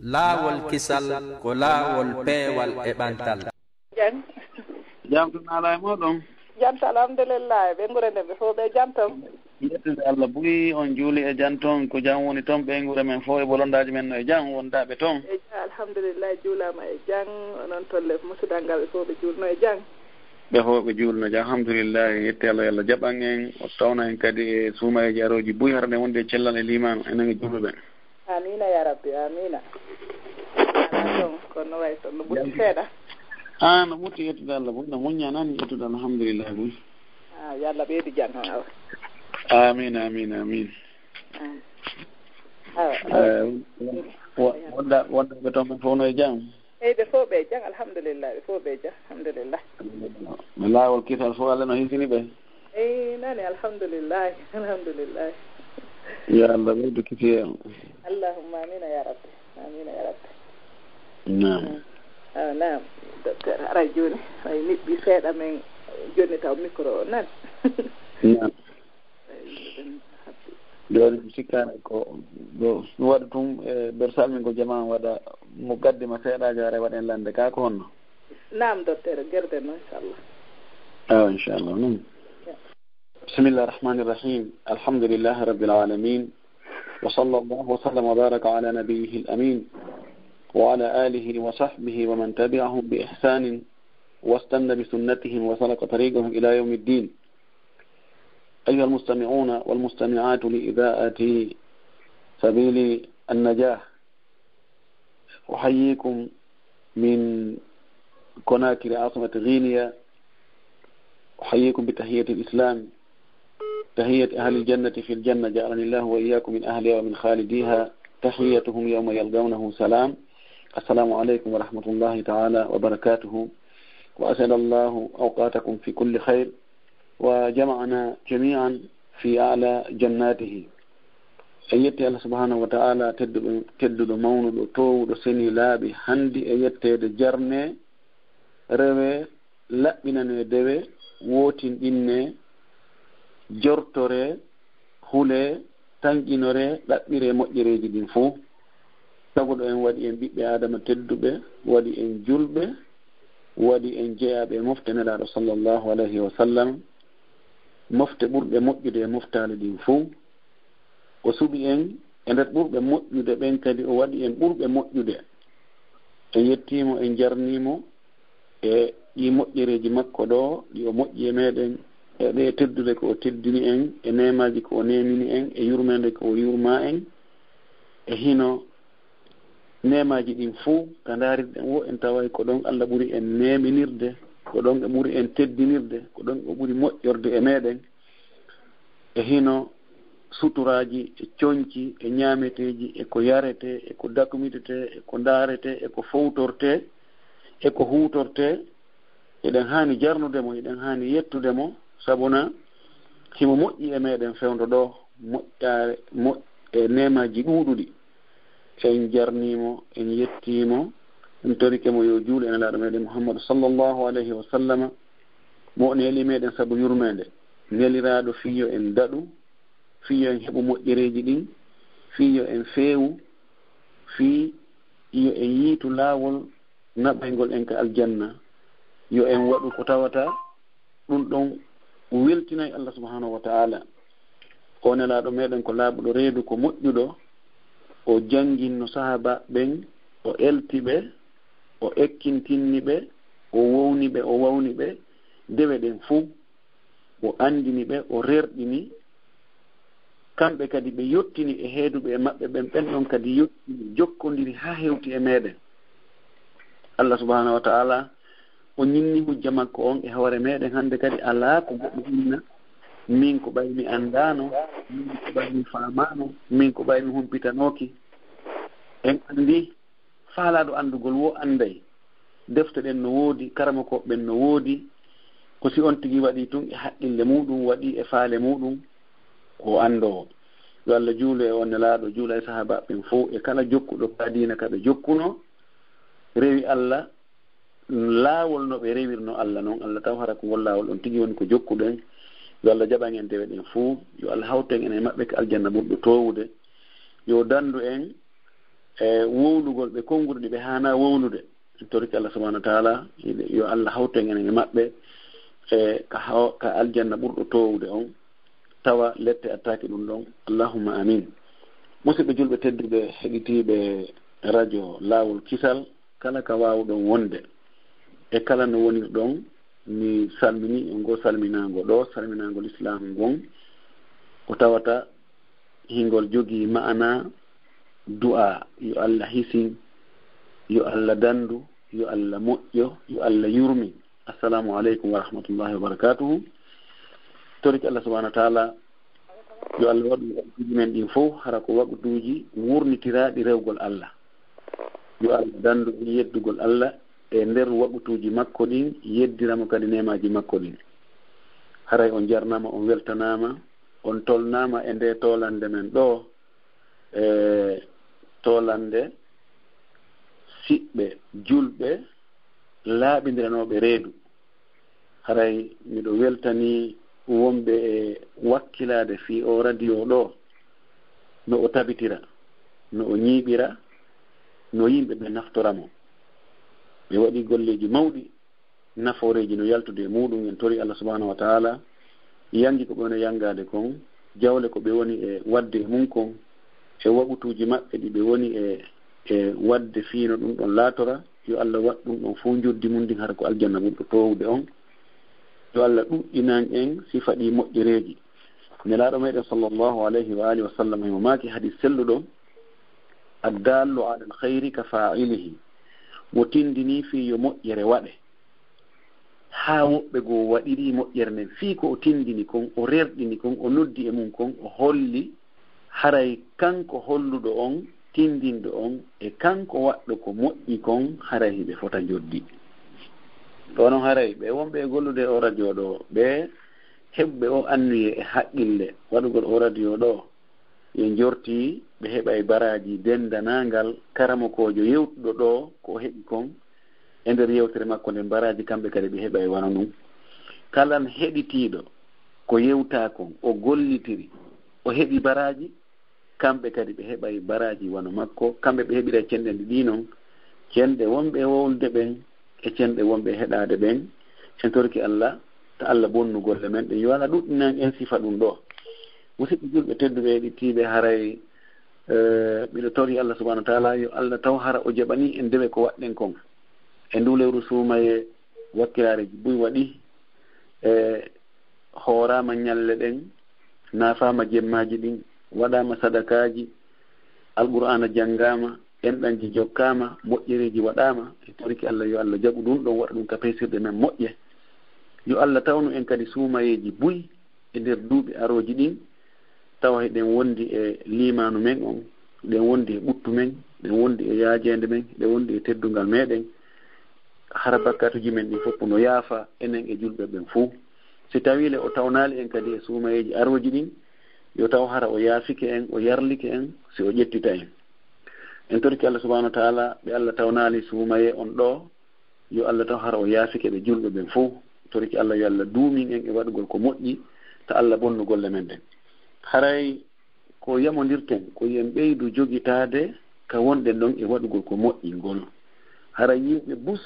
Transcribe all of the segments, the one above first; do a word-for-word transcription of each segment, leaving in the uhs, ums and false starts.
Laawol kisal ko laawol peewal e ɓantal. Jam. Jam to nala e moɗon. Jam to alhamdulillah. Ɓe ngure nden ɓe fof ɓe jam ton. Yettude Allah buy on juuli e jam ton ko jam woni ton ɓe ngure men fof e bolondaaji men no e jam wondaɓe ton. E jam alhamdulillah juulama e jam onon tolle musidal ngal ɓe fof ɓe juulno e jam. Ɓe fof ɓe juulno jam alhamdulillah yette Allah yo Allah jaɓan en o tawna en kadi e suumayeeji arooji buy hara nde wonde e cellal e liman enen e juuluɓe. Amiina yaa rabbi amiina. Ala ɗon kono no wayi so no ɓuri seeɗa. Ah no ɓurti yettude Allah buy no moƴƴa nani yettude alhamdulillah buy. Ah yo Allah ɓeydu jam tan awa. Amiin amiin amiin. Awa. Wonda wonda ɓe toon ɓen fof no e jam. Eyi ɓe fof ɓe jam alhamdulillah ɓe fof ɓe jam alhamdulillah. No laawol kisal fof Allah no hisini ɓe. Eyi nani alhamdulillahi alhamdulillahi. Yo Allah ɓeydu kisiyee on. Allahumma amina ya rabbi amina ya rabbi. Naam. Awa naam docteur haray jooni hay niɓɓi seeɗa men jonni taw micro o nan. Naam. Jooni mi sikkaani ko ɗo mi waɗa tun e nder salmingol jamaa waɗa mo gaddima seeɗaajo hara waɗen lande kaa ko honno? Naam docteur gerden no inchallah. Awa inchallah noon. بسم الله الرحمن الرحيم الحمد لله رب العالمين وصلى الله وسلم وبارك على نبيه الأمين وعلى آله وصحبه ومن تبعهم بإحسان واستن بسنتهم وسلك طريقهم إلى يوم الدين. أيها المستمعون والمستمعات لإذاعة سبيل النجاح، أحييكم من كوناكري عاصمة غينيا، أحييكم بتحية الإسلام، تحية أهل الجنة في الجنة، جعلني الله وإياكم من أهلها ومن خالديها، تحيتهم يوم يلقونه سلام. السلام عليكم ورحمة الله تعالى وبركاته، وأسعد الله أوقاتكم في كل خير. وجمعنا جميعا في أعلى جناته. En yetti Allah subhanahu wa ta'ala tedduɗo tedduɗo mawnuɗo towuɗo seni laaɓi handi e yetteede jarne rewe laɓɓinane dewe wootinɗinne jortore hule tanƴinore ɗaɓɓire moƴƴereeji ɗin fow. Taguɗo en waɗi en ɓiɓɓe Aadama tedduɓe, waɗi en julɓe, waɗi en jeyaaɓe e mofte Nelaaɗo sallallaahu alayhi wa sallam, mofte ɓurɗe moƴƴude e moftaali ɗin fow. O suɓi en e nder ɓurɓe moƴƴude ɓen, kadi o waɗi en ɓurɓe moƴƴude. En yettii mo, en jarnii mo. E ɗii moƴƴereeji makko ɗoo, ɗi o moƴƴi e meeɗen, e ɗee teddude ko o teddini en, e neemaaji ko o neemini en, e yurmeende ko o yurmaa en, e hino neemaaji ɗin fow ka ndaarirɗen woo, en taway ko ɗon Alla ɓuri en neeminirde, ko ɗon o ɓuri en teddinirde, ko ɗon o ɓuri moƴƴorde e meeɗen. E hino suturaaji e conci e ñaameteeji e ko yaretee e ko dakmitetee e ko ndaaretee e ko fowtortee e ko huutortee, hiɗen haani jarnude mo, hiɗen haani yettude mo, sabuna himo moƴƴi e meeɗen fewndo ɗoo moƴƴaare moƴ e neemaaji ɗuuɗuɗi. En jarnii mo, en yettii mo, en torike mo yo juulu e Nelaaɗo meeɗen Muhammadu sallallaahu alayhi wa sallama, mo o neeli meeɗen sabu yurmeende, neliraaɗo fii yo en daɗu, fii yo en heɓu moƴƴereeji ɗin, fii yo en feewu, fii yo en yiitu laawol naɓaygol en ka aljanna, yo en waɗu ko tawata ɗun ɗon weltinay Allah subhanahu wa ta'ala. O nelaaɗo meeɗen ko laaɓuɗo reedu, ko moƴƴuɗo, o jannginno sahaabaaɓe ɓen, o elti ɓe, o ekkintinni ɓe, o wowni ɓe, o wawni ɓe dewe ɗen fow. O anndini ɓe, o rerɗini kamɓe kadi, ɓe yottini e heeduɓe e maɓɓe ɓen, ɓen ɗon kadi yottini, jokkondiri haa hewti e meeɗen. Allah subhanahu wa ta'ala o ñinni hujja makko on e hoore meeɗen. Hannde kadi alaa ko goɗɗo inna min ko ɓay mi anndaano, min ko ɓay mi faamaano, min ko ɓay mi humpitanooki. En anndi faalaaɗo anndugol woo annday. Defte ɗen no woodi, karamokooɓe ɓen no woodi. Ko si on tigi waɗii tun e haqqille muuɗum, waɗii e faale muuɗum, ko o anndoowo. Yo Allah juulu e on nelaaɗo, juula e sahaabaaɓe ɓen fow e kala jokkuɗo ka diina ka ɓe jokkunoo, rewi Allah laawol no ɓe rewirnoo Allah non. Allah taw hara ko ngol laawol on tigi woni ko jokkuɗen. Yo Allah jaɓan en dewe ɗen fow. Yo Allah hawtu en e maɓɓe ka aljanna ɓurɗo toowude. Yo danndu en e wowlugol ɓe konguɗi ɗi ɓe haana wowlude. En torike Allah subhanahu wa taala, yo Allah hawtu en enen e maɓɓe e ka haw-, ka aljanna ɓurɗo toowude on, tawa lette attaaki ɗum ɗon. Allahumma amin. Musidɓe julɓe tedduɓe heɗitiiɓe radio Laawol Kisal, kala ka waawuɗon wonde e kala no wonirɗon, mi salmini on ngoo salminaango ɗoo, salminaango lislaamu ngon, ko tawata hingol jogii ma'ana du'a, yo Allah hisin, yo Allah dandu, yo Allah moƴƴo, yo Allah yurmin. Assalamu aleykum wa rahmatullahi wa barakatuhu. Torike Allah subhanahu wa taala, yo Allah waɗu waɗuuji men ɗin fof hara ko waɗuuji wurnitiraaɗi rewgol Allah. Yo Allah dandu en yeddugol Allah e nder waɗuuji makko ɗin, yeddira mo kadi neemaaji makko ɗin. Haray on jarnama, on weltanama, on tolnama e nde tolande men ɗo, e tolande siɓɓe julɓe laaɓindiranooɓe reedu. Haray miɗo weltani wonɓe e wakkilaade fii oo radio ɗo, no o tabitira, no o ñiiɓira, no yimɓe ɓe naftora mo. Ɓe waɗi golleeji mawɗi, nafooreeji no yaltude e muuɗum. En tori Allah subhanahu wa taala, yangi ko ɓe woni e yangaade kon, jawle ko ɓe woni e waɗde e mum kon, e waɓutuuji maɓɓe ɗi ɓe woni e, e waɗde fii no ɗum ɗon laatora, yo Allah waɗ ɗum ɗon fof njoddi mum ndin hara ko aljanna ɓurɗo toowude on. Yo Allah ɗuɗɗinan en sifa ɗi moƴƴereeji. Nelaaɗo meɗen sallallahu alayhi wa alihi wa sallam himo maaki hadis selluɗo, "Addaallu alal khayri ka faa'ilihi." Mo tindini fii yo moƴƴere waɗe, haa woɓɓe goo waɗiri moƴƴere nden, fii ko o tindini kon, o rerɗini kon, o noddi e mum kon, o holli haray kanko holluɗo on, tindinɗo on, e kanko waɗɗo ko moƴƴi kon, haray hiɓe fota njoddi. Ɗoo non haray ɓe wonɓe e gollude e oo radio ɗo, ɓe heɓuɓe oo anniye e haqqille waɗugol oo radio ɗo, yo njorti ɓe heɓay baraaji dendanaangal karamokoojo yewtuɗo ɗo ko o heɓi kon, e nder yewtere makko nden, baraaji kamɓe kadi ɓe heɓay wano ɗum. Kalan heɗitiiɗo ko yewtaa kon, o gollitiri, o heɓi baraaji, kamɓe kadi ɓe heɓay baraaji wano makko. Kamɓe ɓe heɓira cenɗe ɗiɗi non, cenɗe wonɓe e wowlude ɓen e cenɗe wonɓe e heɗaade ɓen. En torki Allah, ta Allah bonnu golle men ɗen. Yo Allah ɗuɗɗinan en sifa ɗum ɗo. Musidɓe julɓe tedduɓe heɗitiiɓe, haray, eh, miɗo tori Allah subhanahu wa taala, yo Allah taw hara o jaɓani en dewe ko waɗɗen kon. E ndu lewru suumaye, wakkilaareeji buy waɗi, e hooraama ñalle ɗen, naafaama jemmaaji ɗin, waɗaama sadakaaji, Alqur'aana janngaama, enɗanji jokkaama, moƴƴereeji waɗaama. E toriki Allah, yo Allah jaɓu ɗum ɗon, waɗa ɗum ka peesirɗe men moƴƴe. Yo Allah tawnu en kadi suumayeeji buy e nder duuɓi arooji ɗin, tawa hiɗen wondi e liimaanu men on, hiɗen wondi e ɓuttu men, hiɗen wondi e yaajeende men, hiɗen wondi e teddungal meɗen, hara bakkatuuji men ɗin fof no yaafa enen e julɓe ɓen fuu. Si tawii le o tawnaali en kadi e suumayeeji arooji ɗin, yo taw hara o yaafike en, o yarlike en, si o ƴettita en. En toriki Allah subhanahu wa taala, ɓe Allah tawnaali suumayee on ɗo, yo Allah taw hara o yaafike ɓe julɓe ɓen fuu. Toriki Allah, yo Allah duumin en e waɗugol ko moƴƴi, ta Allah bonnu golle men ɗen. Haray ko yamondirten, ko yo en ɓeydu jogitaade ka wonɗen ɗon e waɗugol ko moƴƴi ngol. Haray yimɓe bus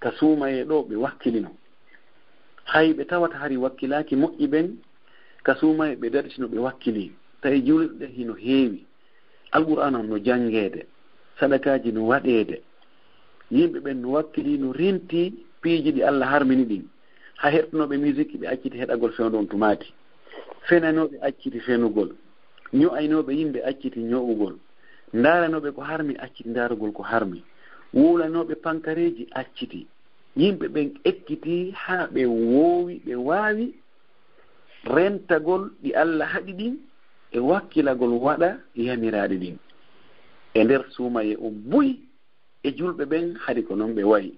ka suumayee ɗo ɓe wakkilino. Hay ɓe tawata hari wakkilaaki moƴƴi ɓen, ka suumayee ɓe daɗitino ɓe wakkilii. Tawi julirɗe hino heewi. Alqur'aana on no janngeede, sadakaaji no waɗeede. Yimɓe ɓen no wakkilii, no renti piiji ɗi Allah harmini ɗin. Haa heɗtonooɓe musique ɓe acciti heɗagol fewndo on tumaati. Fenanooɓe acciti fenugol. Ño'aynooɓe yimɓe acciti ño'ugol. Ndaaranooɓe ko harmi acciti ndaarugol ko harmi. Wuulanooɓe pankareeji acciti. Yimɓe ɓen ekkitii haa ɓe woowi, ɓe waawi rentagol ɗi Allah haɗi ɗin e wakkilagol waɗa yamiraaɗi ɗin. E nder suumayee on buy e julɓe ɓen, hari ko non ɓe wa'i.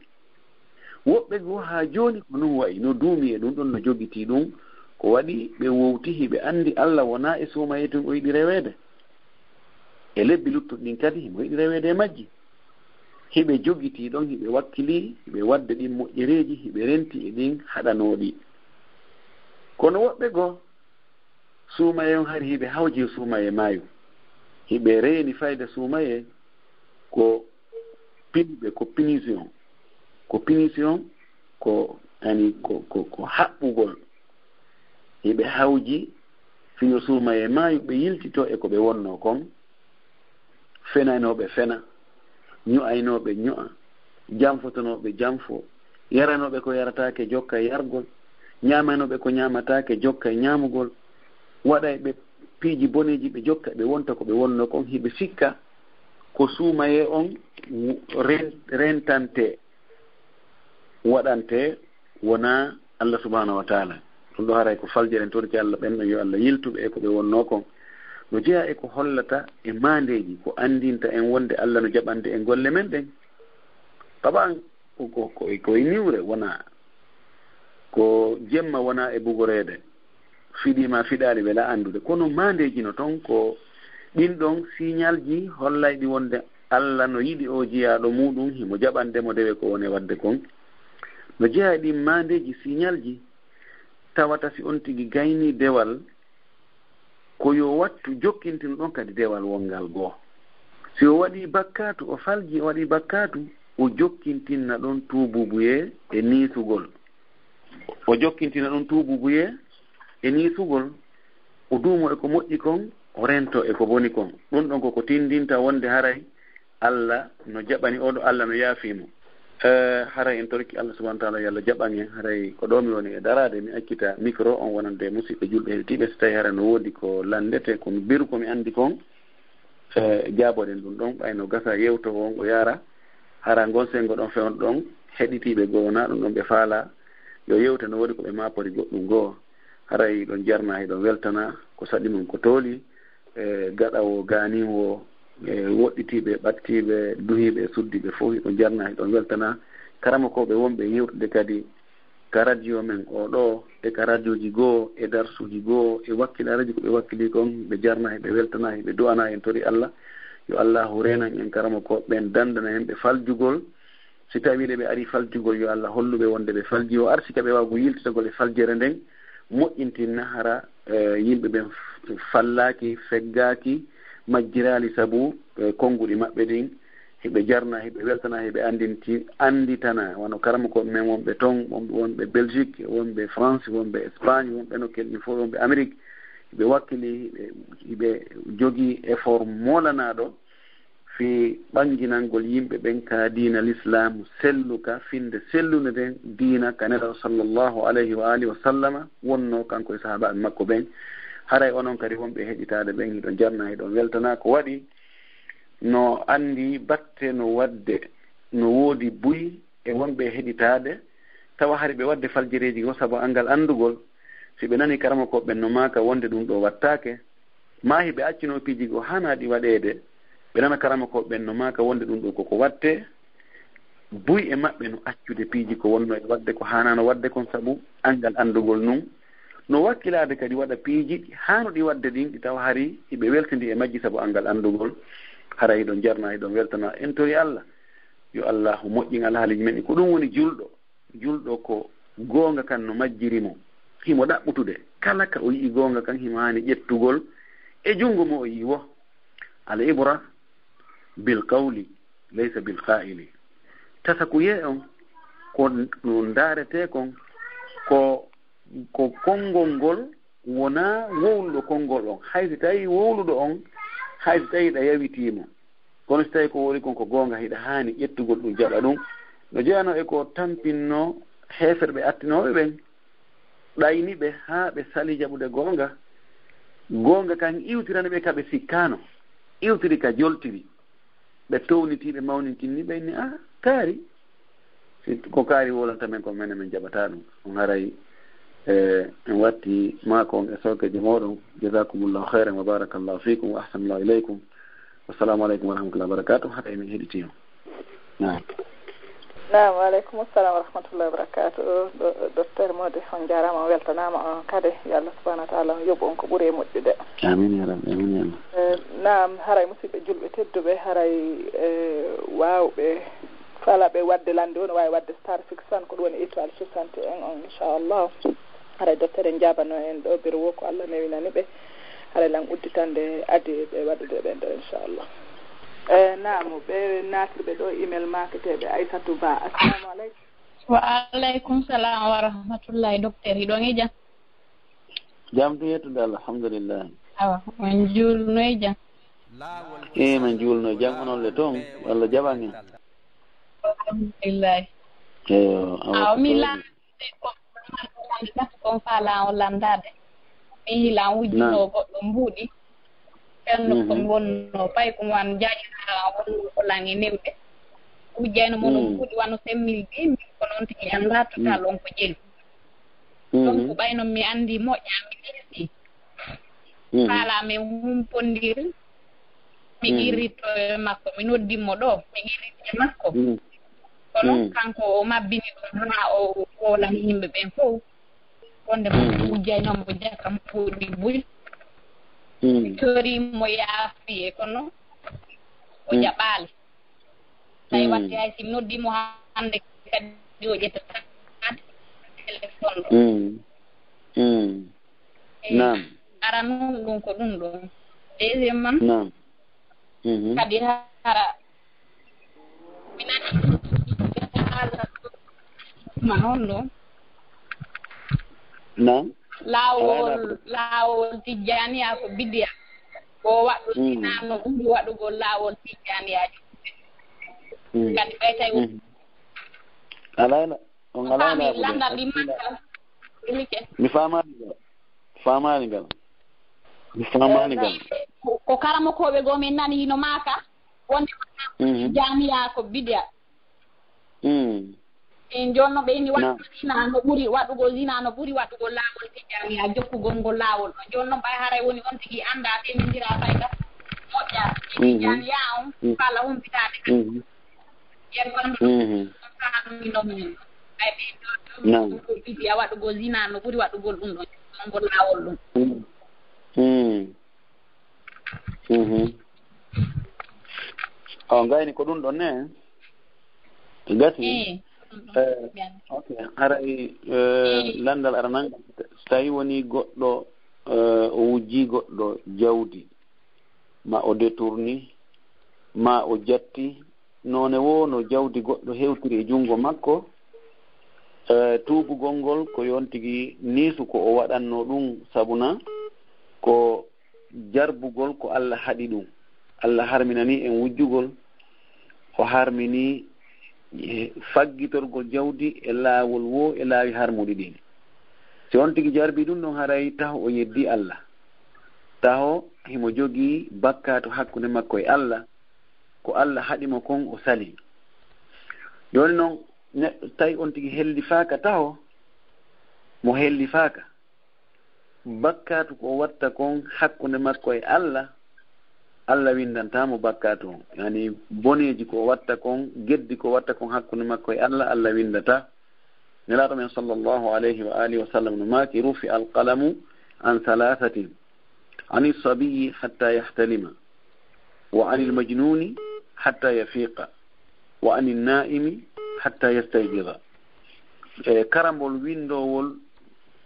Woɓɓe goo haa jooni ko non wa'i, no duumi e ɗum ɗon, no jogitii ɗum. Ko waɗi ɓe wowti, hiɓe anndi Allah wonaa e suumayee tun o yiɗi reweede. E lebbi luttuɗi ɗin kadi, himo yiɗi reweede e majji. Hiɓe jogitii ɗon, hiɓe wakkilii, hiɓe waɗde ɗin moƴƴereeji, hiɓe renti e ɗin haɗanooɗi. Kono woɓɓe goo, suumayee on hari hiɓe hawji e suumayee maayo. Hiɓe reeni fayda suumayee, ko pinɓe, ko punition, ko punition, ko ani ko, ko, ko haɓɓugol. Hiɓe hawji fino suumayee maayu, ɓe yiltito e ko ɓe wonno kon, fenanooɓe fena, ñu'aynooɓe ñu'a, janfotonooɓe janfo, yaranooɓe ko yarataake jokka e yargol, ñaamanooɓe ko ñaamataake jokka e ñaamugol, waɗayɓe piiji boneeji ɓe jokka ɓe wonta ko ɓe wonno kon, hiɓe sikka ko suumayee on ren-, rentante, waɗante wonaa Allah subhanahu wa taala. Ɗum ɗo haray ko faljere en torki Allah ɓen ɗon, yo Allah yiltuɓe e ko ɓe wonno kon. No jeyaa e ko hollata e maandeeji, ko anndinta en wonde Allah no jaɓande en golle men ɗen. Taban, ko, ko, ko, ko e niwre wonaa, ko jemma wonaa e bugoreede. Fiɗii ma fiɗaali wela anndude. Kono maandeeji no ton ko ɗin ɗon siñalji hollayɗi wonde Allah no yiɗi oo jiyaaɗo muuɗum, himo jaɓande mo dewe ko woni e waɗde kon. No jeyaa e ɗin maandeeji siñalji, tawata si on tigi gaynii dewal, ko yo wattu jokkintino ɗon kadi dewal wonngal goo. Si o waɗii bakkaatu, o falji, o waɗii bakkaatu, o jokkintinna ɗon tuubuubuyee e niisugol. O jokkintina ɗon tuubuubuyee e niisugol. O duumo e ko moƴƴi kon, o rento e ko boni kon. Ɗum ɗon ko ko tindinta wonde haray Allah no jaɓani oo ɗoo, Allah no yaafii mo. Eh, haray en torki Allah subhanahu wa taala, yo Allah jaɓan en. Haray ko ɗoo mi woni e daraade, mi accita micro on wonande musiɓɓe julɓe heɗitiiɓe, si tawii haray no woodi ko lanndete, ko mi beru, ko mi anndi kon, eh, jaaboɗen ɗum ɗon, ɓay no gasa yewto on o yaara, hara ngon senngo ɗon fewndo ɗon, heɗitiiɓe goo wonaa ɗum ɗon ɓe faalaa, yo yewte no woodi ko ɓe maapori goɗɗum goo. Haray hiɗon jarna, hiɗon weltana, ko saɗi mum ko tooli, e gaɗa o gaanin o, e woɗɗitiiɓe, ɓattiiɓe, duhiiɓe, suddiiɓe fof, hiɗon jarna, hiɗon weltana. Karamokooɓe wonɓe yewtude kadi ka radio men oo ɗoo, e ka radioji goo, e darsuuji goo, e wakkilaareeji ko ɓe wakkilii kon, ɓe jarna, hiɓe weltana, hiɓe du'ana, en tori Allah, yo Allahu reenan en karamokooɓe ɓen, dandana en ɓe faljugol. Si tawii ɓe arii faljugol, yo Allah hollu ɓe wonde ɓe falji, o arsika ɓe waagu yiltitagol e faljere nden, moƴƴintinna hara, eh, yimɓe ɓen f-, fallaaki, feggaaki, majjiraali sabu, eh, konnguɗi maɓɓe ɗin. Hiɓe jarna, hiɓe weltana, hiɓe anndinti, annditana, wano karamokooɓe men wonɓe ton, wonɓe, wonɓe Belgique, wonɓe France, wonɓe Espagne, wonɓe no kelɗi fof, wonɓe Amérique. Hiɓe wakkili, hiɓe, hiɓe jogii effort moolanaaɗo fii ɓannginangol yimɓe ɓen ka diina Lislaam selluka, finnde sellunde nden diina ka Nelaaɗo sallallahu alayhi wa alihi wa sallama wonno, kanko e sahaabaaɓe makko ɓen. Haray onon kadi wonɓe heɗitaade ɓen, hiɗon jarna, hiɗon weltana. Ko waɗi no anndi batte no waɗde, no woodi buy e wonɓe heɗitaade, tawa hari ɓe waɗde faljereeji goo sabu anngal anndugol. Si ɓe nanii karamokooɓe ɓen no maaka wonde ɗum ɗoo waɗtaake, maa hiɓe accuno piiji ko haanaa ɗi waɗeede, ɓe nana karamokooɓe ɓen no maaka wonde ɗum ɗoo koko waɗtee, buy e maɓɓe no accude piiji ko wonno e waɗde ko haanaano waɗde kon sabu anngal anndugol nun. No wakkilaade kadi waɗa piiji ɗi haanuɗi waɗde ɗin, ɗi tawa hari hiɓe weltindii e majji sabu anngal anndugol. Hara hiɗon jarna, hiɗon weltana, en tori Allah. Yo Allahu moƴƴin alhaaliiji men ɗi. Ko ɗum woni julɗo. Julɗo ko goonga kan no majjiri mo. Himo ɗaɓɓutude. Kala ka o yi'i goonga kan, himo haani ƴettugol e junngo mo o yi'i woo. Al ibra bil qawli laysa bil qaa'ili. Tasakuyee on ko no ndaaretee kon, ko, ko konngol ngol, wonaa wowluɗo konngol on. Hay si tawii wowluɗo on, hay si tawii ɗa yawitii mo. Kono si tawii ko wowli kon ko goonga, hiɗa haani ƴettugol ɗum, jaɓa ɗum. No jeyanoo e ko tampinnoo heeferɓe attinooɓe ɓen, ɗayni ɓe haa ɓe salii jaɓude goonga. Goonga kan iwtirani ɓe ka ɓe sikkaano, iwtiri ka joltiri. Ɓe townitii, ɓe mawnintinni, ɓe inni, "Ah, kaari." Si ko kaari wowlanta men, ko menen min jaɓata ɗum. On haray, eh, en watti maako on e sookeejo mooɗon. Jazakumullahu khairan wa barakallahu fikum wa ahsanallahu ilaykum. Wassalamu alaikum wa rahmatullahi wa barakatuh. Haray min heɗiti on. Naam. Naam, wa alaikum assalam wa rahmatullahi wa barakatuh. Do-, Docteur Mody, on jaaraama, on weltanaama, on kadi. Yo Allah subhanahu wa ta'ala on yoɓu on ko ɓuri e moƴƴude. Amin ya Rabbi, amin ya Allah. Eh, naam, haray musidɓe julɓe tedduɓe, haray, eh, waawɓe, faalaaɓe waɗde lande o, no waawi waɗde star six cents, ko ɗum woni étoile soixante et un on, inchallah. Haray docteur en jaabano en ɗo, biro wo ko Allah newinani ɓe. Haray lan udditande adi ɓe waɗude ɓen ɗo, inchallah. E naamu, ɓe naatirɓe ɗo email maaketeeɓe Aysatu Ba. Assalamu aleykum. Wa aleykum salam wa rahmatullahi, docteur. Hiɗon e jam? Jam tun yettude Allah, alhamdulillah. Awa, on juulno e jam? E, min juulno e jam, onon le toon, Allah jaɓan en. Alhamdulillah. Eyo, awa, awa, ko mi toon. Lan-, ko, ko faalaa on lanndaade. Mi hilan wujjunoo goɗɗo mbuuɗi. Fenno ko ngonno pay ko wan jaaji haa wonno ko lan e newde. Wujjayno mo no mbuuɗi wano cinq mille, dix mille, ko noon tigi anndaa total on ko jeyi. Donc ɓay noon mi anndi moƴƴa, mi ƴetti. Faalaa men humpondir. Mi qirritto e makko, mi noddi mo ɗo, mi qirritti e makko. Kono kanko o mabbini ɗum haa o wowlani yimɓe ɓen fof. Wonde mo wujjayno mo jaka mbuuɗi buy. Mi tori mo yaafiye, kono o jaɓaali. Tawi watti hay si mi noddi mo hannde kadi o ƴettata téléphone ɗo. Naam. Ara noon ɗum ko ɗum ɗo. Deuxième man. Naam. Kadi hara mi nani haala ma on ɗo. Naam. Laawol, laawol tijjaaniya ko bidiya. Ko waɗɗo sinaa no ɓuri waɗugol laawol tijjaaniyaajo. Kadi ɓay tawi alayla. On alaa faami naɓude. Lanndal ɗi makka. Ɗumike. Mi faamaani ngal. Faamaani ngal. Mi faamaani ngal. Ko, ko karamokooɓe goo min nani hino maaka. Wonde jaamiya ko bidiya. Min jooni no ɓe inni waɗugol zina no ɓuri, waɗugol zina no ɓuri waɗugol laawol tijjaaniya, jokkugol ngol laawol ɗon. Jooni noon ɓay haray woni on tigi anndaa, fewindira fayda. Moƴƴa. Tijjaaniya on, fala humpitaade kadi. Yen kon ɗum, on faami no min. Ay, ɓe ɗo, ɗo, ɗo, ko bidiya waɗugol zina no ɓuri waɗugol ɗum ɗon, ngol laawol ɗum. O ngayni ko ɗum ɗon ne? Gati? Eh, ok. Haray, eh, lanndal aranal, so tawi woni goɗɗo, eh, o wujji goɗɗo jawdi, ma o détourni, ma o jatti, noone woo no jawdi goɗɗo hewtiri e junngo makko, eh, tuubugol ngol ko yontigi niisu ko o waɗanno ɗum, sabuna ko jarbugol ko Allah haɗi ɗum. Allah harminani en wujjugol, o harmini, eh, faggitorgol jawdi e laawol woo e laawi harmuɗi ɗin. Si on tigi jarbi ɗum ɗon, haray taho o yeddi Allah. Taho himo jogii bakkaatu hakkunde makko e Allah, ko Allah haɗi mo kon o sali. Jooni non, neɗɗo tawi on tigi hellifaaka taho, mo hellifaaka, bakkaatu ko o watta kon hakkunde makko e Allah, Allah winndantaa mo bakkaatu on. Yani boneeji ko o watta kon, geddi ko o watta kon hakkunde makko e Allah, Allah winndataa. Nelaaɗo men sallallahu alayhi wa alihi wa sallam no maaki: "Rufi al-qalamu an thalathatin, ani sabiyyi hatta yahtalima, wa anil majnuni hatta yafiqa, wa anin naimi hatta yastayqiza." E karambol winndowol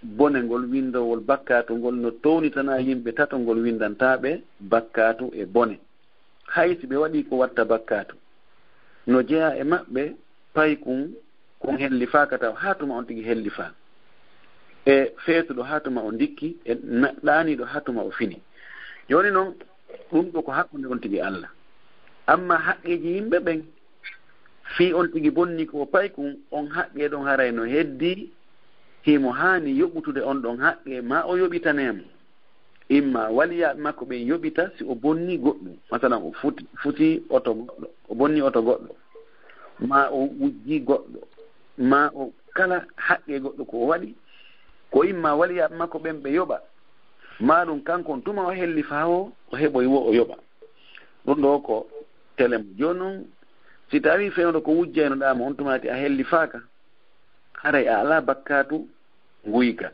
bone ngol, winndowol bakkaatu ngol no townitana yimɓe tato, ngol winndantaa ɓe bakkaatu e bone. Hay si ɓe waɗii ko watta bakkaatu, no jeyaa e maɓɓe paykun, kun hellifaaka taw haa tuma on tigi hellifaa, e feetuɗo haa tuma o ndikki, e na-, ɗaaniiɗo haa tuma o fini. Jooni non, ɗum ɗo ko hakkunde on tigi Allah. Amma haqqeeji yimɓe ɓen, fii on tigi bonni ko o paykun, on haqqee ɗon haray no heddii, himo haani yoɓutude on ɗon haqqee, maa o yoɓitanee mo. Imma waliyaaɓe makko ɓen yoɓita si o bonni goɗɗum. Masalan, o futi, futi oto goɗɗo, o bonni oto goɗɗo, maa o wujji goɗɗo, maa o kala haqqee goɗɗo ko o waɗi, ko imma waliyaaɓe makko ɓen ɓe yoɓa, maa ɗum kanko on tuma o hellifaa o, o heɓoy wo o yoɓa. Ɗum ɗo ko tele mo. Jooni non, si tawii fewndo ko wujjaynoɗaa mo, on tumaati a hellifaaka, haray a alaa bakkaatu nguyka.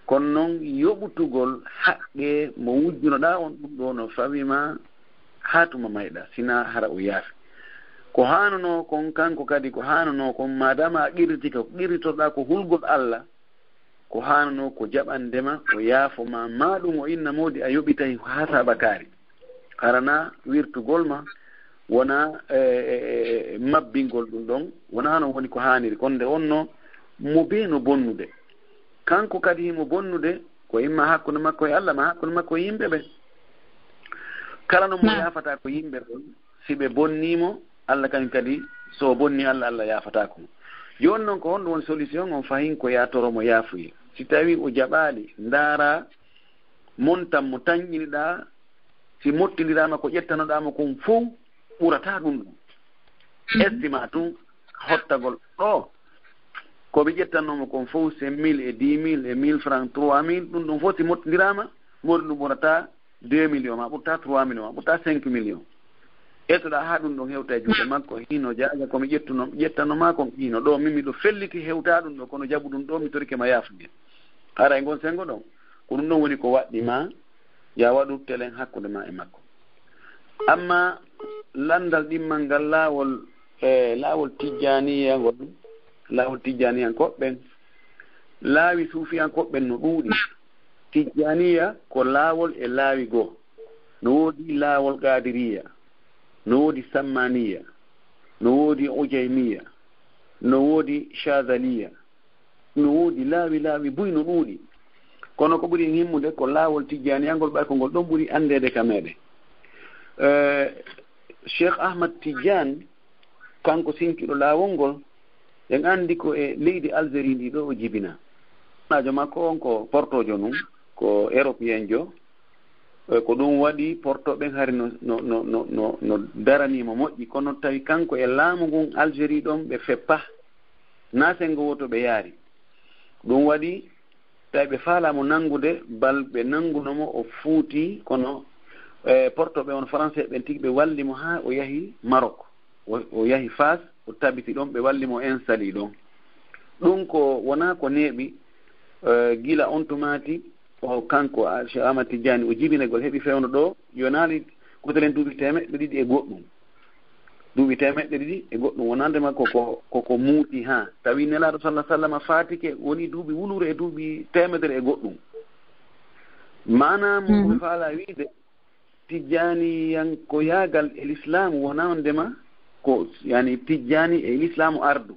Kono non, yoɓutugol haqqee mo wujjunoɗaa on, ɗum ɗo no fawi ma haa tuma mayɗa, sinaa hara o yaafi. Ko haanunoo kon, kanko kadi ko haanunoo kon, maadaama a qirritike, ko qirritoɗaa ko hulgol Allah, ko haanunoo ko jaɓande ma, o yaafo ma, maa ɗum o inna moodi a yoɓitay haa saabakaari. Hara na wirtugol ma, wona e, e, e, mabbingol ɗum ɗon, wona noon woni ko haaniri. Kono nde wonno mo bee no bonnude, kanko kadi himo bonnude, ko imma hakkunde makko e Allah, ma hakkunde makko e yimɓe ɓe. Kala noon mo Naam. Yaafata ko yimɓe ɓen, si ɓe bonnii mo, Allah kañum kadi, so o bonnii Allah, Allah yaafataa ko mo. Jooni noon, ko honɗum woni solution on? Fahin ko yaa toro mo yaafuye. Si tawii o jaɓaali, ndaara montan mo tanƴiniɗaa, si mottindiraama ko ƴettanoɗaa mo kon fow, ɓurataa ɗum ɗon. Mhm. Estima tun hottagol ɗo ko ɓe ƴettannoo mo kon fow, cinq mille e dix mille e mille francs, trois mille, ɗum ɗon fof si mottindiraama, moɗon ɗum ɓurataa deux millions, ma ɓurataa trois millions, ma ɓurataa cinq millions. Ettoɗaa haa ɗum ɗon hewta e juuɗe makko, hino jaaja ko mi ƴettuno, ƴettanoo ma kon, hino ɗo min miɗo felliti hewta ɗum ɗo, kono jaɓu ɗum ɗo, mi torike ma yaafuye. Haray ngon sengo ɗon, ko ɗum ɗon woni ko waɗɗi ma, ya waɗu telen hakkunde ma e makko. Amma landal ɗimmal ngal laawol, e laawol tijjaaniya ngol, laawol tijjaaniyankooɓe ɓen, laawi suufiyankooɓe ɓen no ɗuuɗi. Tijjaaniya ko laawol e laawi goo. No woodi laawol qaadiriya, no woodi sammaniya, no woodi ujaymiya, no woodi shadaliya, no woodi laawi, laawi buy no ɗuuɗi. Kono ko ɓuri himmude ko laawol tijjaaniyangol, ɓay ko ngol ɗon ɓuri anndeede ka meɗen. Eh, Cheikh Ahmad Tijjani, kanko sinkiɗo laawol ngol, en anndi ko e leydi Algérie ndi ɗo o jibina. Naajo makko on ko portojo nun, ko European jo. Eh, ko ɗum waɗi porto ɓen hari no, no, no, no, no, no daranii mo moƴƴi, kono tawi kanko e laamu ngun Algérie ɗon ɓe feppa. Na sengo woto ɓe yaari. Ɗum waɗi tawi ɓe faalaa mo nanngude, bal ɓe nannguno mo, o fuuti, kono, eh, porto ɓe on français ɓen tigi ɓe walli mo haa o yahi Maroc. O, o yahi Faas, o tabiti ɗon, ɓe walli mo installé ɗon. Ɗum ko wonaa ko neeɓi, eh, gila on tumaati, o kanko, a, Cheikh Ahmad Tijjani, o jibinagol heɓi fewndo ɗo, yonaali ko telen duuɓi teemeɗɗe ɗiɗi e goɗɗum. Duuɓi teemeɗɗe ɗiɗi e goɗɗum wonande makko ko, ko, ko muuti haa. Tawi Nelaaɗo sallallahu alaihi wasallam faatike woni duuɓi wulure e duuɓi teemedere e goɗɗum. Maanaa mum ko Mhm. faalaa wiide, Tijjaaniyankoyaagal e Lislaamu wonaa on ndema ko, yani, Tijjaani e Lislaamu ardu.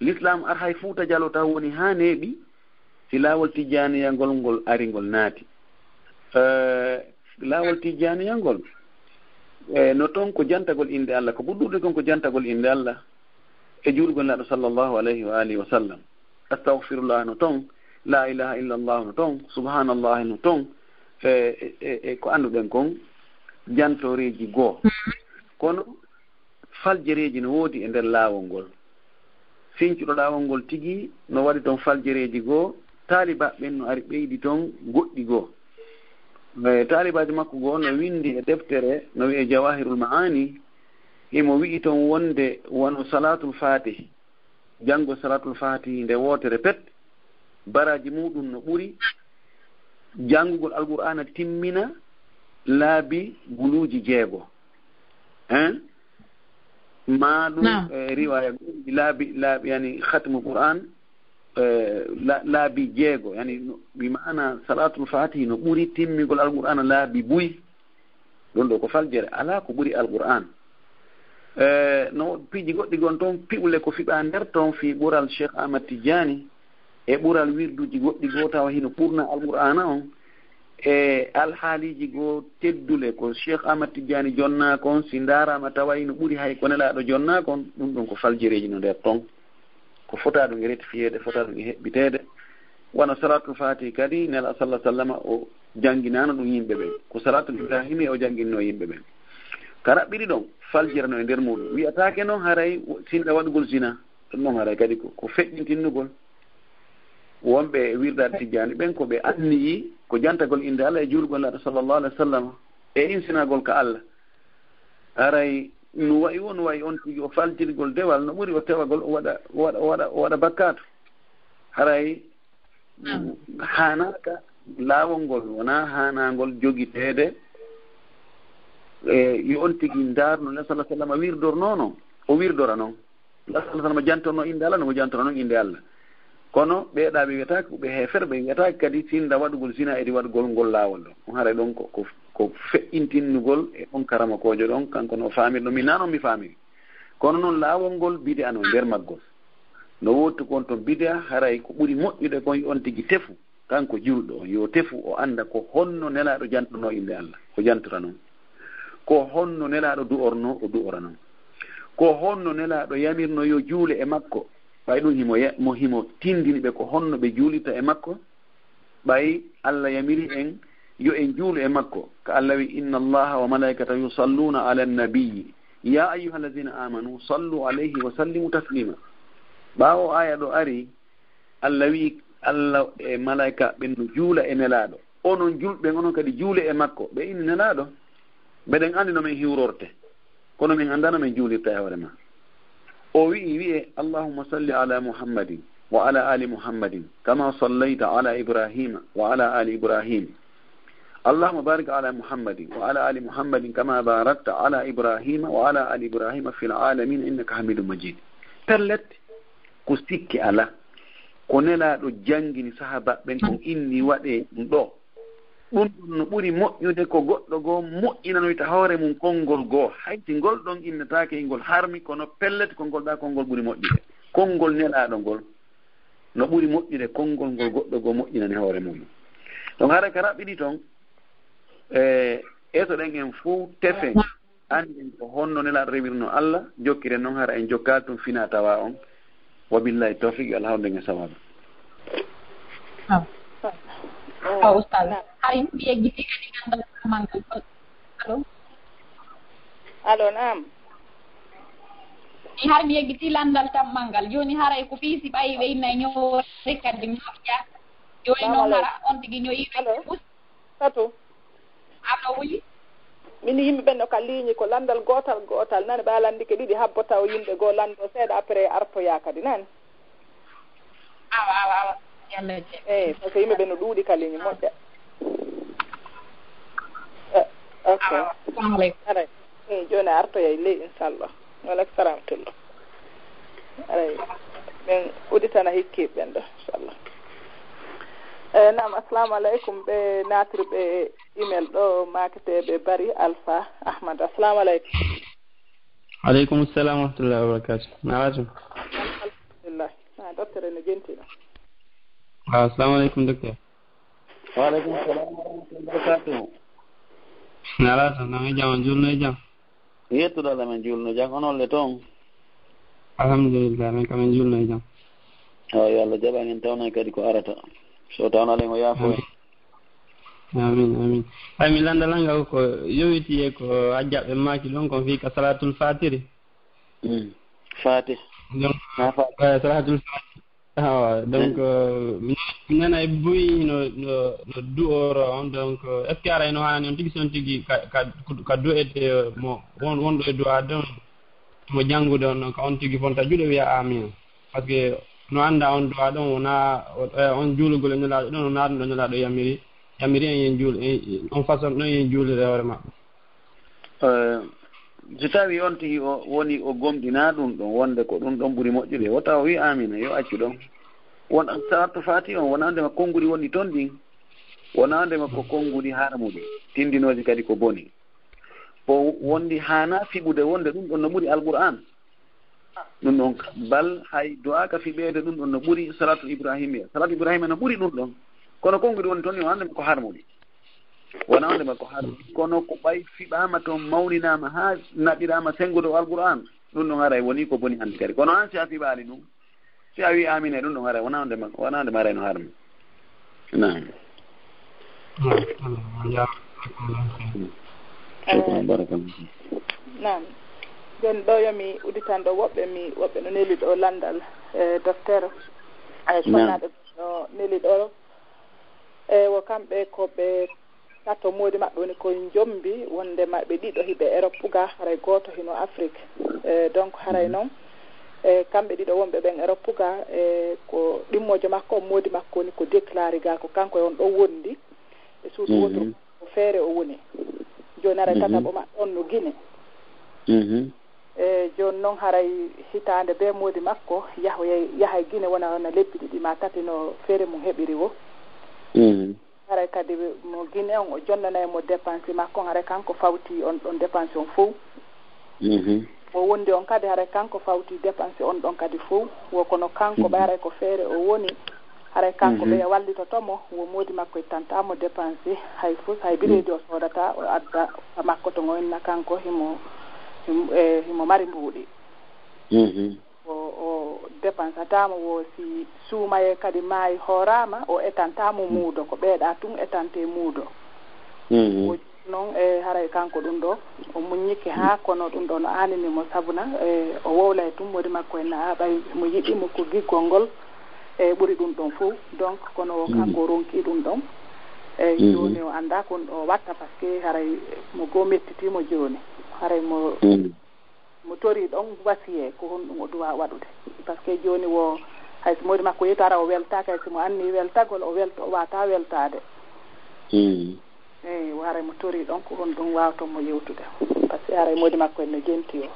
Lislaamu ar hay Fuuta Jaloo taw woni haa neeɓi, si laawol Tijjaaniyangol ngol ari ngol naati. Eh, laawol Tijjaaniyangol, eh, no ton ko jantagol innde Allah, ko ɓuri ɗuuɗude kon ko jantagol innde Allah e juulgol Nelaaɗo sallallahu alayhi wa alihi wa sallam. Astaghfirullah no ton, la ilaha illallah no ton, subhanallah no ton, e, e, e, e ko annduɗen kon, jantooreeji goo. Kono faljereeji no woodi e nder laawol ngol. Sincuɗo laawol ngol tigi no waɗi ton faljereeji goo, taalibaaɓe ɓen no ari ɓeydi ton goɗɗi goo. E, taalibaajo makko goo no winndi e deftere no wi'e Jawahirul Ma'ani, himo wi'i ton wonde wano Salaatul Faatih, janngo Salaatul Faatih nde wootere pet, baraaji muuɗum no ɓuri janngugol Alqur'aana timmina laabi guluuji jeego. Hein? Ma ɗum, Naam. Eh, riwaaya goo, laabi, laabi, yani, khatmu Qur'an, eh, la-, laabi jeego, yani, no, bi maana Salaatul Faatihi no ɓuri timmigol Alqur'aana laabi buy. Ɗum ɗo ko faljere, alaa ko ɓuri Alqur'aan. Eh, no piiji goɗɗi gon toon, piɓle ko fiɓaa nder toon fii ɓural Cheikh Ahmad Tijjaani, e ɓural wirduuji goɗɗi goo tawa hino ɓurna Alqur'aana on, e alhaaliiji goo teddule ko Cheikh Ahmad Tijjaani jonnaa kon, si ndaaraama tawa hino ɓuri hay ko Nelaaɗo jonnaa kon, ɗum ɗum ko faljereeji no nder toon. Ko fotaaɗum e rectifiyeede, fotaaɗum e heɓɓiteede. Wano Salaatul Faatihi kadi, Nelaaɗo sallallaahu alayhi wa sallam o jannginaano ɗum yimɓe ɓen. Ko Salaatul Ibraahiimi o jannginnoo yimɓe ɓen. Ka raɓɓiɗi ɗon, faljere no e nder muuɗum. Wi'ataake noon haray sinɗa waɗugol zina. Ɗum noon haray kadi ko, ko feƴƴintinnugol. Wonɓe e wirdaade Tijjaani ɓen ko ɓe anniyii ko jantagol innde Allah e juulgol Nelaaɗo sallallaahu alayhi wa sallam e insinagol ka Allah. Haray no wa'i o, no wa'i on tigi o faltirgol dewal, no ɓuri o tewagol o waɗa, o waɗa, o waɗa, o waɗa bakkaatu. Haray Naam. Haanaaka laawol ngol, wonaa haanaangol jogiteede, e, yo on tigi ndaar no Nelaaɗo sallallaahu alayhi wa sallam wirdornoo non, o wirdora non. Nelaaɗo sallallaahu alayhi wa sallam jantornoo innde Allah, no o jantora non innde Allah. Kono ɓeeɗaa ɓe wiyataake ko ɓe heeferɓe, ɓe wiyataake kadi sinda waɗugol zina edi waɗugol ngol laawol ɗon. On haray ɗon ko, ko, ko feƴƴintinnugol e on karamokoojo ɗon, kanko no faamirno, min naano mi faamiri. Kono noon laawol ngol bidi'a no e nder maggol. No woodti kon ton bidi'a, haray ko ɓuri moƴƴude kon yo on tigi tefu, kanko julɗo on, yo tefu o annda ko honno Nelaaɗo jantuno innde Allah, o jantora noon. Ko honno Nelaaɗo du'orno, o du'ora noon. Ko honno Nelaaɗo yamirno yo juule e makko, ɓay ɗum himo ya-, mo himo tindini ɓe ko honno ɓe juulirta e makko, ɓay Allah yamiri en yo en juulu e makko. Ka Allah wi, "Inna Allaha wa malaikatahu yusalluna ala nabiyyi, ya ayyuhallazina amanu sallu alayhi wa sallimu taslima." Ɓaawo aya ɗo ari, Allah wi, Allah e malaika ɓen no juula e Nelaaɗo. Onon julɓe, onon kadi juule e makko. Ɓe inni, "Nelaaɗo, meɗen andi no men hiwrorte, kono min anda no men juulirta e hoore ma." O wi'i, wi'e, "Allahumma salli ala Muhammadin wa ala ali Muhammadin kama sallayta ala Ibrahima wa ala ali Ibrahim. Allahumma barik ala Muhammadin wa ala ali Muhammadin kama barakta ala Ibrahima wa ala ali Ibrahima fil alamin innaka Hamidum Majid." Pellet, ko sikki ala, ko Nelaaɗo jangini sahaaba ɓen kon inni waɗe ɗum ɗo. Ɗum ɗon no ɓuri moƴƴude ko goɗɗo goo moƴƴinanoyta hoore mum konngol goo. Hay si ngol ɗon innetaake e ngol harmi, kono pellet konngol ɗaa konngol ɓuri moƴƴude. Konngol Nelaaɗo ngol no ɓuri moƴƴude konngol ngol goɗɗo goo moƴƴinani hoore mum. Ɗon haray ka raɓɓiɗi ton, e, eto ɗen en fow tefen, annden ko honno Nelaaɗo rewirno Allah, jokkiren noon hara en jokkaali tun fina tawa on. Wa billahi tawfiq, yo Allah hawru en e sawaaba. Ah. Ah, Ustaz. Naam. Hari mi yeggiti kadi gandal tammal ngal. Allo? Allo, naam. Mi hari mi yeggiti landal tammal ngal. Jooni haray ko fii si ɓayi ɓe inna e ñoore kadi moƴƴa. Jooni noon hara on tigi ñoyi. Allo? Fatou. Allo, oui. Min yimɓe ɓen no ka ligne ko landal gootal gootal. Nani ɓe a landike ɗiɗi habbo taw yimɓe goo lando seeɗa après artoya kadi nani. Awa, awa, awa. Yalla je. Eh, parce que yimɓe ɓen no ɗuuɗi ka ligne moƴƴa. Eh, ok. Awa, awa. Assalamu alaikum. Aray. Eh, jooni a artoyay ley, inchallah. Wa alaikum salam tullo. Aray. Ɓen uditana hikkiiɓe ɓen ɗo, inchallah. Eh, naam, assalamu alaikum. Ɓe naatiri ɓe email ɗo, maaketeeɓe Bari Alpha Ahmad. Assalamu alaikum. Alaikum salam wa rahmatullahi wa barakatuh. Na wato? Alhamdulillah. Na docteur no jenti no. Ah, assalamu alaikum, docteur. Wa alaikum salam wa rahmatullahi wa barakatuh. Na wato, na e jam, on julno e jam? Yettude Allah, men julno jam, onon le toon? Alhamdulillah, men kam en julno e jam. O, yo Allah jaɓan en, tawna en kadi ko arata. So tawna len o yaafo en. Amin. Amin, amin. Hay mi landal ngal ko yowiti e ko Ajjaɓe maaki ɗon kon fii ka Salatul Fatiri. Mm. Fatih. Donc, na Fatih. Eh, Salatul Fatiri. Awa, donc, euh, mi, mi nana e buy no, no, no du'oro on, donc, euh, est-ce que aray no haani on tigi, si on tigi ka, ka, ka du'ete mo, won, wonɗo e du'a ɗon, mo janngude on, ka on tigi fonta juuɗe wi'a amin? Parce que no annda on du'a ɗon, wona, eh, on juulugol e Nelaaɗo ɗon, wona ɗum ɗo Nelaaɗo yamiri, yamiri en yen juul-, en, on façon ɗon yen juulire hoore maɓɓe. Eh, so tawi on tigi o woni o gomɗinaa ɗum ɗon, wonde ko ɗum ɗon ɓuri moƴƴude, wota o wi' aamiina, yo accu ɗon. Won Salatu Faati on, wonaa nde ma konnguɗi woni ton ɗin, wonaa nde ma ko konnguɗi harmuɗi, tindinooji kadi ko boni. Ko wondi haanaa fiɓude wonde ɗum ɗon no ɓuri Alqur'aan. Ɗum ɗon ka-, bal hay du'aaka fiɓeede ɗum ɗon no ɓuri Salatu Ibrahimiya. Salatu Ibrahimiya no ɓuri ɗum ɗon. Kono konnguɗi woni ton, wonaa nde ma ko harmuɗi. Wonaa nde ma ko harmuɗi. Kono ko ɓay fiɓaama ton, mawninaama haa naɓiraama senngude o Alqur'aan. Ɗum ɗon haray woni ko boni hannde kadi. Kono aan si a fiɓaali ɗum, si a wii aamiin e ɗum ɗon haray, wonaa nde ma-, wonaa nde ma haray no harmi. Naam. Shukran, barakallahu. Naam. Jooni ɗo yo mi udditan ɗo woɓɓe, mi, woɓɓe no neli ɗo lanndal, eh, docteur. Eh, sonnaaɓe no neli ɗo. Eh, wo kamɓe ko ɓe tato moodi maɓɓe woni ko njombi, wonde maɓɓe ɗiɗo hiɓe Europe ga, haray gooto hino Afrique. Eh, donc haray noon, eh, kamɓe ɗiɗo wonɓe ɓen Europe ga, eh, ko ɗimmoojo makko, moodi makko woni ko déclaré ga, ko kanko e on ɗo wondi. E suudu woturu ko feere o woni. Jooni aray tataɓo maɓɓe on no Guinée. Mhm. E jooni noon, haray hitaande bee moodi makko yahoyay, yahay Gine, wona, wona lebbi ɗiɗi maa tati no feere mum heɓiri wo. Mhm. Haray kadi mo Gine on, o jonnanay mo dépense makko on, haray kanko fawti on ɗon dépense on fow. Mhm. O wondi on kadi, haray kanko fawti dépense on ɗon kadi fow. Wo kono kanko, mhm, ɓay haray ko feere o woni, haray kanko, mhm, ɓeya wallitoto mo, wo moodi makko ittanta mo dépense hay fus, hay bireedi o soodata, o adda ka makko to ngoynna kanko, himo, himo, eh, himo mari mbuuɗi. Mhm. O, o dépensata mo, wo si suumayee kadi maayi hooraama, o etanta mo, mhm, muudo, ko ɓeeɗa tun etante muudo. Mhm. Wo noon, e haray kanko ɗum ɗo, o muññike haa kono ɗum ɗo no aanini mo, sabuna, e o wowlay tun moodi makko en, na ɓay mo yiɗi mo ko giggol ngol, e ɓuri ɗum ɗon fow. Donc, kono o, mm, kanko ronki ɗum ɗon. E, mm, jooni o anndaa ko o watta, parce que haray mo goo mettitii mo jooni. Haray mo, mm, mo torii ɗon wasiyee, ko honɗum o duwaa waɗude. Parce que jooni wo, hay so moodi makko yehi to ara o weltaaka, hay so mo anni weltagol, o welta, o waata weltaade. Mm. Eey, haray mo torii ɗon, ko honɗum waawton mo yewtude? Parce que haray moodi makko en no jenti o.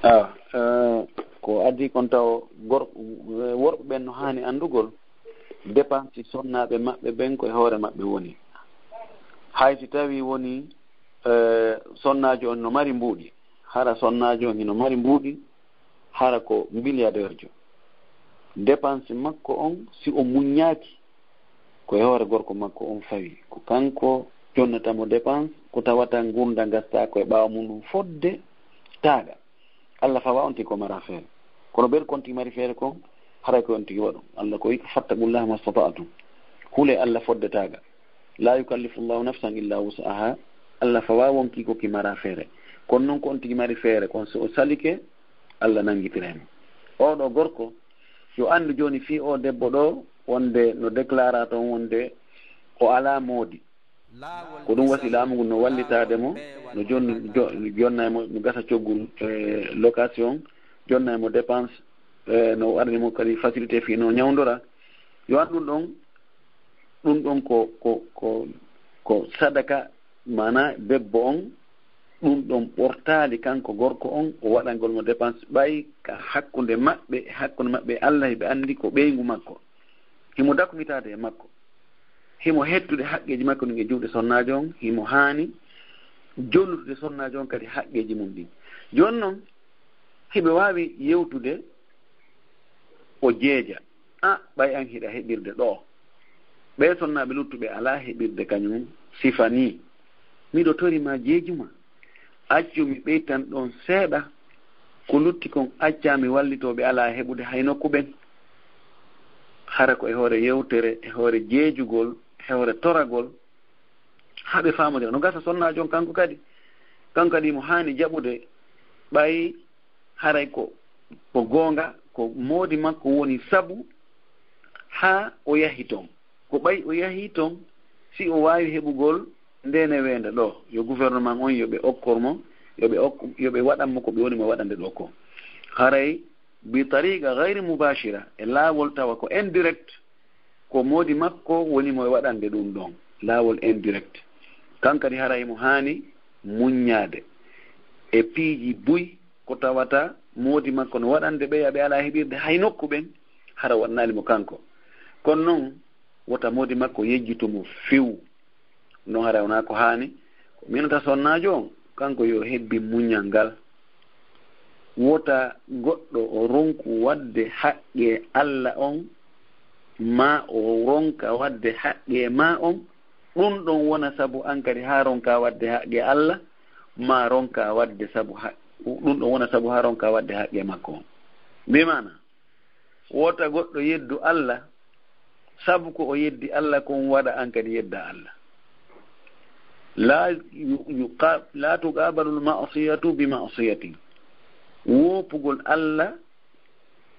Ah, eh, ko adii kon taw gor-, eh, worɓe ɓen no haani anndugol dépense sonnaaɓe maɓɓe ɓen ko e hoore maɓɓe woni. Hay si tawii woni, eh, sonnaajo on no mari mbuuɗi, hara sonnaajo on hino mari mbuuɗi, hara ko milliardaire jo. Dépense makko on, si o muññaaki, ko e hoore gorko makko on fawi. Ko kanko jonnata mo dépense, ko tawata ngurndan gasta ko e ɓaawo mum ɗum fodde taaga. Allah fawa on tigi ko mara feere. Kono ɓen ko on tigi mari feere kon, haray ko on tigi waɗo. Allah ko wi'i, "Fattaqullaha mastata'tum." Hule Allah fodde taaga. "La yukallifu Allahu nafsan illa wus'aha." Allah fawa wonki ko ki mara feere. Kono non ko on tigi mari feere, kon so o salike, Allah nangitiray mo. Oɗo gorko, yo anndu jooni fii o debbo ɗo, wonde no déclara ton wonde o alaa moodi. Ko ɗum wasi laamu ngun no wallitaade mo, no jon-, jo-, jonna e mo, no gasa coggu, eh, location, jonna e mo dépense, eh, no waɗani mo kadi facilité fii no ñawndora. Yo an ɗum ɗon, ɗum ɗon ko, ko, ko, ko sadaka, maanaa debbo on, ɗum ɗon ɓortaali kanko gorko on, o waɗangol mo dépense ɓay ka hakkunde maɓɓe, hakkunde maɓɓe e Allah, hiɓe anndi ko ɓeyngu makko. Himo dakumitaade e makko. Himo hettude haqqeeji makko ɗin e juuɗe sonnaajo on, himo haani jonnutude sonnaajo on kadi haqqeeji mum ɗin. Jooni non, hiɓe waawi yewtude o jeeja. A, ɓay an hiɗa heɓirde ɗoo. Ɓee sonnaaɓe luttuɓe alaa heɓirde kañum sifa nii. Miɗo tori ma jeejuma. Accu mi ɓeytan ɗon seeɗa. Ko lutti kon acca mi wallitoo ɓe alaa heɓude hay nokku ɓen. Hara ko e hoore yewtere, e hoore jeejugol, e hoore toragol, haa ɓe faamodira. No gasa sonnaajo on kanko kadi. Kanko kadi mo haani jaɓude ɓay haray ko, ko goonga, ko moodi makko woni sabu haa o yahi ton. Ko ɓay o yahi ton, si o waawi heɓugol ndee neweende ɗoo, yo gouvernement on yo ɓe okkor mo, yo ɓe ok-, yo ɓe waɗan mo ko ɓe woni mo waɗande ɗoo ko. Haray bi tariqa gayri mubashira, e laawol tawa ko indirect, ko moodi makko woni mo e waɗande ɗum ɗon, laawol indirect. Kan kadi haray mo haani muññaade e piiji buy ko tawata moodi makko no waɗande ɓeya ɓe alaa heɓirde hay nokku ɓen, hara waɗnaali mo kanko. Kono non, wota moodi makko yejjito mo few. No hara wonaa ko haani, ko miinata sonnaajo on, kanko yo hebbi muñal ngal. Wota goɗɗo o ronku waɗde haqqe Alla on, maa o ronka waɗde haqqe maa on, ɗum ɗon wona sabu an kadi haa ronka waɗde haqqe Alla, maa ronka waɗde sabu ha-, ɗum ɗon wona sabu haa ronka waɗde haqqe makko on. Bi maana, wota goɗɗo yeddu Alla, sabu ko o yeddi Alla kon waɗa an kadi yedda Alla. La yu-, yuqa-, la tuqabalu al-ma'siyatu bi ma'siyatin. Woopugol Alla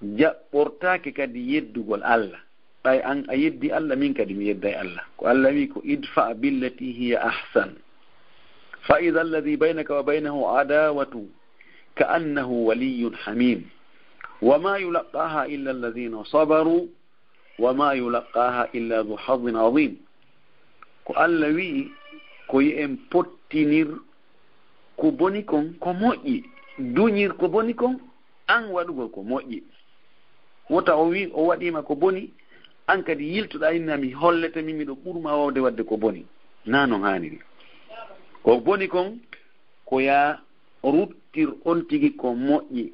jaɓɓortaake kadi yeddugol Alla. Ɓay an a yeddi Alla, min kadi mi yedday Alla. Ko Alla wi ko, "Idfa billati hiya ahsan. Fa idha alladhi baynaka wa baynahu adawatu ka annahu waliyyun hamim. Wa ma yulaqqaha illa alladhina sabaru, wa ma yulaqqaha illa dhu hadhin adhim." Ko Alla wi'i, ko yo en pottinir ko boni kon ko moƴƴi. Duñir ko boni kon, an waɗugol ko moƴƴi. Wota o wi o waɗiima ko boni, an kadi yiltoɗaa inna mi hollete mi miɗo ɓurma wawde waɗde ko boni. Na non haaniri. Ko boni kon, ko yaa ruttir on tigi ko moƴƴi.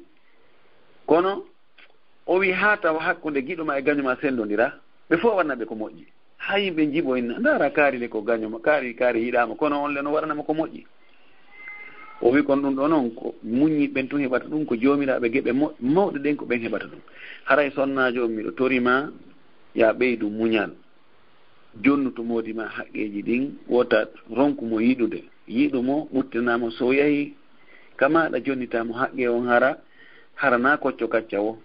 Kono o wi haa tawa hakkunde giɗo ma e gaño ma senndondira, ɓe fof waɗna ɓe ko moƴƴi. Haa yimɓe njiɓo inna, ndaara kaari le ko gaño ma, kaari, kaari yiɗaama, kono on le no waɗana mo ko moƴƴi. O wi kon ɗum ɗo noon, ko muññiiɓe ɓen tun heɓata ɗum, ko joomiraaɓe geɓe mo-, mawɗe ɗen ko ɓen heɓata ɗum. Haray sonnaajo on, miɗo tori ma, yaa ɓeydu muñal. Jonnutu moodi ma haqqeeji ɗin, wota ronku mo yiɗude. Yiɗu mo, ɓuttina mo, so o yahi ka maaɗa jonnitaa mo haqqe on, hara, hara na kocco kacca wo.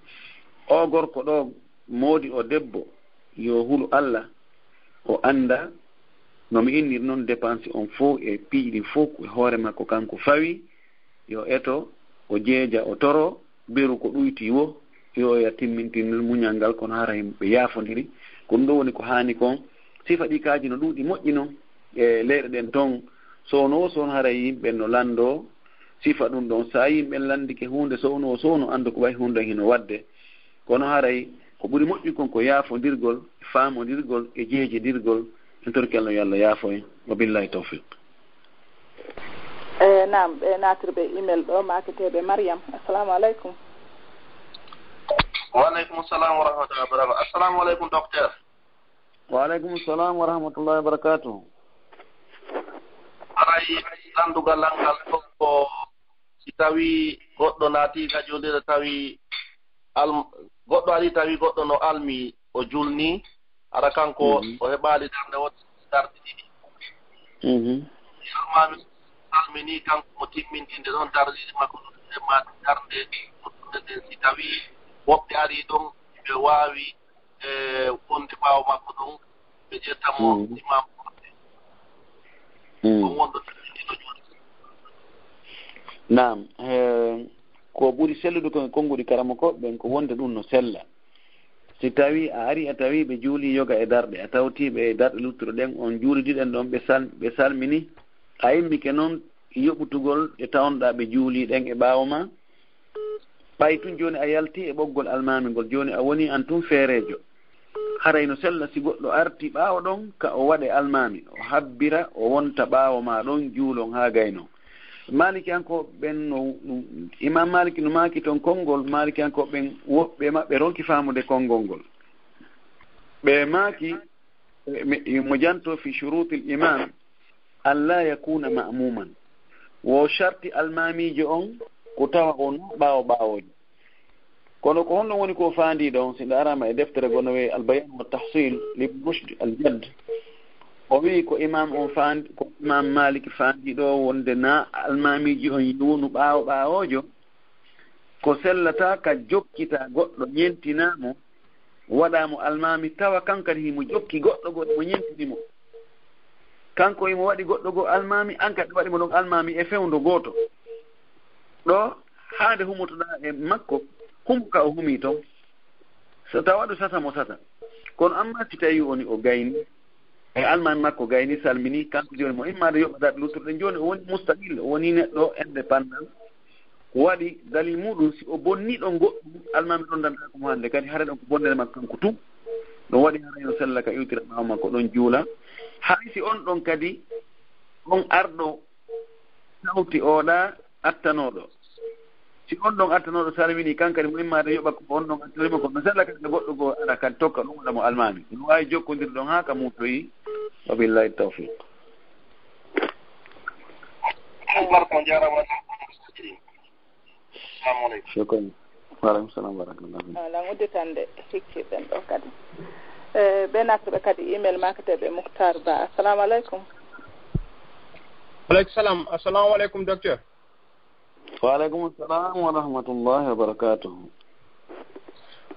O gorko ɗo, moodi o debbo, yo hulu Alla, o annda no mi innir non dépense on fof e piiji ɗin fof ko e hoore makko kanko fawi, yo eto, o jeeja, o toro, beru ko ɗuyti wo, yo ya timmintin muñal ngal, kono hara himɓe yaafondiri. Ko ɗum ɗo woni ko haani kon. Sifa ɗi kaaji no ɗuuɗi moƴƴi non e leyɗe ɗen ton. Sowno wo sowno haray yimɓe no lanndo sifa ɗum ɗon. So a yimɓe lanndike huunde sowno wo sowno, anndu ko wayi huunde hino waɗde. Kono haray ko ɓuri moƴƴi kon ko yaafondirgol, faamondirgol e jeejedirgol. En torki Alla yo Alla yaafo en. Wa billahi tawfiq. E naam, ɓe naatirɓe email ɗo, maaketeeɓe Mariam. Assalamu aleykum. Wa aleykum salam wa rahmatullahi wa barakatuh. Assalamu aleykum, docteur. Wa aleykum salam wa rahmatullahi wa barakatuh. Haray anndugal an ngal fof ko si tawi goɗɗo naati ka julirde, tawi al-, goɗɗo ari tawi goɗɗo no almi, o julni, hara kanko o heɓaali darnde, o darɗe ɗiɗi. Almaami salmini, kanko mo timmintinde ɗon darɗe ɗiɗi makko ɗum, e ma darnde ɗum ɗen, si tawi woɓɓe ari ɗon, ɓe waawi e wonde ɓaawo makko ɗon, ɓe ƴetta mo imam. Ko wonɗo ɗino julde. Naam, eh, ko ɓuri sellude ko e konnguɗi karamoko ɓen ko wonde ɗum no sella. Si tawi a ari a tawi ɓe juuli yoga e darɗe, a tawti ɓe e darɗe luttuɗe ɗen, on juulidi ɗen ɗon, ɓe sal-, ɓe salmini, a immike noon yoɓutugol ɗe tawnɗaa ɓe juuli ɗen e ɓaawo ma, ɓay tun jooni a yalti e ɓoggol almaami ngol, jooni a woni an tun feereejo. Haray no sella si goɗɗo arti ɓaawo ɗon ka o waɗe almaami, o habbira, o wonta ɓaawo ma ɗon, juulon haa gayno. Maalikiyankooɓe ɓen no, no, Imam Maaliki no maaki ton konngol, Maalikiyankooɓe ɓen woɓɓe maɓɓe ronki faamude konngol ngol. Ɓe maaki, mi, mo janto fi shuruutil imam, an laa yakuuna ma'muuman. Wo sharti almaamiijo on ko tawa o no ɓaawo ɓaawoojo. Kono ko honɗum woni ko faandiiɗo on? Si ndaaraama e deftere goo no wi'ee Al-Bayaan wa Tahsiil li Ibn Rushd Al-Jadd, o wi'i ko imaam on faandi-, ko imaam Maalik faandiiɗo wonde na almaamiiji on yownu ɓaawo ɓaawoojo, ko sellataa ka jokkitaa goɗɗo ñentinaa mo, waɗaa mo almaami, tawa kan kadi himo jokki goɗɗo goo, himo ñentini mo. Kanko himo waɗi goɗɗo goo almaami, an kadi waɗi mo ɗon almaami e fewndo gooto. Ɗo, haa nde humotoɗaa e makko, humo ka o humii ton. So tawa ɗo sata mo sata. Kono amma si tawi woni o gayni, e almaami makko gayni, salmini, kanko jooni mo immaade yoɓa darɗe luttuɗe ɗen. Jooni o woni mustaqil, o woni neɗɗo indépendant. Waɗi dalil muɗum, si o bonni ɗon goɗɗum, almaami ɗon dandaako mo hannde. Kadi hara ɗon ko bonnere makko kanko tun. Ɗum waɗi hara yo sella ka iwtira ɓaawo makko ɗon juula. Hay si on ɗon kadi, on arɗo tawti oɗa attanooɗo. Si on ɗon attanooɗo salmini, kan kadi mo immaade yoɓa ko on ɗon attanimo, kono sella kadi no goɗɗo goo ara kadi tokka ɗum waɗa mo almaami. No waawi jokkondirde ɗon haa ka muutoyi. Wa billahi tawfiq. Barka, on jaaraama. Assalamu aleykum. Shukran. Wa aleykum salam wa rahmatullah. Ala udditande sikkiɗen ɗo kadi. E, ɓe nattuɓe kadi email maaketeeɓe Muktar Ba. Assalamu aleykum. Aleykum salam. Assalamu aleykum, docteur. Wa aleykum salam wa rahmatullahi wa barakatuh.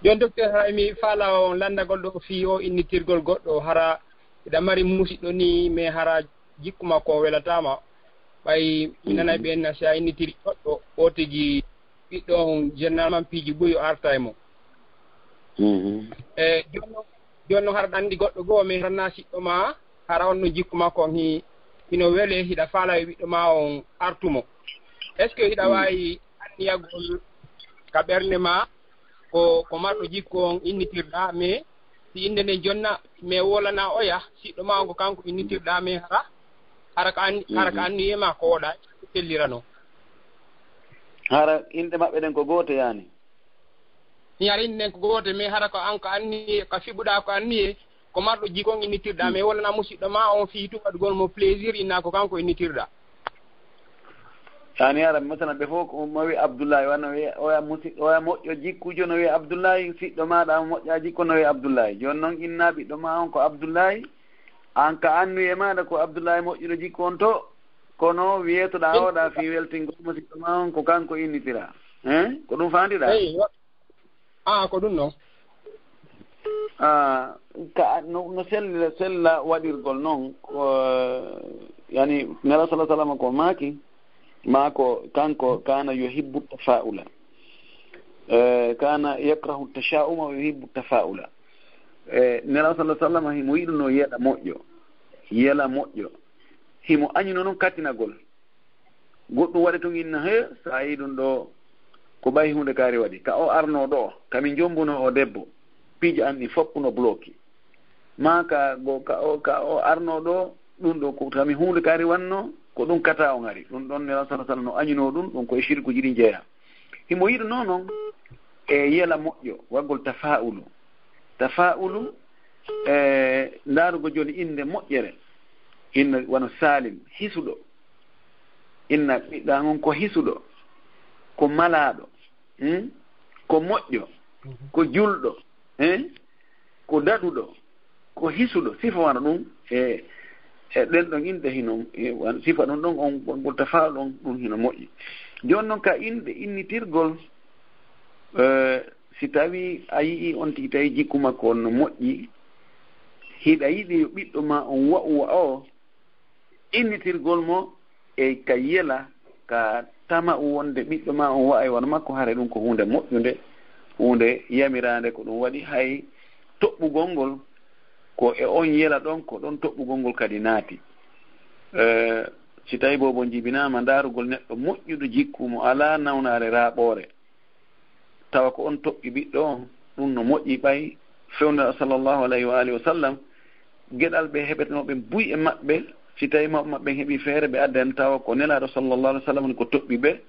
Jooni, docteur, hay mi faala on lanndagol ɗo fii o innitirgol goɗɗo, hara hiɗa mari musiɗɗo ni, mais hara jikku makko o welataama. Ɓay mi nanay ɓe enna si a innitiri goɗɗo, o tigi ɓiɗɗo on, généralement piiji buy o arta e mo. E, jooni non, jooni non hara ɗa anndi goɗɗo goo, mais hara na siɗɗo ma, hara on no jikku makko on hi-, hino wele, hiɗa faala e ɓiɗɗo ma on artu mo. Est-ce que hiɗa waawi anniyagol ka ɓernde ma ko, ko marɗo jikku on innitirɗaa, mais si innde nden jonna, mais wolana oya, siɗɗo ma on ko kanko innitirɗaa, mais hara, hara ka anni-, hara ka Mhm. anniyee ma ko woɗaa, sellirano. Hara inɗe maɓɓe ɗen ko goote, yaani? Mi hara inɗe ɗen ko goote, mais hara ko an ko anniyee, ka fiɓuɗaa ko anniyee, ko marɗo jikku on innitirɗaa, Hmm. mais wolana musiɗɗo ma on fii tun waɗugol mo plaisir, innaa ko kanko innitirɗaa. Yaani hara, masalan, ɓe fof ko mo wi'i Abdullahi, wano wi'i, oya musi-, oya moƴƴo jikkujo no wi'i Abdullahi, siɗɗo maaɗa mo moƴƴaa jikku no wi'i Abdullahi. Jooni non innaa ɓiɗɗo ma on ko Abdullahi, an ka anniyee maaɗa ko Abdullahi moƴƴuɗo jikku on to, kono wi'etoɗaa Ɓen- oɗa fii weltingol musiɗɗo ma on ko kanko innitiraa. Hein? Ko ɗum faandiɗaa? Eyi, wa-, ah, ko ɗum non. Ah, ka, no, no sella, sella waɗirgol non, ko, yani, Nela sallallahu alaihi wasallam ko maaki, maa ko kanko kana yuhibbu tafa'ula. Eh, kana yakrahu tasha'uma wa yuhibbu tafa'ula. Eh, Nela sallallahu alaihi wasallam himo yiɗuno yela moƴƴo. Yela moƴƴo. Himo añuno non kattinagol. Goɗɗum waɗi tun inna, he, so a yii ɗum ɗo, ko ɓay huunde kaari waɗi. Ka o arnoo ɗo, ka min jombuno o debbo, piiji an ɗin fof no bloki. Maa ka go, ka o, ka o arnoo ɗo, ɗum ɗo ko ka min huunde kaari wanno, ko ɗum kata o ngari. Ɗum ɗon Nela sallallahu alaihi wasallam no añunoo ɗum, ɗum ko e shirkuji ɗin jeyaa. Himo yiɗunoo non e yela moƴƴo, waggol tafa'ulu. Tafa'ulu, e ndaarugol jooni innde moƴƴere. Inna wano Salim, hisuɗo. Inna ɓiɗɗo an on ko hisuɗo, ko malaaɗo, hmm? Ko moƴƴo, ko julɗo, hein? Ko daɗuɗo, ko hisuɗo. Sifa wano ɗum, e, e ɗen ɗon inɗe hino, e, wan-, sifa ɗum ɗon on, on ɓurta faa ɗon, ɗum hino moƴƴi. Jooni non ka inɗe innitirgol, e, si tawi a yi'i on tigi tawi jikku makko on no moƴƴi, hiɗa yiɗi yo ɓiɗɗo ma on wa'u wa'o, innitirgol mo e ka yela, ka tama'u wonde ɓiɗɗo ma on wa'ay wano makko, hare ɗum ko huunde moƴƴunde, huunde yamiraande, ko ɗum waɗi hay toɓɓugol ngol ko e on yela ɗon, ko ɗon toɓɓugol ngol kadi naati. Eh, si tawi boobo jibinaama ndaarugol neɗɗo moƴƴuɗo jikku mo alaa nawnaare raaɓoore, tawa ko on toɓɓi ɓiɗɗo on, ɗum no moƴƴi ɓay fewndo sallallahu alayhi wa alihi wa sallam, geɗal ɓe heɓetenoo ɓen buy e maɓɓe, si tawi mawɓe maɓɓe ɓen heɓi feere, ɓe adda en tawa ko Nelaaɗo sallallahu alayhi wa sallam woni ko toɓɓi ɓe.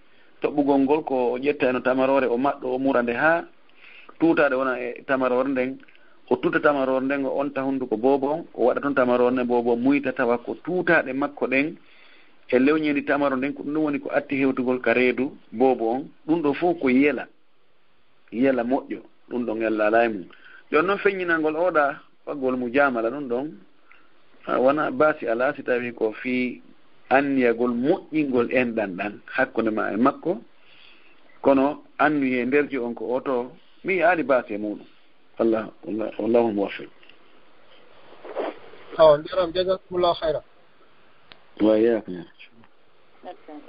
Toɓɓugol ngol ko o ƴettayno tamaroore, o maɗɗo, o mura nde haa tuutaade wona e tamaroore nden, o tuuta tamaroore nden, o onta hunnduko boobo on, o waɗa toon tamaroore nden, boobo on muyta tawa ko tuutaaɗe makko ɗen e lewñeendi tamaro nden, ko ɗum ɗum woni ko atti hewtugol ka reedu boobo on. Ɗum ɗo fof ko yela, yela moƴƴo, ɗum ɗon ella alaa e mum. Jooni noon feññinangol oɗa faggol mu jaamala ɗum ɗon, a, wona baasi alaa si tawi ko fii anniyagol moƴƴingol enɗan ɗan hakkunde ma e makko, kono anniyee nder jo on ko oto, mi yi'aali baasi e muɗum. Allah, Allah, Allahul muwaffiq. Awa, njaram, jazakumullahu khairan. Wa iyyakum.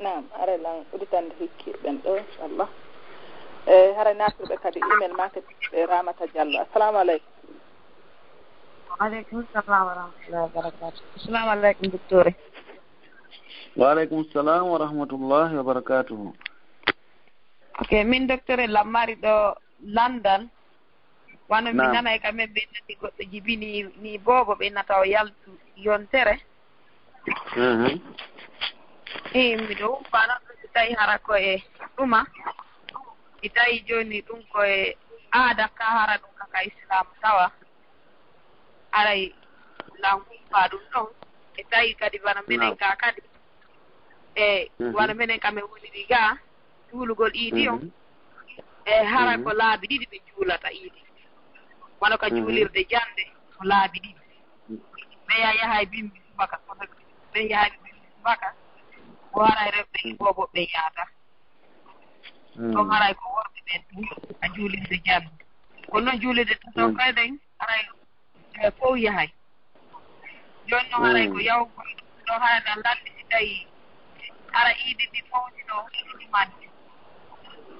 Naam, aray lan uditande hikki ɓen ɗo, inchallah. E, haray naatirɓe kadi email ma kadi ɓe Ramata Diallo. Assalamu aleykum. Wa aleykum salam wa rahmatullahi wa barakatuh. Assalamu aleykum, docteur. Wa aleykum salam wa rahmatullahi wa barakatuh. Ok, min docteur Lammari ɗo London. Wano mi Naam. Nanay ka men ɓe nani goɗɗo jibini ni boobo ɓe nata o yaltu yontere. Mhm. Ii, miɗo humpana ɗum si tawi hara ko e ɗuma. Mi tawi jooni ɗum ko e aada ka hara ɗum ka ka Islam tawa. Aray lan humpa ɗum ɗon. E tawi kadi bana menen Naam. Ka kadi. E Mhm. Wano menen ka men woniri ga, juulugol iidi on. Mhm. E hara Mhm. Ko laabi ɗiɗi ɓe juulata iidi. Wano ka Mhm. Juulirde jannde, ko laabi ɗiɗi. Mhm. Ɓe ya-, yahay bimbi subaka, kono ɓe yahay bimbi subaka, ko haray rewɓe Mhm. Boobo ɓe yaata. Mhm. Ɗon haray ko worɓe ɓen tun, ka juulirde jannde. Kono noon juulirde tato Mhm. Kay ɗen, haray e fow yahay. Jooni noon haray ko Mm. Yawgol ɗo hara ɗan lanndi si tawi hara iidi ndi fowti ɗo ɗumande.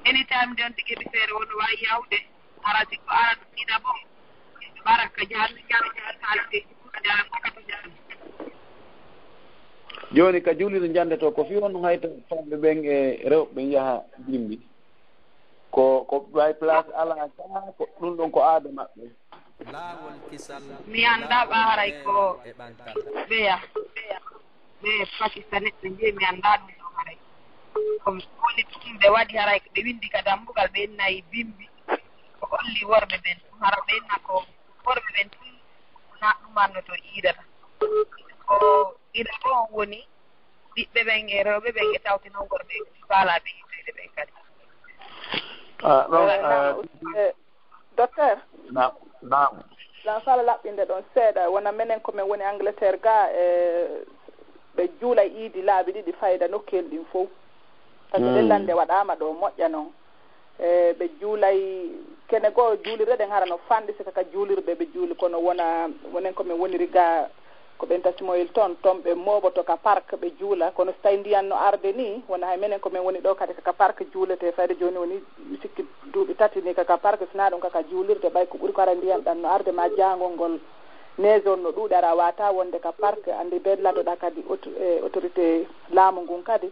Anytime nde on tigi heɓi feere wonno waawi yahude, hara si ko ara ɗum ina bon. Baraka jahanno jaro jahan haalde, jahan ko kato jahan. Jooni ka juulirde jannde to ko fii on hayta famɓe ɓen e rewɓe ɓen yaha jimbi. Ko, ko ɗuway place alaa gaa, ko ɗum ɗon ko aada maɓɓe. Laawol kisal. Mi anndaa ɓa haray ko ɓeya, ɓe Pakistan ɓe njeyi, mi anndaa ɗum ɗon haray. Ko woni ɗum ɓe waɗi haray, ko ɓe winndi ka dambugal, ɓe innayi bimbi. Ko holli worɓe ɓen, hara ɓe inna ko worɓe ɓen tun, na ɗum annoto iidata. Ko iida ko woni ɓiɓɓe ɓen e rewɓe ɓen e tawti non worɓe faalaaɓe ittede ɓen kadi. Ah, ɗon, Voilà, eh, naam, eh, docteur? Naam, naam. Lan fala laɓɓinde ɗon seeɗa, wona menen ko men woni Angleterre ga, e ɓe juula iidi laabi ɗiɗi fayda nokkeeli ɗin fow. Par ce que ɗen lande waɗaama ɗo moƴƴa non. E ɓe juulay kene goo juulirde ɗen hara no fanɗi sika ka juulirɓe ɓe juuli, kono wona, wonen ko men woniri ga ko ɓen tacimoyel ton, ton ɓe mooɓoto ka park ɓe juula, kono so tawi ndiyan no arde ni, wona hay menen ko men woni ɗo kadi ka park juulete, fayde jooni woni mi sikki duuɓi tati ni ka, ka park, sina ɗum ka, ka juulirde, ɓay ko ɓuri ko ara ndiyan ɗan no arde ma jaangol ngol neige on no ɗuuɗi, ara wata wonde ka park, andi be ladoɗa kadi auto-, e autorité laamu ngun kadi.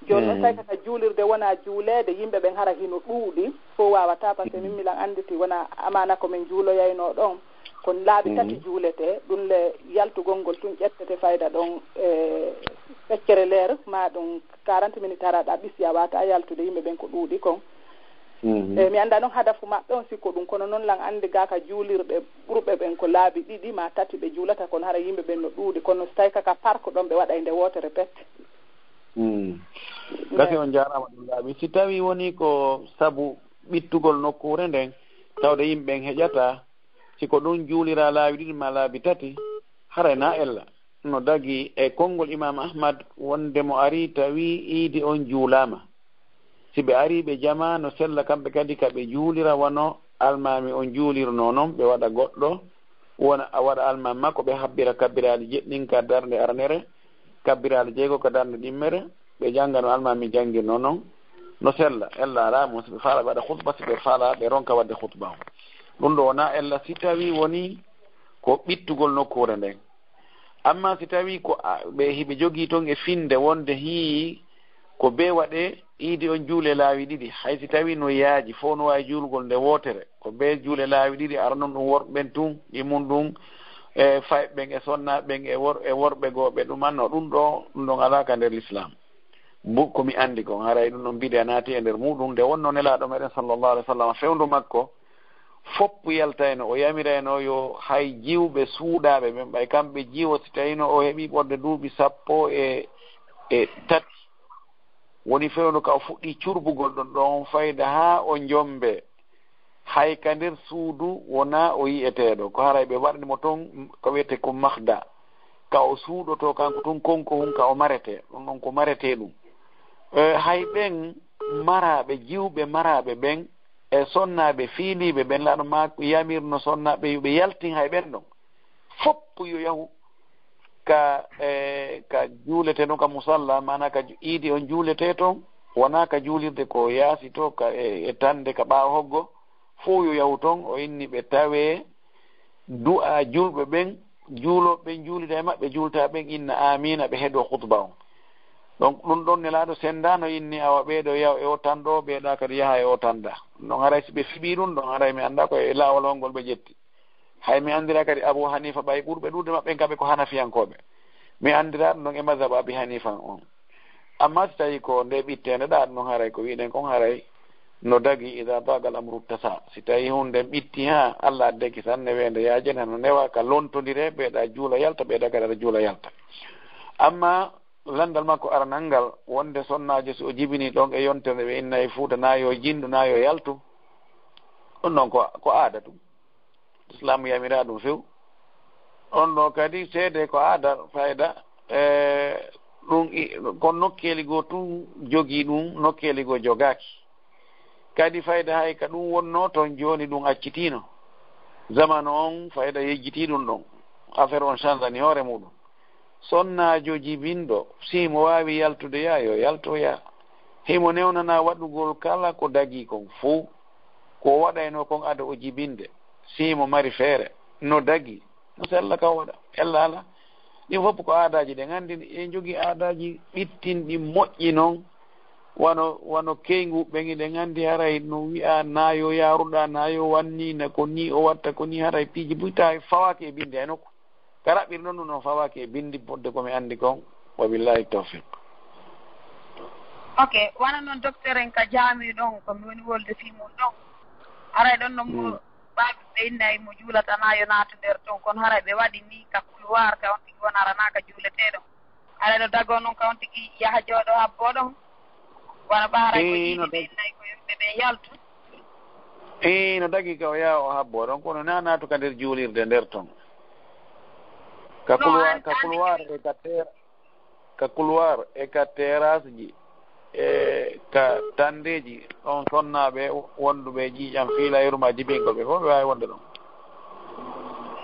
Jooni noon, tawi kaka juulirde wona juuleede, yimɓe ɓen hara hino ɗuuɗi, fof waawata, par ce que min milan annditi wona amaana ko min juuloyayno ɗon, ko laabi tati juulete, ɗum le yaltugol ngol tun ƴettete fayda ɗon e feccere leer, ma ɗum quarante minutes hara ɗa ɓisi a waata yaltude, yimɓe ɓen ko ɗuuɗi kon. E mi annda noon hadafu maɓɓe on sikko ɗum, kono noon lan anndi ga ka juulirɗe ɓurɓe ɓen ko laabi ɗiɗi ma tati ɓe juulata, kono hara yimɓe ɓen no ɗuuɗi, kono so tawi kaka park ɗon ɓe waɗay nde wootere pet. Mm. Gasi on jaaraama ɗum laaɓi. Si tawii wonii ko sabu ɓittugol nokkuure nden, tawde yimɓe ɓen heƴataa, si ko ɗum juuliraa laabi ɗiɗi maa laabi tati, haray na ella. No dagii e konngol Imaam Ahmad wonde mo arii tawii iidi on juulaama. Si ɓe arii ɓe jamaa no sella kamɓe kadi ka ɓe juulira wano almaami on juulirnoo non, ɓe waɗa goɗɗo, wona a waɗa almaami makko, ɓe habbira kabbiraaji jeɗɗin ka darnde aranere, kabbiraaji jeego ka darnde ɗimmere, ɓe jannga no almaami janngirnoo non, no sella. Ella alaa mo, si ɓe faalaa ɓe waɗa khutba, si ɓe faalaa ɓe ronka waɗde khutba on. Ɗum ɗo wonaa ella si tawii wonii ko ɓittugol nokkuure nden. Amma si tawii ko a-, ɓe hiɓe jogii ton e finde wonde hii ko bee waɗee iidi on juule laawi ɗiɗi, hay si tawii no yaaji, fof no waawi juulgol nde wootere, ko bee juule laawi ɗiɗi, ara non ɗum worɓe ɓen tun, ɗi mun ɗum, e fayɓe ɓen e sonnaaɓe ɓen e wor-, e worɓe goo ɓe ɗumanno, ɗum ɗo, ɗum ɗon alaa ka nder Lislaam. Bu-, ko mi anndi kon, haray ɗum ɗon bidiya naati e nder muɗum. Nde wonno Nelaaɗo meɗen sallallahu alaihi wasallam, fewndo makko, foppu yaltayno, o yamirayno yo hay jiwɓe suuɗaaɓe ɓen, ɓay kamɓe jiwo, si tawino o heɓi ɓorde duuɓi sappo e, e tati, woni fewndo ka o fuɗɗi curbugol ɗon ɗon fayda haa o jombe, hay ka nder suudu wona o yi'eteeɗo, ko haray ɓe waɗani mo ton ko wiyete ko mahda, ka o suuɗoto kanko tun konko hun ka o marete, ɗum ɗon ko marete ɗum. E, hay ɓen maraaɓe, jiwɓe maraaɓe ɓen, e sonnaaɓe fiiliiɓe ɓen, laaɗo ma yamirno sonnaaɓe yo ɓe yaltin hay ɓen ɗon. Foppu yo yahu ka, e, ka juulete ɗon ka musalla, maana ka ju-, iidi on juulete ton, wona ka juulirde ko yaasi to, ka, e, e tande ka ɓaawo hoggo, fof yo yahu ton, o inni ɓe tawee du'a julɓe ɓen, juulooɓe ɓen juulida e maɓɓe, juultaa ɓen inna aamiina, ɓe heɗoo khutba on. Donc, ɗum ɗon Nelaaɗo senndaano inni, awa ɓee ɗoo yaha e oo tan ɗoo, ɓee ɗaa kadi yaha e oo tan ɗaa. Ɗum ɗon haray si ɓe fiɓii ɗum ɗon, haray mi anndaa ko e laawol hongol ɓe ƴetti. Hay mi anndiraa kadi Abu Hanifa ɓay ɓurɓe ɗuuɗde maɓɓe en kamɓe ko Hanafiyankooɓe. Mi anndiraa ɗum ɗon e mazhabu Abi Hanifa on. Amma si tawii ko nde ɓitteende ɗaa ɗum ɗon haray ko wi'ɗen kon haray no dagi, idaa daaqa al-amru ittasaa. Si tawii huunde nden ɓitti haa Allah addi kisal, neweende yaajani hano newa ka lontondire, ɓee ɗaa juula yalta, ɓee ɗaa kadi aɗa juula yalta. Amma lanndal makko aranal ngal wonde sonnaajo si o jibinii ɗon e yontere ɓe inna e Fuuta na yo jinndu na yo yaltu, ɗum ɗon ko, ko aada ɗum. Islaam yamiraa ɗum few. On ɗo kadi seede ko aada fayda, e, ɗum i-, ko nokkeeli goo tun jogii ɗum, nokkeeli goo jogaaki. Kadi fayda hay ka ɗum wonnoo ton jooni ɗum accitiino. Zamanu on fayda yejjitii ɗum ɗon. Affaire on changeani hoore muɗum. Sonnaajo jibinɗo, si himo waawi yaltude yaa, yo yaltu yaa. Himo newnanaa waɗugol kala ko dagii kon fow. Ko o waɗaynoo kon ado o jibinde, si himo mari feere, no dagii, no sella ka o waɗa, ella alaa. Ɗin fof ko aadaaji ɗen. Anndi en jogii aadaaji ɓittinɗi moƴƴi non. Wano, wano keyngu ɓen, eɗen anndi haray no wi'a naayo yaaruɗaa, naayo wanniina, ko nii o watta, ko nii haray piiji buy tawi fawaaki e binndi hay nokku. Ka raɓɓirɗon ɗum noon fawaaki e binndi fodde ko mi anndi kon. Wa billahi tawfiq. Ok, wano noon docteur en ka jaami ɗon, ko mi woni wolde fii mun ɗon. Haray ɗon no mo baabi ɓe innayi mo juulata naayo naatu nder ton, kono haray ɓe waɗi nii ka couloir ka on tigi wonaranaaka juuleteeɗo. Haray ɗo dagoo noon ka on tigi yaha jooɗo habboo ɗon. Wano ɓa haray ko Ii, no jiiɗi ɓe dagi. Innayi ko yimɓe ɓe yaltu. Ii, no dagi ka o yaha o habboo ɗon, kono naa naatu ka nder juulirde nder ton. Ka couloir, ka couloir e ka ter-, ka couloir e ka terrasse ji e ka tandeeji, ɗon sonnaaɓe wonduɓe ƴiiƴam fiila yurma jibingol ɓe fof ɓe waawi wonde ɗon.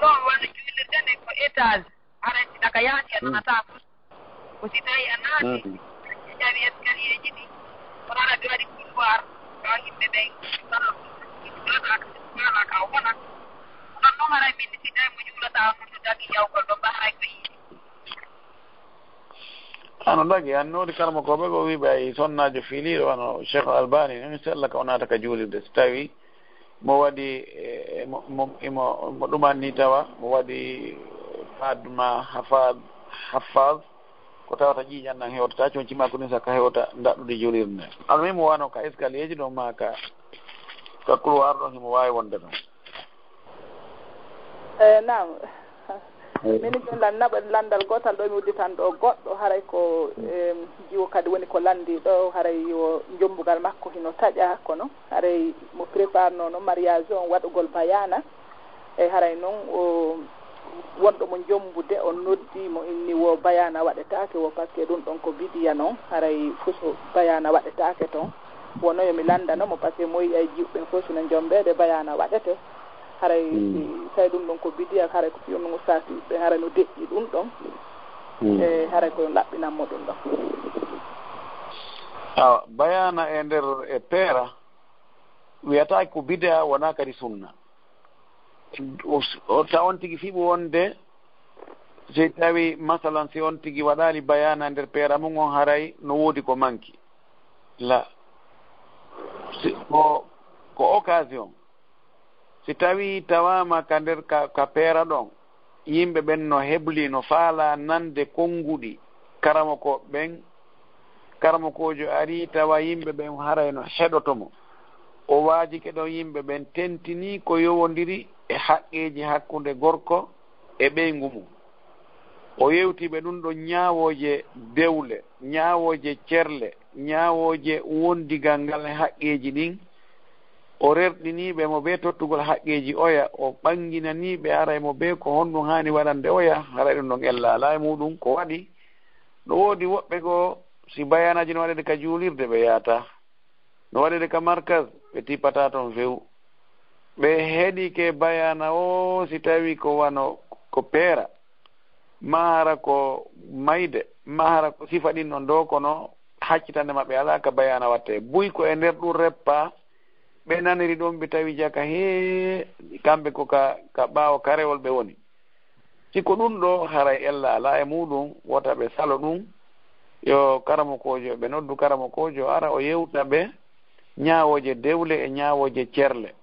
Non, wano juulirde nden ko étage. Haray si ɗaka yaasi a nanataa fof. Ko si tawi a naati, a ƴawi escalier ji ɗi, kono haray ɓe waɗi couloir, ka yimɓe ɓen, kono ɗum ɗaɗa, ɗum ɗaɗa ka wona. Ɗon noon haray min si tawi mo juulata on ɗum dagi yawgol ɗon, ba haray ko yiɗi. Ano dagi, an noodi karmakooɓe ko wiiɓe ay sonnaajo fiiliiɗo wano Cheikh Albani, noon sella ka o naata ka juulirde. Si tawi mo waɗi, e, mo, mo, imo, mo ɗumanni tawa, mo waɗi fadma hafad, hafaz, ko tawata ƴiiƴan nan hewtata, conci makko ɗin sakka hewta ndaɗɗude juulirde nden. Ano min mo wano ka escalier ji ɗon ma ka, ka couloir ɗon himo waawi wonde ɗon. Eh, naam. Min ɗon lan-, naɓa lanndal gootal ɗo, mi udditan ɗo goɗɗo, haray ko, em, jiwo kadi woni ko lanndi ɗo, haray yo jommbugal makko hino taƴa, kono haray mo préparenono mariage on waɗugol bayana, e haray noon o wonɗo mo jommbude, o noddi mo inni wo bayana waɗetaake wo, parce que ɗum ɗon ko bidiya noon, haray fof so bayana waɗetaake toon, wono yo mi lanndano mo, parce que mo yi'ay jiwɓe fof sino jommbeede bayana waɗete. Haray si tawi ɗum ɗon ko bidiya, haray ko fii on ustaas ɓe haray no deƴƴi ɗum ɗon. E haray ko yo laɓɓinan mo ɗum ɗon. Awa, bayana e nder e peera, wiyataake ko bidiya, wonaa kadi sunna. O, o, ta on tigi fiɓu wonde, si tawi, masalan, si on tigi waɗaali bayana nder peera mum on, haray no woodi ko manki. La, si, ko, ko occasion. Si tawi tawaama ka nder ka, ka peera ɗon, yimɓe ɓen no hebli, no faala nande konnguɗi karamokooɓe ɓen, karamokoojo ari tawa yimɓe ɓen haray no heɗoto mo. O waajike ɗon yimɓe ɓen, tentinii ko yowondiri e haqqeeji hakkunde gorko e ɓeyngu mum. O yewti ɓe ɗum ɗon ñaawooje dewle, ñaawooje cerle, ñaawooje wondigal ngal e haqqeeji ɗin. O rerɗinii ɓe mo bee tottugol haqqeeji oya, o ɓannginanii ɓe haray mo bee ko honɗum haani waɗande oya, haray ɗum ɗon ella alaa e muuɗum ko waɗi. No woodi woɓɓe goo, si bayaanaaji no waɗeede ka juulirde, ɓe yahataa. No waɗeede ka markaz, ɓe tippataa toon few. Ɓe heɗike bayaana o, si tawi ko wano ko peera, maa hara ko mayde, maa hara ko sifa ɗin ɗon ɗoo, kono haccitande maɓɓe alaa ka bayaana waɗetee. Buy ko e nder ɗum reppaa, ɓe naniri ɗum, ɓe tawi jaka, hee, kamɓe ko ka, ka ɓaawo karewol ɓe woni. Si ko ɗum ɗoo, haray ella alaa e muuɗum, wota ɓe salo ɗum. Yo karamokoojo, ɓe noddu karamokoojo, ara o yewta ɓe ñaawooje dewle e ñaawooje cerle.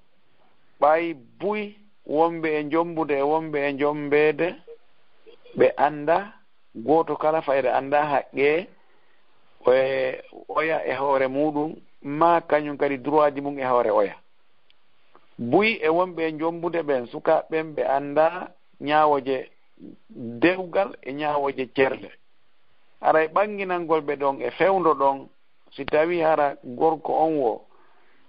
Ɓay buy wonɓe e jommbude e wonɓe e jommbeede, ɓe annda, gooto kala fayda annda haqqee e oya e hoore muuɗum, maa kañum kadi droitji mum e hoore oya. Buy e wonɓe e jommbude ɓen, sukaaɓe ɓen, ɓe annda ñaawooje dewgal e ñaawooje cerle. Haray ɓannginangol ɓe ɗon e fewndo ɗon, si tawi hara gorko on wo,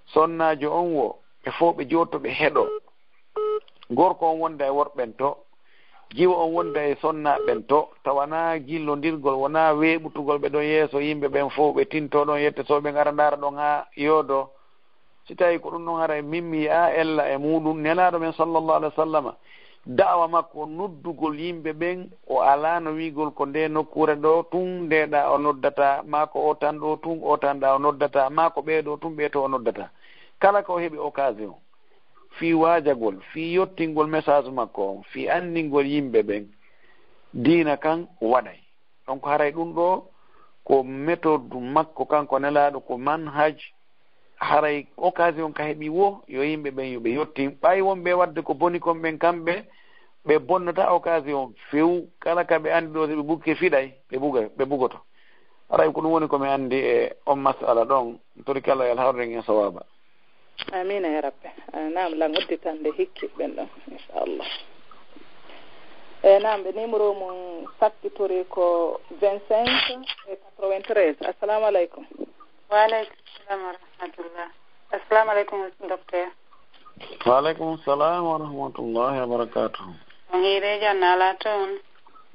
sonnaajo on wo, ɓe fof ɓe jooɗto ɓe heɗo. Gorko on wonda e worɓe ɓen to, jiwo on wonda e sonnaaɓe ɓen to, tawa wonaa jillondirgol, wonaa weeɓutugol ɓe ɗon yeeso yimɓe ɓen fof, ɓe tinto ɗon yette so ɓen ara ndaara ɗon haa yoodo. Si tawi ko ɗum ɗon haray min mi yi'aa ella e muuɗum, Nelaaɗo men sallallahu alaihi wa sallama, da'awa makko, noddugol yimɓe ɓen, o alaano wi'gol ko ndee nokkuure ɗoo tun ndeeɗaa o noddata, maa ko oo tan ɗoo tun, oo tan ɗaa o noddata, maa ko ɓee ɗoo tun, ɓee to o noddata. Kala ko o heɓi occasion, fii waajagol, fii yottingol message makko on, fii anndingol yimɓe ɓen diina kan, waɗay. Donc haray ɗum ɗoo Ko méthode makko kanko nelaaɗo, ko manhaj. Haray occasion ka heɓi wo, yo yimɓe ɓen yo ɓe yottin. Ɓay wonɓe waɗde ko boni kon ɓen, kamɓe ɓe bonnata occasion few. Kala ka ɓe anndi ɗo, si ɓe bukke fiɗay, ɓe buga, ɓe bugoto. Haray ko ɗum woni ko mi anndi e on masala ɗon. Toriki Allah yo Allah hawru en e sawaaba. Amiina ya Rabbi. Eh, naam, lan udditande hikki ɓen ɗon, inchallah. E naam, ɓe numéro mum sakkitori ko vingt-cinq e quatre-vingt-treize. Assalamu aleykum. Wa aleykum salam wa rahmatullah. Assalamu aleykum, docteur. Wa aleykum salam wa rahmatullahi wa barakatuh. On hiire jam, naala toon?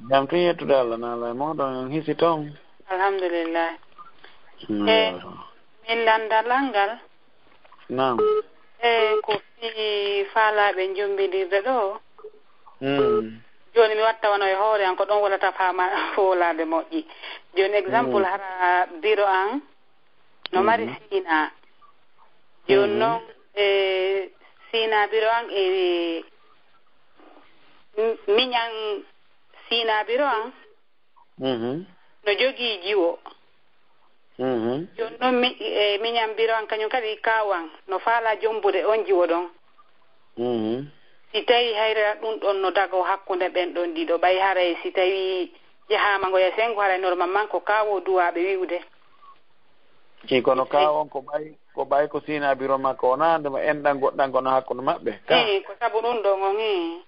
Jam tun, yettude Allah, naala e mooɗon, on hisi toon? Alhamdulillah. Mm, e, min landa langal. Naam. E, ko fii faalaaɓe jombindirde ɗo. Mm. Jooni mi watta wano e hoore an, ko ɗon wonata faama wolaade moƴƴi. Jooni exemple, mm, hara biro an no mari, mhm, siina. Jooni, mhm, noon, e, siina biro an e mi-, miñan siina biro an. Mhm. No jogii jiwo. Mhm. Jooni noon mi-, e, miñan biro an kañum kadi kaawan no faalaa jombude on jiwo ɗon. Mhm. Si tawii hayra ɗum ɗon no dagoo hakkunde ɓen ɗon ɗiɗo, ɓay haray si tawii jahaama ngo e senngo, haray normalement ko kaawo duwaaɓe wi'ude. Ii, kono kaawo on ko ɓay, ko ɓay ko siina biro makko, wonaa ndema enɗan goɗɗan kono hakkunde maɓɓe. Ka? Ii, ko sabu ɗum ɗon on, ii.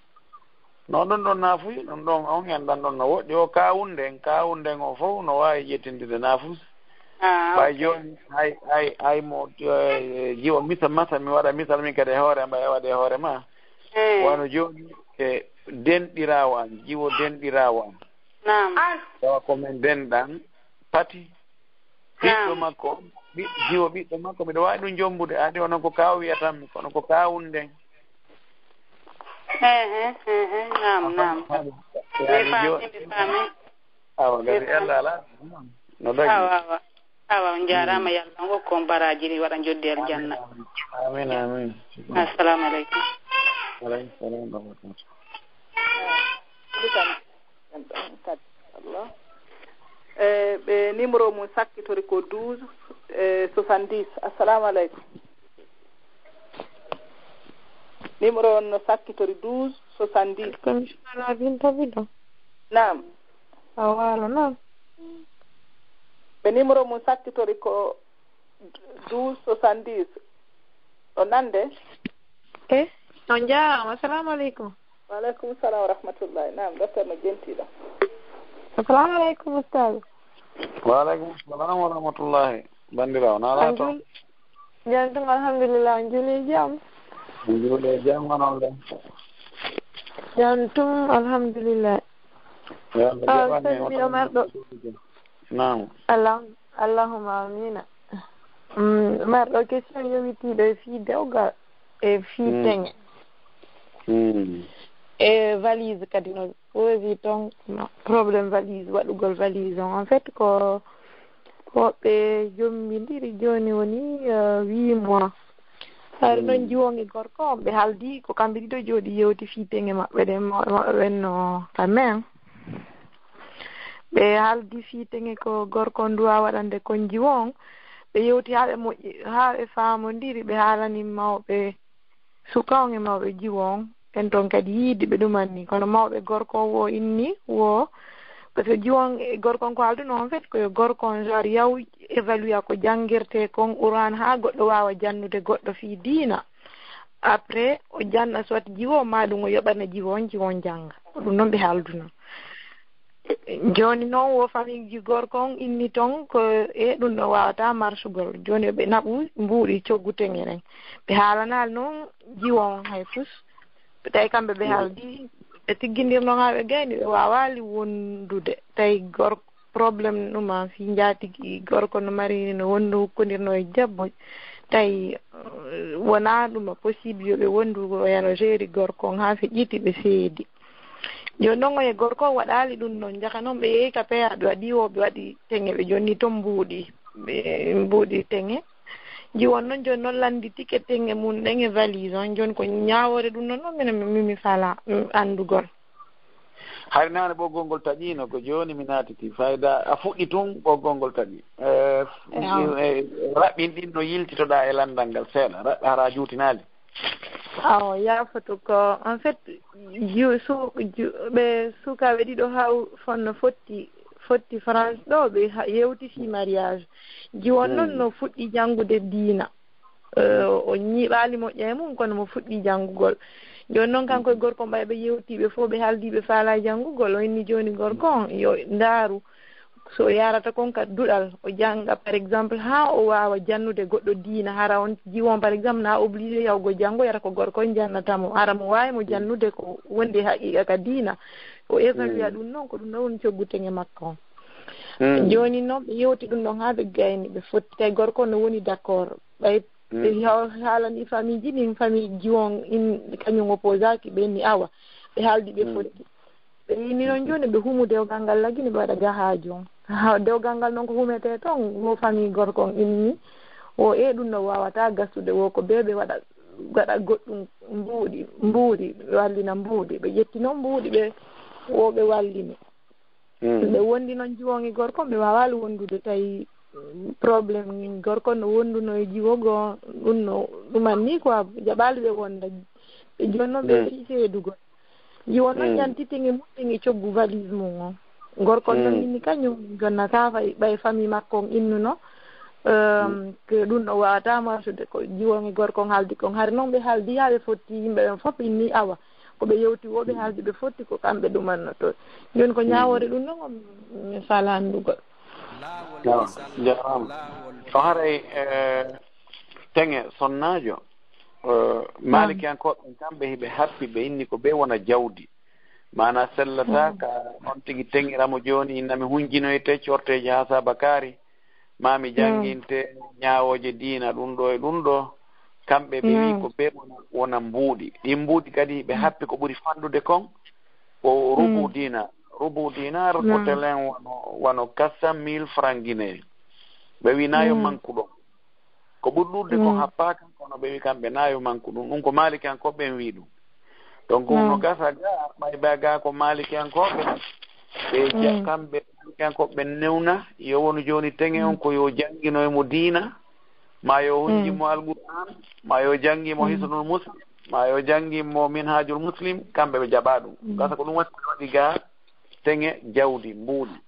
No ɗum ɗon naafuy, ɗum ɗon on enɗan ɗon no woɗɗi. O kaawunden, kaawunden o fof no waawi ƴettindirde naafuy. Ah, ɓay ok. Jooni, hay, hay, hay mo, eh, jiwo misa-, masa, mi waɗa misal min kadi e hoore am, ɓay a waɗi e hoore ma. Eh. Wano jooni, e denɗiraawo am, jiwo denɗiraawo am. Naam. Tawa ko men denɗan, pati. Ɓiɗɗo, naam, makko, ɓi-, jiwo ɓiɗɗo makko, miɗo waawi ɗum jombude. Adi onon ko kaaw wiyatanmi, kono ko kaawunden. Ehe, ehe, naam, naam. Mi faami, mi faami. Awa, gadi Allah ala. No dagi. Awa, awa. Awa, on jaaraama, mm, yo Allah on okku on baraaji ɗi waɗa njoddi aljanna. Amin, amin. Assalamu aleykum. Wa aleykum salam wa rahmatullah. Inchallah. E, ɓe numéro mum sakkitori ko douze, e, soixante-dix. Assalamu aleykum. Numéro on no sakkitori douze soixante-dix. Aleykum salam, Binta Bido. Naam. A waalo, naam. Ɓe numéro mum sakkitori ko douze soixante-dix. O nande? E, on jaaraama. Assalamu aleykum. Wa aleykum salam wa rahmatullahi. Naam, docteur no jentiɗo. Assalamu aleykum, ustaz. Wa aleykum salam wa rahmatullahi. Bandirawo, na ala to? Jam tum, alhamdulillah. On juuli jam? On juuli jam, onon le? Jam tum, alhamdulillah. Yo Allah, ah, jaɓan en, ustaz, miɗo marɗo. Naam. Allah, Allahumma amina. Mm, marɗo question yowitiiɗo e fii dewgal e fii, mm, teŋe. Mm. E valise kadi no posi toon, no problème valise, waɗugol valise on. En fait, ko, ko ɓe jombindiri jooni woni, euh, huit mois. Hari noon, mm, jiwon e gorko on, ɓe haaldi ko kamɓe ɗiɗo jooɗi yewti fii teŋe maɓɓe ɗen, mawɓe maɓɓe ɓen no quand même. Ɓe haaldi fii teŋe ko gorko on duwaa waɗande kon jiwo on. Ɓe yewti haa ɓe moƴƴi, haa ɓe faamondiri, ɓe haalani mawɓe suka on e mawɓe jiwo on. Ɓen toon kadi yiidi ɓe ɗuman ni. Kono mawɓe gorko on wo inni wo, parce que jiwo on e gorko on ko haalduno on, en fait, ko yo gorko on genre yaw évaluer ko janngirtee kon Qur'an haa goɗɗo waawa jannude goɗɗo fii diina. Après, o janna soit jiwo, maa ɗum o yoɓana jiwo on, jiwo on jannga. Ko ɗum noon ɓe haalduno. Jooni noon, wo famiiji gorko on inni toon ko, e, ɗum ɗo waawataa marsugol. Jooni ɓe naɓu mbuuɗi coggu teŋe ɗen. Ɓe haalanaali noon jiwo on hay fus. Tawi kamɓe ɓe haaldi, ɓe tiggindirno haa ɓe gayni, ɓe waawaali wondude. Tawi gorko, problème ɗum an fii njaatigi gorko no mari, no wonno hukkondirno e debbo. Tawi, eh, wonaa ɗum possible yo ɓe wondu, ko heno jeeri gorko on haa feƴƴiti ɓe seedi. Jooni noon, e gorko o waɗaali ɗum noon, jaka noon ɓe yehi ka peya, ɓe waɗi wo, ɓe waɗi teŋe, ɓe jonni toon mbuuɗi, ɓe mbuuɗi teŋe. Jiwon noon jooni noon lannditike teŋe mum ɗen e valise on. Jooni ko ñaawoore ɗum noon, noon minen mi, mi falaa, mm, anndugol. Hari naane ɓoggol ngol taƴiino, ko jooni mi naatiti. Fayda, a fuɗɗi tun, ɓoggol ngol taƴi. Eh, eh, raɓɓin ɗin no yiltitoɗaa e lanndal ngal seeɗa. Raɓɓi, hara a juutinaali. Awo, yaafoto ko, en fait, ju-, su-, ju-, ɓe sukaaɓe ɗiɗo haw fonno fotti, fotti France ɗo, ɓe ha-, yewti fii mariage. Jiwon noon no fuɗɗi janngude diina. Eh, o ñiiɓaali moƴƴa e mum, kono mo fuɗɗi janngugol. Jooni noon, kanko e gorko ɓay ɓe yewtii, ɓe fof ɓe haaldii ɓe faalaa janngugol. O inni jooni gorko on, yo ndaaru, so o yahrata kon ka duɗal, o jannga, par exemple, haa o waawa jannude goɗɗo diina. Hara on jiwon, par exemple, na obligé yahugo janngoyata, ko gorko on jannata mo. Hara mo waawi mo jannude ko wondi e haqiiqa ka diina. O évalua ɗum noon, ko ɗum ɗon woni coggu teŋe makko on. Jooni noon, ɓe yewti ɗum ɗon haa ɓe gayni, ɓe fotti. Tawi gorko on no woni d'accord. Ɓay ɓe haw-, haalani famille ji ɗin, famille ji on, in, kañum opposaki, ɓe ni awa. Ɓe haaldi ɓe fotti. Ɓe inni noon jooni ɓe humu dewgal ngal lagine ɓe waɗa ga haaju on. Ha, dewgal ngal noon ko humetee toon, wo famille gorko on inni, wo e ɗum no waawata gasude, wo ko bee ɓe waɗa, waɗa goɗɗum mbuuɗi, mbuuɗi, ɓe wallina mbuuɗi. Ɓe ƴetti noon mbuuɗi ɓe, wo ɓe wallini. Ɓe wondi noon jiwon e gorko, ɓe waawaali wondude tawi problème gorko no wonduno e jiwo goo, ɗum no ɗuman ni quoi, jaɓaali ɓe wonda. Ɓe jooni noon ɓe fii seedugol. Jiwo noon ƴanti teŋe mum, teŋe coggu valise mum on. Gorko noon inni kañum jonnata fay ɓay famille makko on innuno, ehm, que ɗum no waawata marsude ko jiwon e gorko on haaldi kon. Hari noon ɓe haaldi haa ɓe fotti yimɓe ɓen fof inni awa. Ko ɓe yewti wo ɓe haaldi ɓe fotti ko kamɓe ɗumanno toon. Jooni ko ñaawoore ɗum noon mi faala anndugol. Awa, jaraama. O haray, eh, teŋe sonnaajo, eh, maalikiyankooɓe ɓen kamɓe hiɓe happi ɓe inni ko ɓe wona jawdi. Maana sellata ka on tigi teŋira mo jooni inna mi hunjinoyte corteeji haa saabakaari. Ma mi jannginte ñaawooje diina ɗum ɗo e ɗum ɗo. Kamɓe ɓe wii ko ɓe wona, wona mbuuɗi. Ɗin mbuuɗi kadi ɓe happi ko ɓuri fanɗude kon ko rubu dinar. Rubu dinar ko telen wano, wano quatre cent mille francs guinéens. Ɓe wii na yo manku ɗon. Ko ɓuri ɗuuɗude ko happaaka, kono ɓe wii kamɓe na yo manku ɗum. Ɗum ko maalikiyankooɓe ɓen wii ɗum. Donc no gasa ga, ɓay ba ga ko maalikiyankooɓe, ɓe ja-, kamɓe maalikiyankooɓe ɓen newna, yo wonu jooni teŋe on ko yo jannginoy mo diina, ma yo hunji mo Alqur'aan, ma yo janngi mo Hisnul Muslim, ma yo janngi mo Minhajul Muslim, kamɓe ɓe jaɓa ɗum. Gasa ko ɗum waɗi ɓe waɗi ga teŋe jawdi mbuuɗi.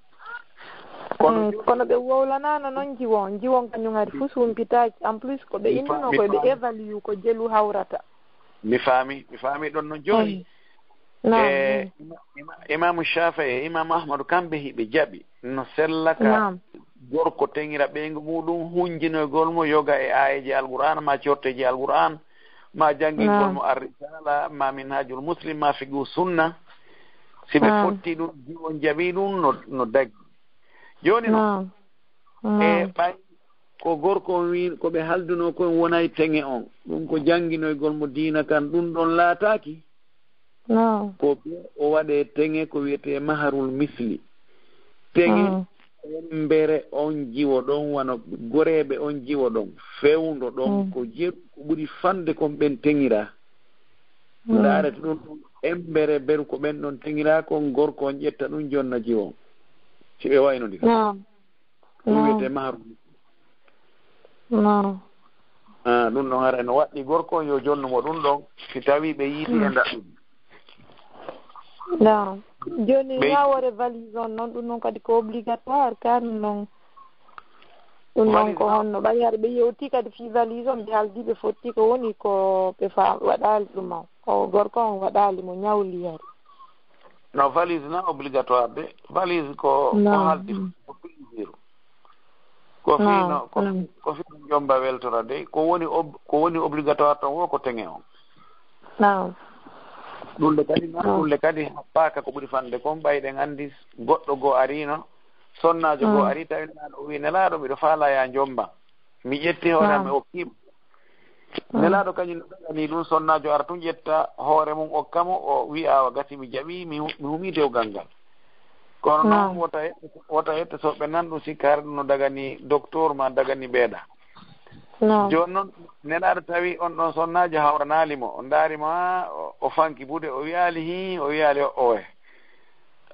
Kono, mm, kono ɓe wowlanaano noon jiwon. Jiwon kañum hari fof sumpitaaki. En plus, ko ɓe innuno ko ɓe évalue ko jelu hawrata. Mi faami, mi faami ɗon no jooni. Mm. Naam, e, mm. Ima-, ima-, Imaamu Shaafi'i e Imaamu Ahmadu kamɓe hiɓe jaɓi no sella ka gorko teŋira ɓeyngu muɗum hunjinoygol mo yoga e aayeeje Alqur'aan ma corteeje Alqur'aan ma janngingol mo Ar-Risaala ma Minhajul Muslim ma Fiqhu Sunna. Si ɓe fotti ɗum, jiwon jaɓi ɗum no, no dagi. Jooni noon, e ɓay ko gorko on wii ko ɓe haldunoo kon wonay teŋe on, ɗum ko jannginoygol mo diina kan, ɗum ɗon laataaki. Ko o waɗee teŋe ko wiyetee maharul misli. Teŋe embere on jiwo ɗon, wano goreeɓe on jiwo ɗon, fewndo ɗon, ko jeru ko ɓuri fanɗude kon ɓen teŋiraa. Ndaarete ɗum, embere beru ko ɓen ɗon teŋiraa kon, gorko on ƴetta ɗum jonna jiwo. Si ɓe waynondira. Ɗum wiyetee maharul. Ah, ɗum ɗon haray no waɗɗi gorko on yo jonnu mo ɗum ɗon, si tawii ɓe yiiti e ndaɗɗudi. Jooni, ñaawoore valise on noon, ɗum noon kadi ko obligatoire, ka ɗum noon, ɗum noon ko honno? Ɓay hari ɓe yewti kadi fii valise on, ɓe haaldi ɓe fotti ko woni ko ɓe fa-, waɗaali ɗum on. O gorko on waɗaali mo, ñawli hari. No, valise na obligatoire de. Valise ko, ko haaldi, ko plaisir. Ko fii no, ko, ko fii no jomba weltora de. Ko woni ob-, ko woni obligatoire ton wo ko teŋe on. Ɗum le kadi na, ɗum le kadi happaaka ko ɓuri fanɗude kon. Ɓay ɗen anndi goɗɗo goo ariino, sonnaajo goo ari tawi Nelaaɗo o wii, "Nelaaɗo, miɗo faalaa ya jomba." Mi ƴetti hoore am, mi okki mo. Nelaaɗo kañum no daganii ɗum, sonnaajo ara tun ƴetta hoore mum okka mo, o wi'a, "Awa gasi mi jaɓi, mi hu-, mi humii dewgal ngal." Kono noon wota yette, wota yette so ɓe nan ɗum sikkaare ɗum no daganii docteur ma daganii ɓeeɗa. Jooni noon Nelaaɗo tawi on ɗon sonnaajo hawranaali mo, o ndaari mo haa o, o fanki buuɗe, o wi'aali hii, o wi'aali o owe.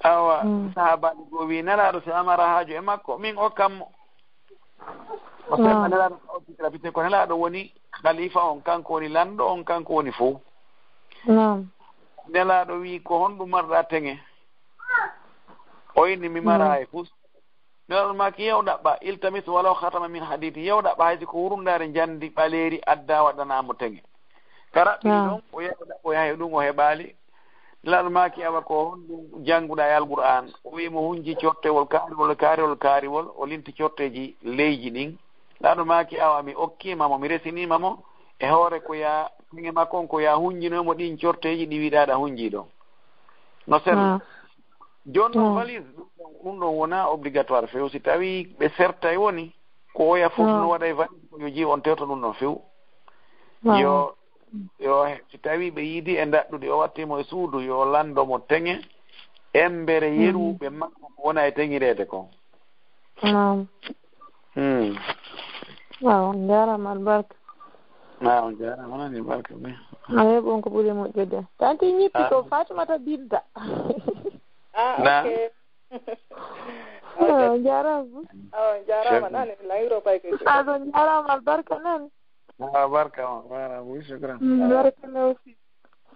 Awa, mm, sahaabaajo goo wii, Nelaaɗo, si a mara haaju e makko, min okkan mo. O semba Nelaaɗo, o okkitira, fite ko Nelaaɗo woni khalifa on, kanko woni lanɗo on, kanko woni fow. Naam. Nelaaɗo wii, Ko honɗum marɗa teŋe? O inni, Mi mara hay fus. Nelaaɗo maaki, Yew ɗaɓɓa, iltamis walaw khataman min hadid, yew ɗaɓɓa hay si ko wurundaare njandi ɓaleeri, adda waɗanaa mo teŋe. Ka raɓɓi ɗon, o yahi o ɗaɓɓoya he ɗum, o heɓaali. Nelaaɗo maaki, Awa ko honɗum jannguɗa e Alqur'aan? O wi'i mo hunji cortewol kaariwol, kaariwol, kaariwol, o linti corteeji leyji ɗin. Nelaaɗo maaki, Awa mi okkiima mo, mi resiniima mo, e hoore ko ya teŋe makko on, ko ya hunjinoy mo ɗin corteeji ɗi wiɗa aɗa hunji ɗon. No sella. Jooni noon, valise, ɗum ɗon, ɗum ɗon wonaa obligatoire few. Si tawii ɓe sertay woni, ko oya fof no waɗa e valise, ko yo jii on tewto ɗum ɗon few. Yo, yo, si tawii ɓe yiidi e ndaɗɗude, o watti mo e suudu, yo lanndo mo teŋe, embere yeru ɓe makko ko wona e teŋireede kon. Naam. Hmm. Waaw, on njaaraama albarka. Waaw, on njaaraama, on nani barka be. A heɓi on ko ɓuri moƴƴude. Tanti ñippi ko Fatimata Bidda. Ah, ok. Ah, on njaaraama. Ah, on njaaraama, nani, langiro pay ke. Ah, on njaaraama albarka, nani. Ah, barka, barka, oui, shukran. Mm, barka, merci.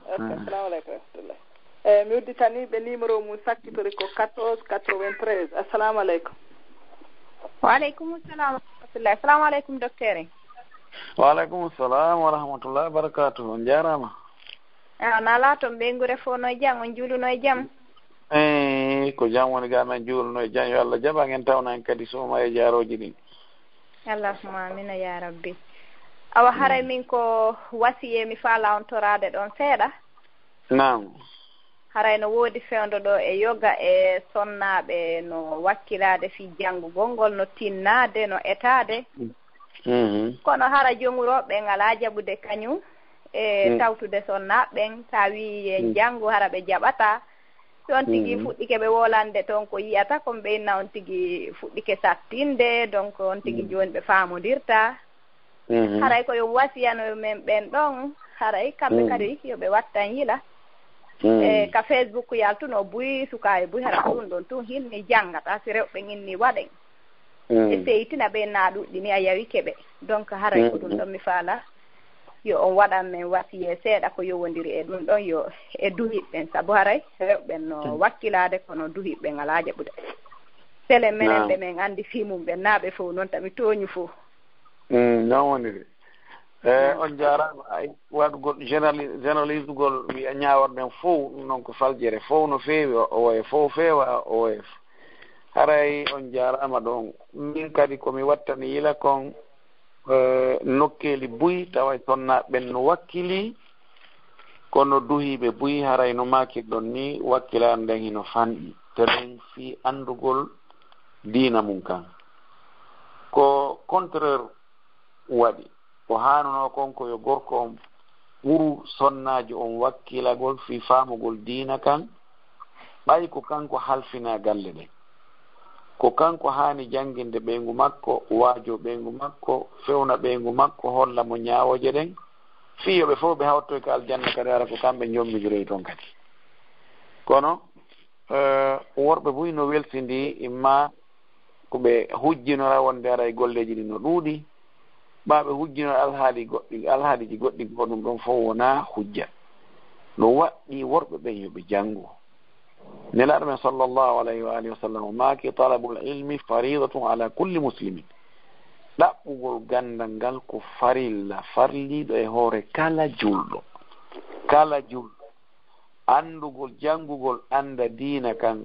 Ok, assalamu aleykum wa rahmatullah. Eh, mi udditanii ɓe numéro mum sakkitori ko quatorze quatre-vingt-treize. Assalamu aleykum. Wa aleykum salam wa rahmatullah. Assalamu aleykum, docteur. Wa aleykum salam wa rahmatullah wa barakatuh. On njaaraama. Ah, na laaton ɓeynguure fof no e jam, on juuluno e jam? Eh, ko jam woni ga, men juuluno e jam. Yo Allah jaɓan en, tawna en kadi suuma e jaarooji ɗin. Allahumma amina ya rabbi. Awa, haray min ko wasiyee mi faala on toraade ɗon seeɗa. Naam. Haray no woodi fewndo ɗo e yoga e sonnaaɓe no wakkilaade fii janngugol ngol, no tinnaade, no etaade. Mhm. Kono hara jongurooɓe ɓen alaa jaɓude kañum e tawtude sonnaaɓe ɓen, so a wii en janngu, hara ɓe jaɓataa. Si on tigi fuɗɗike ɓe wolande toon ko yiyata, ko ɓe inna on tigi fuɗɗike sattinde, donc on tigi jooni ɓe faamondirtaa. Mhm. Haray ko yo wasiyano men ɓen ɗon, haray kamɓe kadi yo ɓe wattan yila. E ka Facebook yaltuno buy, sukaaɓe buy, hara ko ɗum ɗon tun hinni janngata, si rewɓe inni waɗen. E seytina ɓe na ɗuɗɗini a yawike ɓe. Donc haray ko ɗum ɗon mi faala. Yo on waɗan men wasiyee seeɗa ko yowondiri e ɗum ɗon, yo e duhiɓɓen, sabu haray rewɓe no wakkilaade kono duhiɓɓen alaa jaɓude. Sele menen ɓe men anndi fii mum ɓen, naa ɓe fow noon tami tooñu fow. Mm, noon woniri. Eh, on njaaraama, ay, waɗugol générali-, généralisugol, wiya ñaawor men fow, ɗum noon ko faljere fow no feewi, o, o e fow feewa, o e f-, haray on njaaraama ɗoon. Min kadi ko mi wattani yila kon, eh, nokkeeli buy, tawa e sonnaaɓe ɓen no wakkilii, kono duhiiɓe buy, haray no maakirɗon ni, wakkilaare nden hino fanɗi. Te ɗum fii anndugol diina mum kan. Ko contraire waɗi. Ko haanunoo kon ko yo gorko on ɓuru sonnaajo on wakkilagol fii faamugol diina kan, ɓay ko kanko halfinaa galle ɗen. Ko kanko haani jannginde ɓeyngu makko, waajoo ɓeyngu makko, fewna ɓeyngu makko, holla mo ñaawooje ɗen, fii yo ɓe fow ɓe hawtoy ka aljanna kadi, hara ko kamɓe njommidiroy ton kadi. Kono, eh, worɓe buy no welsindii, imma ko ɓe hujjinora wonde haray golleeji ɗin no ɗuuɗi, maa ɓe hujjinora alhaali goɗɗi, alhaaliiji goɗɗi goo, ɗum ɗon fow wonaa hujja. No waɗɗii worɓe ɓen yo ɓe janngu. Nelaaɗo men sallallahu alayhi wa alihi wa sallam maaki, "Talabul ilmi faridatun ala kulli muslimin." Ɗaɓɓugol ganndal ngal ko farilla, farliiɗo e hoore kala julɗo. Kala julɗo. Anndugol, janngugol, annda diina kan.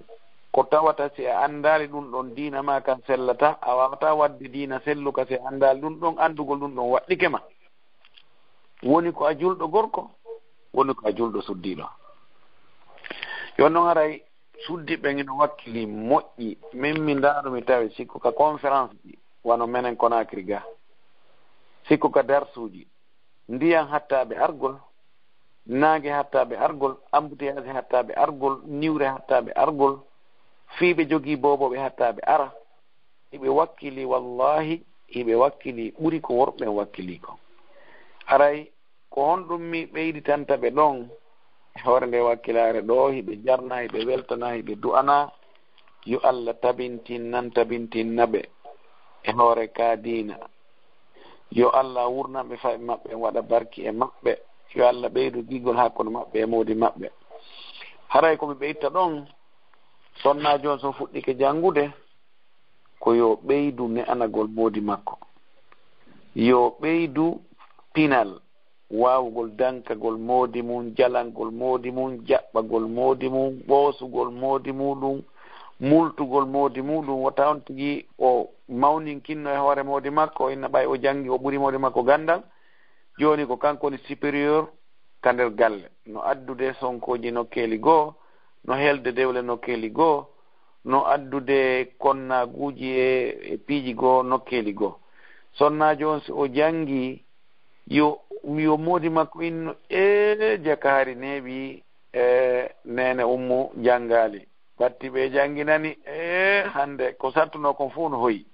Ko tawata si a anndaali ɗum ɗon, diina maa kan sellataa, a waawataa waɗde diina selluka si a anndaali ɗum ɗon, anndugol ɗum ɗon waɗɗike ma. Woni ko a julɗo gorko, woni ko a julɗo suddiiɗo. Yo non haray suddiiɓe ɓen ino wakkili moƴƴi. Min mi ndaarumi tawi sikko ka conférence ji, wano menen Conakry ga. Sikko ka darsuuji. Ndiyan hattaaɓe argol, naange hattaaɓe argol, embouteillage hattaaɓe argol, niwre hattaaɓe argol, fii ɓe jogii boobooɓe hattaaɓe ara. Hiɓe wakkili, wallaahi, hiɓe wakkili ɓuri ko worɓe ɓen wakkili kon. Haray ko honɗum mi ɓeyditanta ɓe ɗon? hoore nde wakkilaare ɗo, hiɓe jarna, hiɓe weltana, hiɓe du'ana. Yo Allah tabintin nan, tabintinna ɓe e hoore ka diina. Yo Allah wurnan ɓe faɓe maɓɓe, waɗa barki e maɓɓe. Yo Allah ɓeydu giggol hakkunde maɓɓe e moodi maɓɓe. Haray ko mi ɓeyta ɗon, sonnaajo on so fuɗɗike janngude, ko yo ɓeydu ne'anagol moodi makko. Yo ɓeydu pinal, waawugol dankagol moodi mum, jalangol moodi mum, jaɓɓagol moodi mum, ɓoosugol moodi muɗum, multugol moodi muɗum. Wota on tigi o mawninkinno e hoore moodi makko, o inna ɓay o janngi, o ɓuri moodi makko ganndal. Jooni ko kanko woni supérieur ka nder galle. No addude sonkooji nokkeeli goo, no helde dewle nokkeeli goo, no addude konnaaguuji e, e piiji goo nokkeeli goo. Sonnaajo on, si o janngi, yo, yo moodi makko inno, "Ee, jaka hari neeɓi, e, neene Ummu janngaali. Ɓatti ɓe jannginani, ee, hannde ko sattunoo kon fof no hoyi."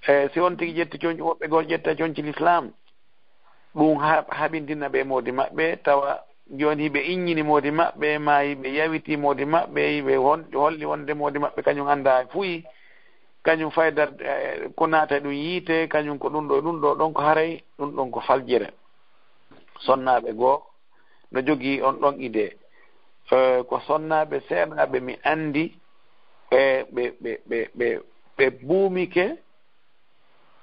E, si on tigi ƴetti conci, woɓɓe goo ƴetta conci l'islam, ɗum ha-, haɓintinna ɓe moodi maɓɓe, tawa jooni hiɓe inñini moodi maɓɓe, ma hiɓe yawiti moodi maɓɓe, hiɓe hon-, holli wonde moodi maɓɓe kañum annda fuyi, kañum fayda, e, ko naata ɗum yiite, kañum ko ɗum ɗo, ɗum ɗo, ɗon ko haray, ɗum ɗon ko faljere. Sonnaaɓe goo no jogii on ɗon idée. E, ko sonnaaɓe seeɗaaɓe mi anndi, ɓe, ɓe, ɓe, ɓe, ɓe, ɓe buumike,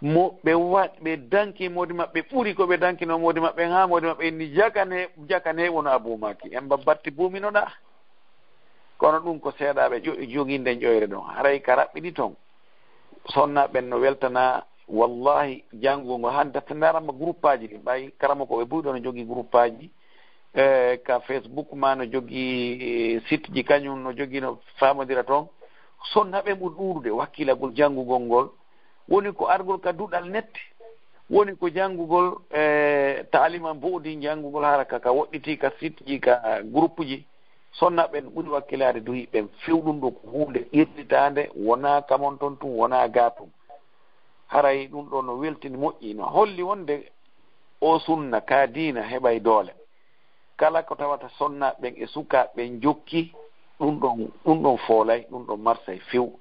mo ɓe wa-, ɓe danki moodi maɓɓe ɓuri ko ɓe dankinoo moodi maɓɓe, haa moodi maɓɓe inni, "Jakane, jakane wono a buumaaki." En ba batti buuminoɗaa. Kono ɗum ko seeɗaaɓe ƴo-, jogiinden ƴoyre ɗon. Haray ka raɓɓiɗi ton. Sonnaaɓe ɓen no weltana, wallahi, janngugol ngol. Han defte ndaarama groupaaji ɗin. Ɓay karamokooɓe buy ɗo no jogii groupaaji, e, ka Facebook ma no jogii, e, site ji kañum no jogii no faamodira ton. Sonnaaɓe ɓen ɓuri ɗuuɗude wakkilagol janngugol ngol. Woni ko argol ka duɗal nette. Woni ko janngugol, e, taalima mboɗi janngugol hara ka, ka woɗɗiti ka site ji, ka groupe ji. Sonnaaɓe ɓen ɓuri wakkilaade duhi ɓen few. Ɗum ɗo ko huunde qirritaande, wonaa kamon ton tun, wonaa gaa tun. Haray ɗum ɗo no weltini, moƴƴi, no holli wonde o sunna ka diina heɓay doole. Kala ko tawata sonnaaɓe ɓen e sukaaɓe ɓen jokki, ɗum ɗon, ɗum ɗon foolay, ɗum ɗon marsay few.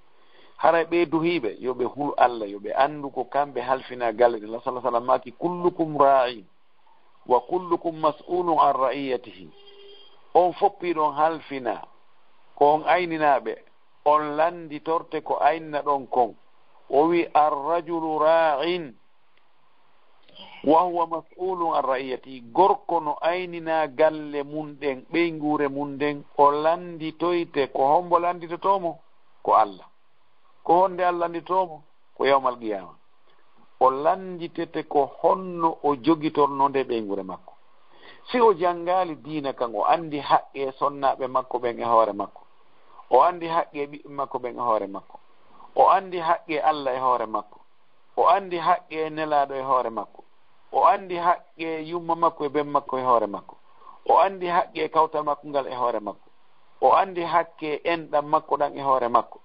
Haray ɓee duhiiɓe, yo ɓe hulu Allah, yo ɓe anndu ko kamɓe halfina galle ɗen. Rasul sallallahu alaihi wasallam maaki, "Kullukum ra'in wa kullukum mas'ulun an ra'iyatihi." On fof piɗon halfina, ko on ayninaaɓe, on lannditorte ko ayninaɗon kon. O wi, "Ar-rajulu ra'in wa huwa mas'ulun an ra'iyatihi." Gorko no ayninaa galle mum ɗen, ɓeynguure mum nden, o lannditoyte. Ko hombo lannditotoo mo? Ko Allah. Ko honde Allah lannditotoo mo? Ko yawmal qiyaama. O lannditete ko honno o jogitornoo nde ɓeynguure makko. Si o janngaali diina kan, o anndi haqqe sonnaaɓe makko ɓen e hoore makko. O anndi haqqe ɓiɓɓe makko ɓen e hoore makko. O anndi haqqe Allah e hoore makko. O anndi haqqe Nelaaɗo e hoore makko. O anndi haqqe yumma makko e ben makko e hoore makko. O anndi haqqe kawtal makko ngal e hoore makko. O anndi haqqe enɗam makko ɗan e hoore makko.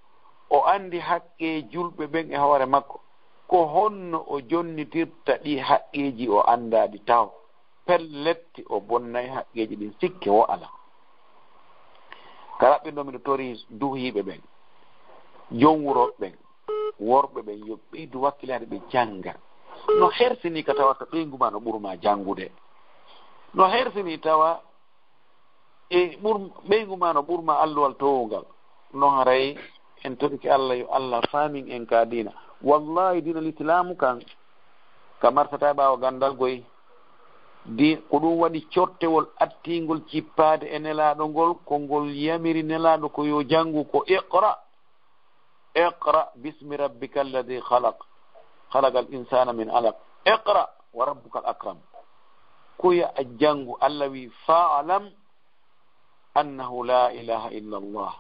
O anndi haqqe julɓe ɓen e hoore makko. Ko honno o jonnitirta ɗi haqqeeji o anndaa ɗi taho? Pellet, o bonnay haqqeeji ɗin, sikke wo alaa. Ka raɓɓinɗo, miɗo tori duhiiɓe ɓen, jom wurooɓe ɓen, worɓe ɓen, yo ɓeydu wakkilaade, ɓe jannga. No hersini ka tawata ɓeyngu ma no ɓurma janngude. No hersini tawa e ɓur-, ɓeyngu ma no ɓurma alluwal towungal. No haray en torike Allah, yo Allah faamin en ka diina. Wallahi, diina Lislaamu kan, ka martata ɓaawo ganndal goy, di-, ko ɗum waɗi cortewol attingol cippaade e Nelaaɗo ngol, ko ngol yamiri Nelaaɗo ko yo janngu ko iqra. Iqra bismi rabbika alladi khalaq. Khalaqal insana min alaq. Iqra wa rabbuka al akram. Kuya a janngu, Allah wi, "Fa'lam annahu la ilaha illa Allah.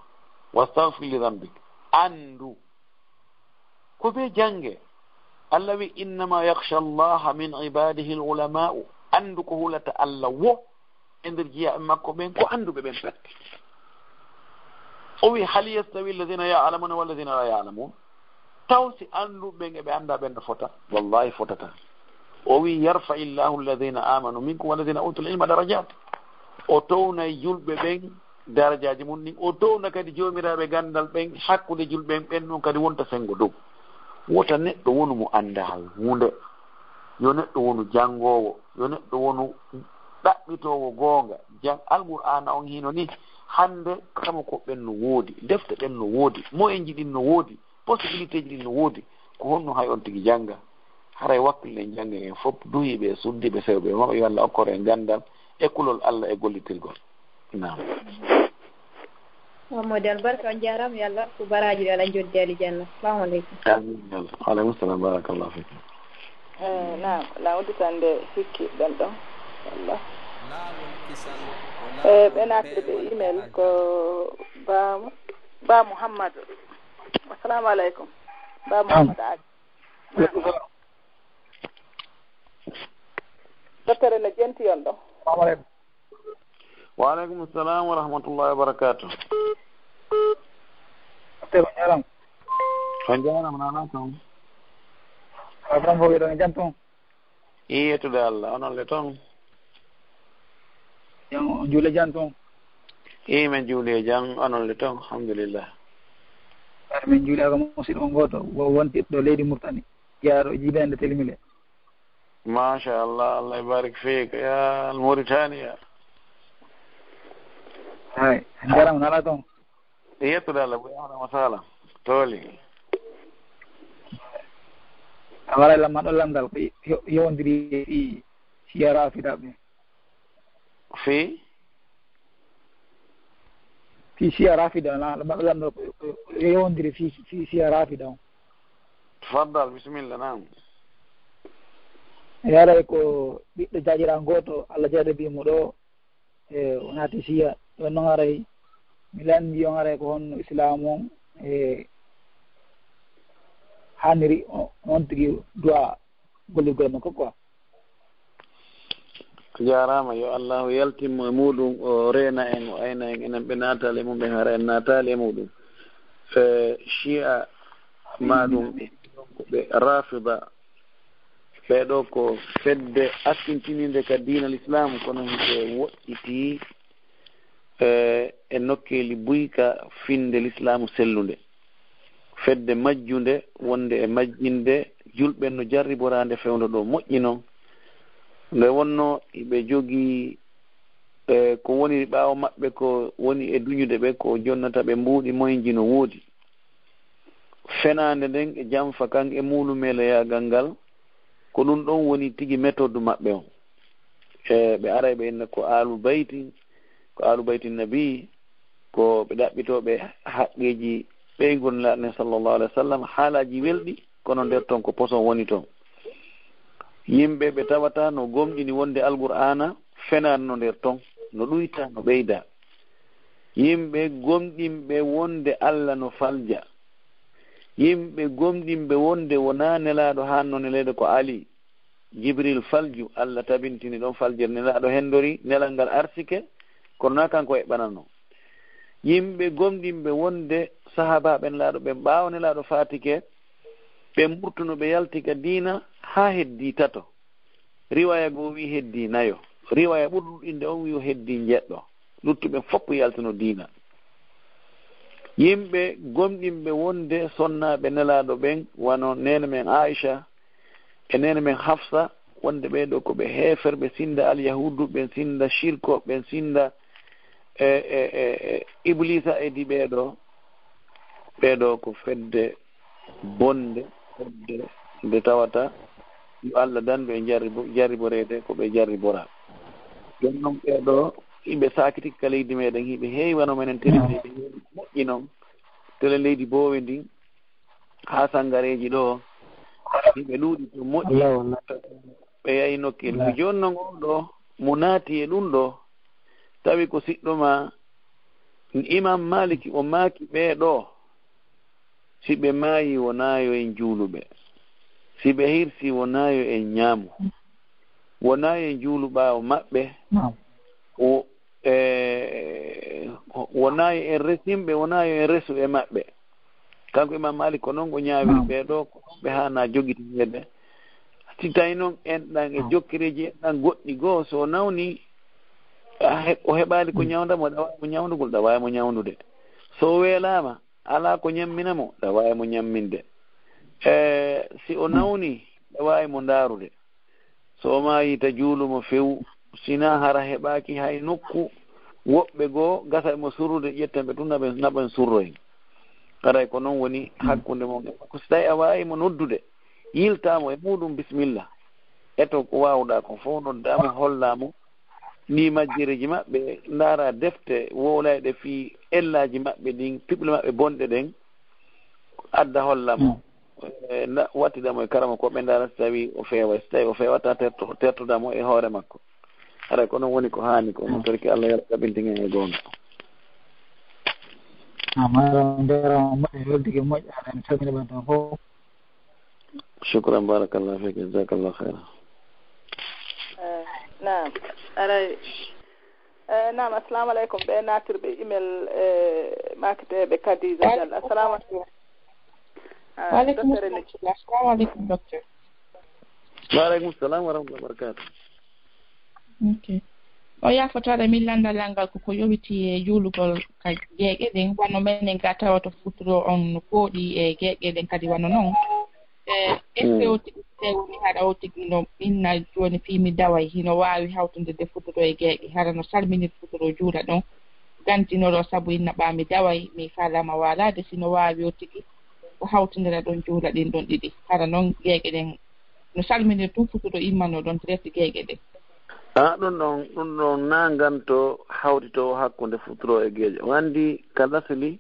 Wastaghfir li dhanbik." Anndu. Ko ɓe jannge. Allah wi, "Innama yakhsha Allaha min ibadihi al ulama'u." Anndu ko hulata Allah wo e nder jiyaaɓe makko ɓen, ko annduɓe ɓen pet. O wi, "Hal yastawi alladhina ya'lamuna walladhina la ya'lamun?" Taw si annduɓe ɓen e ɓe annda ɓen no fota? Wallahi fotata. O wi, "Yarfa illahu alladhina amanu minkum walladhina utul ilma darajat." O townay julɓe ɓen darajaaji mum ɗin, o towna kadi joomiraaɓe ganndal ɓen hakkunde julɓe ɓen, ɓen ɗon kadi wonta senngo dow. Wota neɗɗo wonu mo anndaa hay huunde, yo neɗɗo wonu janngoowo, yo neɗɗo wonu ɗaɓɓitoowo goonga. Jan-, Alqur'aana on hino ni, hannde kamo ko ɓen no woodi, defte ɗen no woodi, moyenji ɗin no woodi, possibilité ji ɗin no woodi. Ko honno hay on tigi jannga? Haray wakkilɗen jannga en fof, duhiiɓe e suddiiɓe, sewɓe e mawɓe, yo Allah okkor en ganndal e kulol Allah e gollitirgol. Naam. Wa modèle barka, on jaaraama, yo Allah ko baraaji ɗi, Allah joddi alijanna. Assalamu aleykum. Amin. Wa aleykum salam, barakallahu fikum. Eh, naam, na udditande sikki ɓen ɗon. Wallah. Eh, ɓe naatde ɓe email ko Ba, Ba Muhammad. Assalamu aleykum. Ba Muhammad Ali. Naam. Docteur, ene jenti on ɗo. Assalamu aleykum. Wa aleykum salam wa rahmatullahi wa barakatuh. Docteur, on jaaraama. On jaaraama, nana toon. Abraham Bogi ɗon e jam toon. I yettude Allah, onon le toon? Jam, on juule jam toon? I men juuli e jam, onon le toon, alhamdulillah. Aɗa men juuli ko musidɗo on gooto, wo-, wontirɗo leydi Murtani. Jaaɗo jibinde Telmile. Machallah, Allah e barik fiik, ya Mauritania. Hay, on jaaraama, nana toon. Yettude Allah, boy, ahlan wa sahlan. Tooli. A waray lamma ɗo lamndal ko yo-, yowondiri fii Shiya Rafida ɓe. Fii? Fii Shiya Rafida, na, lamma ɗo lamndal ko yo-, yowondiri fii, fii Shiya Rafida on. Tafaddal, bisimilla, naam. Yaray ko ɓiɗɗo jaajiraawo gooto, Allah jarabi mo ɗo, e o naati Shiya, ɗon non haray mi lanndi on haray ko honno Islaamu on e haaniri o-, on tigi du'a gollirgol makko quoi. A jaaraama, yo Allahu yaltin mo e muuɗum, o reena en, o ayna en, enen ɓe naataali e mum ɓen, hara en naataali e muuɗum. E Shi'a maaɗum, ɓe Rafida, ɓee ɗoo ko fedde askintiniinde ka diina Lislaam, kono hiɓe woɗɗitii, e, e nokkeeli buy ka finnde Lislaamu sellunde. Fedde majjunde wonde e majjinde julɓe no jarriboraande fewndo ɗoo moƴƴi non. Nde wonnoo hiɓe jogii, e, ko woniri ɓaawo maɓɓe ko woni e duñude ɓe, ko jonnata ɓe mbuuɗi moyenji no woodi. Fenaande nden e janfa kan e muulumeeleyaagal ngal, ko ɗum ɗon woni tigi méthode maɓɓe on. E ɓe aray ɓe inna ko Aalu Bayti, ko Aalu Bayti Nabi, ko ɓe ɗaɓɓitooɓe haqqeeji ɓeynguure Nelaaɗo nden sallallahu alaihi wasallam, haalaaji welɗi, kono nder ton ko poson woni ton. Yimɓe ɓe tawata no gomɗini wonde Alqur'aana fenaano nder ton, no ɗuyta, no ɓeyda. Yimɓe gomɗinɓe wonde Allah no falja. Yimɓe gomɗinɓe wonde wonaa Nelaaɗo haanno neleede ko Ali. Jibril falju, Allah tabintini ɗon faljere Nelaaɗo hendori, nelal ngal arsike, kono naa kanko eɓɓanano. Yimɓe gomɗinɓe wonde sahaabaaɓe Nelaaɗo ɓen ɓaawo Nelaaɗo faatike, ɓe murtuno ɓe yalti ka diina haa heddii tato. Riwaaya goo wi'i heddii nayo. Riwaaya ɓurɗo ɗuɗɗinde on wi'i o heddii njeɗɗo. Luttuɓe fof yaltuno diina. Yimɓe gomɗinɓe wonde sonnaaɓe Nelaaɗo ɓen, wano neene men Aisha e neene men Hafsa, wonde ɓee ɗoo ko ɓe heeferɓe, sinda alyahuudu, ɓe sinda shirko, ɓe sinda e, e, e, e Ibliisa e di ɓee ɗoo. Ɓee ɗoo ko fedde bonde, fedde nde tawata yo Allah dandu e jarribo-, jarriboreede ko ɓe jarribora. Jooni non ɓee ɗoo, hiɓe saakitiki ka leydi meɗen, hiɓe heewi wano menen tele, hiɓe heewi moƴƴi non. Tele leydi boowe ndin, haa Sangareeji ɗoo, hiɓe luuɗi to moƴƴi. Wallahi, wallahi. Ɓe yahi nokkeeli. Wallahi. Jooni non oo ɗoo, mo naati e ɗum ɗoo, tawi ko siɗɗo ma, Imam Maliki, o maaki ɓee ɗoo, si ɓe maayi, wonaa yo en juuluɓe. Si ɓe hirsi, wonaa yo en ñaamu. Wonaa yo en juulu ɓaawo maɓɓe. Naam. Wo-, e, wonaa yo en resimɓe, wonaa yo en resu e maɓɓe. Kanko Imam Malik ko non o ñaawiri. Naam. Ɓee ɗoo, ko ɗum ɓe haanaa jogitineede. Si tawi non enɗan e, naam, jokkereeji enɗan goɗɗi goo, so nawni, a he-, o heɓaali ko ñawnda mo, ɗa waawi mo ñawndugol, ɗa waawi mo ñawndude. So o weelaama, alaa ko ñammina mo, ɗa waawi mo ñamminde. E, si o nawni, ɗa waawi mo ndaarude. So o maayii, ta juulu mo few, sinaa hara heɓaaki hay nokku. Woɓɓe goo gasa mo surrude, ƴetten ɓe tun, naɓen, naɓen surroyen. Haray ko noon woni hakkunde mon e makko. So tawi a waawi mo noddude, yiltaa mo e muuɗum, bisimilla. Eto ko waawɗaa kon fow, noddaa mo, hollaa mo nii majjireeji maɓɓe, ndaaraa defte wowlayɗe fii ellaaji maɓɓe ɗin, piɓle maɓɓe bonɗe ɗen, adda holla mo. E, nda-, wattida mo e karamokooɓe, ndaara so tawi o feeway. So tawi o feewataa, terto-, tertoda mo e hoore makko. Haray ko noon woni ko haani ko. Mm. Torki Allah, yo Allah tabintin en e goonga. Ah, maro, maro, moƴƴo, weldi ke moƴƴa, en calmina ɓen ɗon fof. Shukran, barakallahu fik, jazakallahu khairan. Eh, naam. Haray, eh, naam, assalamu aleykum. Ɓe naatirɓe email, eh, maketeeɓe Khadija Diallo. Assalamu aleykum. Ah, Wa aleykum docteur Eli. Assalam. Assalamu aleykum, docteur. Wa aleykum salam wa rahmatullahi wa barakatuh. Ok. O yaafotaare min lanndal ngal ko ko yowiti e juulugol ka geeƴe ɗen, wano menen ga tawa to futuro on no pooɗi e geeƴe ɗen kadi wano non. E, est-ce que o tigi, so woni haɗa o tigi no inna jooni fii mi daway, hino waawi hawtude futuro e geeƴe, hara no salminir futuro juula ɗon, gantinoro sabu inna ɓaa mi daway, mi faalaama waalaade, si no waawi o tigi o hawtindira ɗon juula ɗin ɗon ɗiɗi, hara non geeƴe ɗen no salminir tun futuro immanoo ɗon direct geeƴe ɗen. A, ɗum ɗon, ɗum ɗon na nganto hawtito hakkunde futuro e geeƴe. O anndi ka lasli,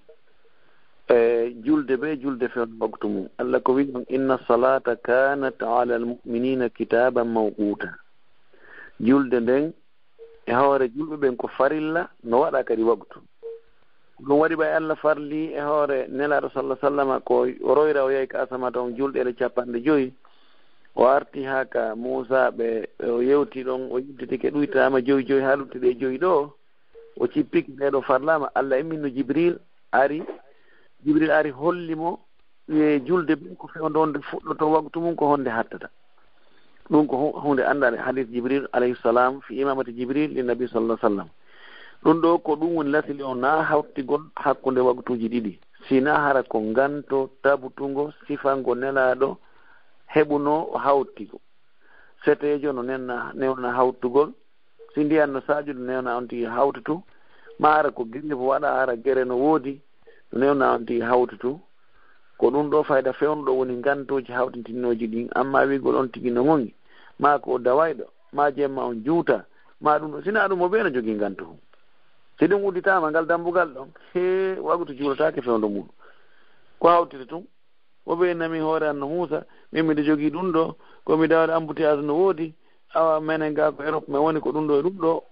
e, julde be julde fewndo waktu mum. Allah ko wi'i ɗon, "Inna salata kanat ala al-mu'minina kitaban mawquta." Julde nden e hoore julɓe ɓen ko farilla, no waɗa kadi waktu. Ko ɗum waɗi ɓay Allah farli e hoore Nelaaɗo sallallahu alaihi wasallam ko o royra, o yahi ka asama ton julɗeele capanɗe joyi. O arti haa ka Muusa ɓe, o yewti ɗon, o yewtitike ɗuytaama joyi joyi haa lutti ɗe joyi ɗo. O cippiki ɗe ɗo farlaama, Allah imminno Jibril ari, Jibril ari holli mo e julde ɓen ko fewndo wonde fuɗɗoto waktu mum, ko honde hattata. Ɗum ko hu-, hunde anndaande, hadith Jibril alayhi salam fi imamati Jibril li Nabi sallallahu alaihi wasallam. Ɗum ɗo ko ɗum woni lasli on na hawtigol hakkunde waktuuji ɗiɗi, si na hara ko nganto tabutungo sifango Nelaaɗo heɓuno o hawtigo. Seteejo no nenna, newna hawtugol, si ndiyan no saajude, newna on tigi hawtutu, ma hara ko grève waɗa, hara gere no woodi, no newna on tigi hawtutu. Ko ɗum ɗo fayda fewndo ɗo woni ngantooji hawtintinooji ɗin, amma wi'gol on tigi no ŋoŋi, ma ko o dawayɗo, ma jemma on juuta, ma ɗum ɗo, sina ɗum o bee no jogii ngantu. Si ɗum udditaama ngal dambugal ɗon, he, waktu juulataake fewndo mum. Ko hawtiti tun, o bee nami hoore an no Muusa, min miɗo jogii ɗum ɗo, ko mi dawayɗo embouteillage no woodi, awa menen ga ko Europe, men woni ko ɗum ɗo e ɗum ɗo,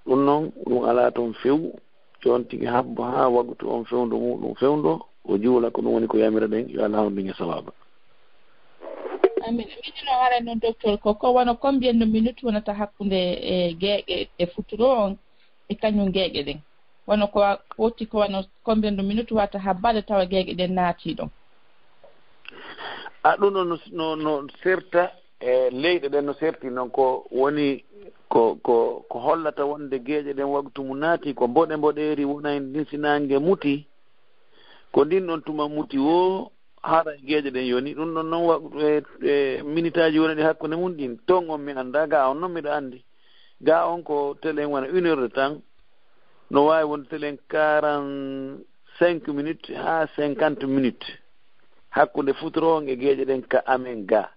ɗum noon, ɗum alaa toon few. Jooni tigi habbo haa waktu on fewndo muɗum fewndo, o juula, ko ɗum woni ko yamiraɗen, yo Allah hawrindin e sawaaba. Amin. Min no haray noon, docteur, ko, ko wano combien de minutes wonata hakkunde e geeƴe e futuro on e kañum geeƴe ɗen? Wano ko wa-, foti ko wano combien de minutes wata habbaade tawa geeƴe ɗen naatii ɗon? A, ɗum ɗon no, no, no serta e leyɗe ɗen, no serti noon, ko woni ko, ko, ko hollata wonde geeƴe ɗen waktu mum naati, ko mboɗe mboɗeeri wonay ndin si naange muti, ko ndin ɗon tuma muti woo, hara e geeƴe ɗen yoni. Ɗum ɗon noon wa-, e, e minitaaji woni ɗi hakkunde mum ɗin, toon on mi anndaa, ga on noon miɗo anndi. Ga on ko telen wona une heure de temps, no waawi wonde telen quarante-cinq minutes haa cinquante minutes hakkunde futuro on e geeƴe ɗen ka amen ga.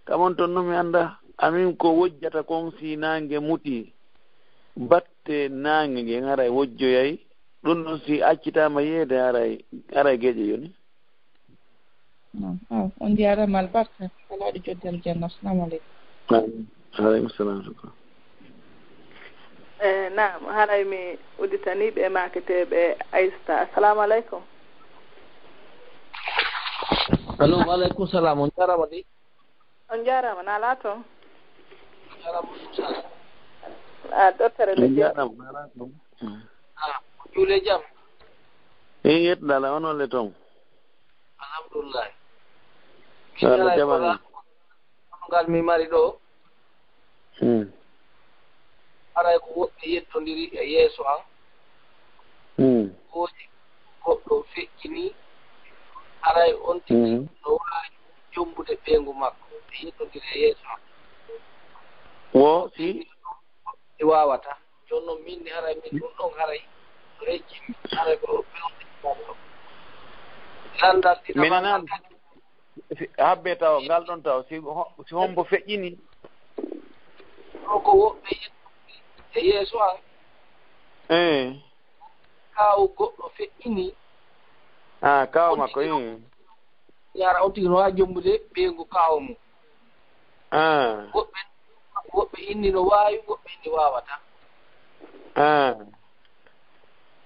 Kam on ton no mi annda, amin ko wojjata kon si naange muti, batte naange ngen haray wojjoyay, ɗum ɗon si accitaama yeede haray, haray geeƴe yoni. Naam. Aw, on njaaraama albarka, alaaɗo joddi aljanna. Assalamu aleykum. Naam. Aleykum salam. Eh, naam, haray mi udditanii ɓe maaketeeɓe Aysata. Assalamu aleykum. Allo, wa aleykum salam. On njaaraama de. On njaaraama, na alaa toon? On njaaraama, on njaaraama. Ah, docteur, on njaaraama, na alaa toon? Ah, ko juule jam? Eey, yettude Allah, on olle toon? Alhamdulillah. Yo Allah jaɓan en. Ngal mi mari ɗo. Hmm. haray ko woɓɓe yeddondiri e yeeso an. Hmm. Woodi goɗɗo feƴƴini, haray on tigi Hmm. no waawi jombude ɓeyngu makko, ɓe yeddondiri e yeeso an. Wo si? Mi waawata. Jooni noon, min ni haray min ɗum ɗon haray no hejjimi, haray ko lanndal ɗiɗaɓal Minen ngal an, kadi. Si, habbe taw, ngal ɗon taw, si ho-, si hombo feƴƴini? Ɗo ko woɓɓe yeddondiri e yeeso an. Eh. Kaaw goɗɗo feƴƴini. Ah, kaaw On makko, tigi no eh. Yaara on tigi no waawi jombude ɓeyngu kaaw mum. Ah. Woɓɓe, woɓɓe inni no waawi, woɓɓe inni waawata. Ah.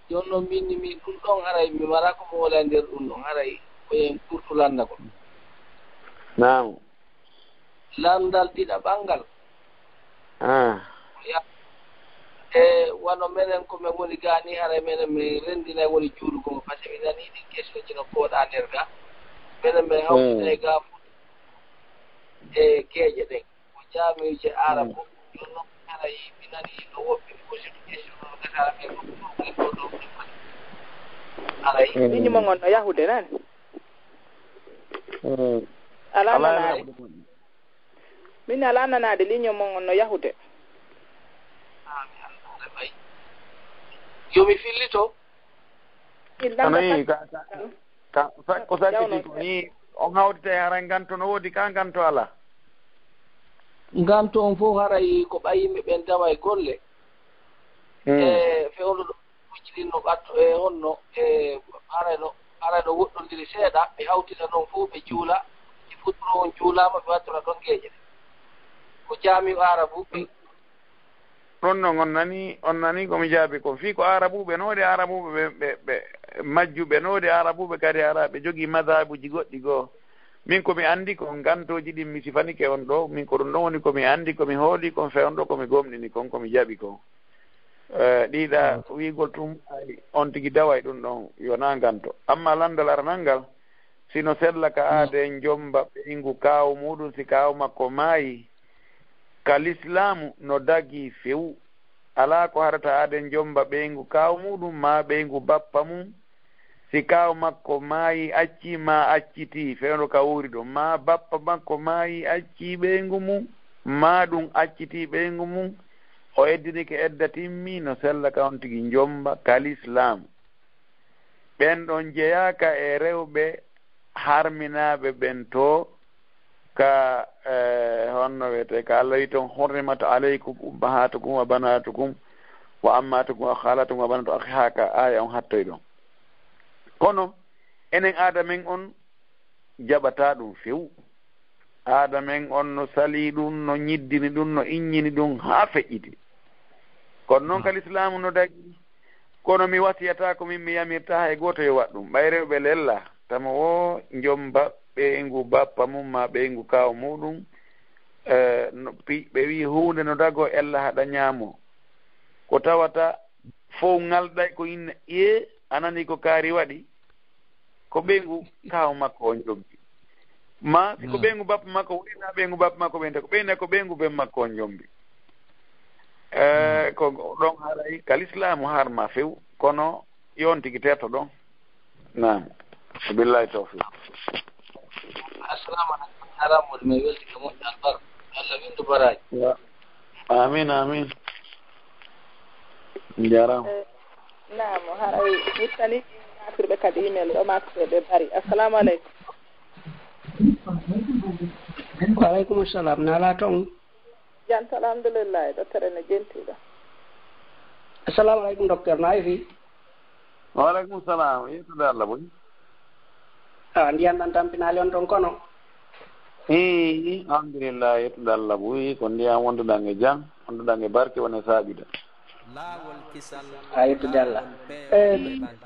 Jooni noon, min ni, min ɗum ɗon haray, mi mara ko mi woola e nder ɗum ɗon, haray ko en ɓurtu lanndagol. Naam. Lanndal ɗiɗaɓal ngal. Ah. Ya-, e wano menen ko men woni gaa ni, haray menen min renndinay woni juulugol, parce que mi nanii ɗin question ji no pooɗaa nder gaa. Menen min hawtinay gaa fof e geeƴe ɗen. Ko jaamiije Arab, jooni noon haray mi nanii no woɓɓe posi ɗum question, no gasa men ko ɗum ɗo ɗo. Haray. Min mo ngon no yahude nan. Mm. Alaa Alaa nanaade. Yahude. Min alaa nanaade ligne mon on no yahude. Yo mi fillito. Anayi, ka, ka, ka, sa-, ko sakkiti ko ni, on hawtita e haray nganto no woodi ka nganto alaa? Nganto on fof haray ko ɓay yimɓe ɓen dawa e golle. Hmm. E fewndo ɗo. Hujji ɗin no ɓatto e honno, e haray no, haray no woɗɗondiri seeɗa, ɓe hawtita ɗon fof, ɓe juula, si futuro on juulaama, ɓe wattora ɗon geeƴe ɗe. Ko jaamiu Aarabuɓe. Ɗon non on nani, on nani ko mi jaabi kon. Fii ko Aarabuɓe no woodi Aarabuɓe ɓe, ɓe, ɓe majjuɓe, no woodi Aarabuɓe kadi ara ɓe jogii madhabuji goɗɗi goo. Min ko mi anndi ko ngantooji ɗin mi sifanike on ɗo, min ko ɗum ɗon woni ko mi anndi, ko mi hooli kon fewndo, ko mi gomɗini kon, ko mi jaɓi kon. Eh, ɗiɗa wiigol tun, ay, on tigi daway ɗum ɗon, yo naa nganto. Amma lanndal aranal ngal, si no sella ka aaden jomba ɓeyngu kaaw muɗum, si kaaw makko maayi, ka lislaamu no dagii few. Alaa ko haɗata aaden jomba ɓeyngu kaaw muɗum, maa ɓeyngu bappa mum, si kaaw makko maayi, acci, maa accitii, fewndo ka wuuri ɗon, maa bappa makko maayi, acci ɓeyngu mum, maa ɗum accitii ɓeyngu mum, o eddinike edda timmi, no sella ka on tigi jomba ka lislaamu. Ɓen ɗon jeyaaka e rewɓe harminaaɓe ɓen to ka, eh, honno wiyetee, ka Allah wi ton, "Hurrimat alaykum ummahatukum wa banatukum wa ammatukum wa khalatukum wa banatu akhi," haa ka aaya on hattoy ɗon. Kono enen aada men on jaɓataa ɗum few. Aada men on no salii ɗum, no nyiddini ɗum, no innyini ɗum haa feƴƴiti. Kono noon ka lislaamu no dagi. Kono mi wasiyataa ko min mi yamirta hay gooto yo waɗ ɗum. Ɓay rewɓe lella, tama wo njomba ɓeyngu bappa mum maa ɓeyngu kaaw muɗum, eh, no pi-, ɓe wi'i huunde no dagoo ella haɗa ñaamoo. Ko tawata fow ŋalɗay ko inna, "Ee, a nanii ko kaari waɗi?" Ko ɓeyngu kaaw makko on jombi. Maa si ko ɓeyngu bappa makko woni, naa ɓeyngu bappa makko ɓeynta, ko ɓeynda ko ɓeyngu ben makko on jombi. Eh, ko ɗon haray ka lislaamu harma few, kono yon tigi terto ɗon. Naam. Billahi tawfiq. Assalamu aleykum. Haram woni mi welti ko moƴƴo albarka. Allah windu baraaji. Ya. Amin, amin. Njaram. Eh, naam, haray mi ittani naafirɓe kadi email ɗo makko ɓe bari. Assalamu aleykum. Wa aleykum salam. Nala ton? Jam tan, alhamdulillahi, ɗo tere no jentiɗo. Assalamu aleykum, docteur. Na yefi? Wa aleykum salam. Yettude Allah boy. Ah, ndiyan ɗan tampinaali on ton kono? Ii, alhamdulillah, yettude Allah boy. Ko ndiyan wonduɗan e jam, wonduɗan e barke, wone saajude. A yettude Allah. Eh,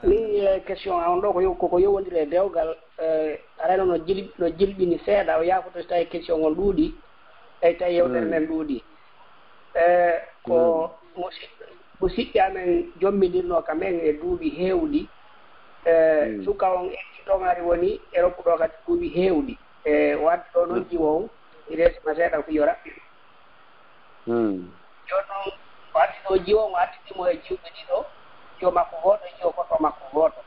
min, eh, question an ɗo ko yo-, ko, ko yowondiri e dewgal, eh, arayno no jil-, no jilɓini seeɗa, o yaafoto so tawi question on ɗuuɗi, tawi tawi yewtere nden ɗuuɗi. Eh, ko musid-, musiɗɓe amen jommindirno ka men e duuɓi heewɗi, eh, suka on e ton ari woni e rokkuɗo kadi duuɓi heewɗi. Eh, wadde ɗo noon jiwo on, mi resima seeɗa ko yo raɓɓiɗo. Jooni noon, O arti ɗo jiwo, o artiti mo e jiwɓe ɗiɗo, jiwo makko gooto e jiwo goɗɗo makko gooto.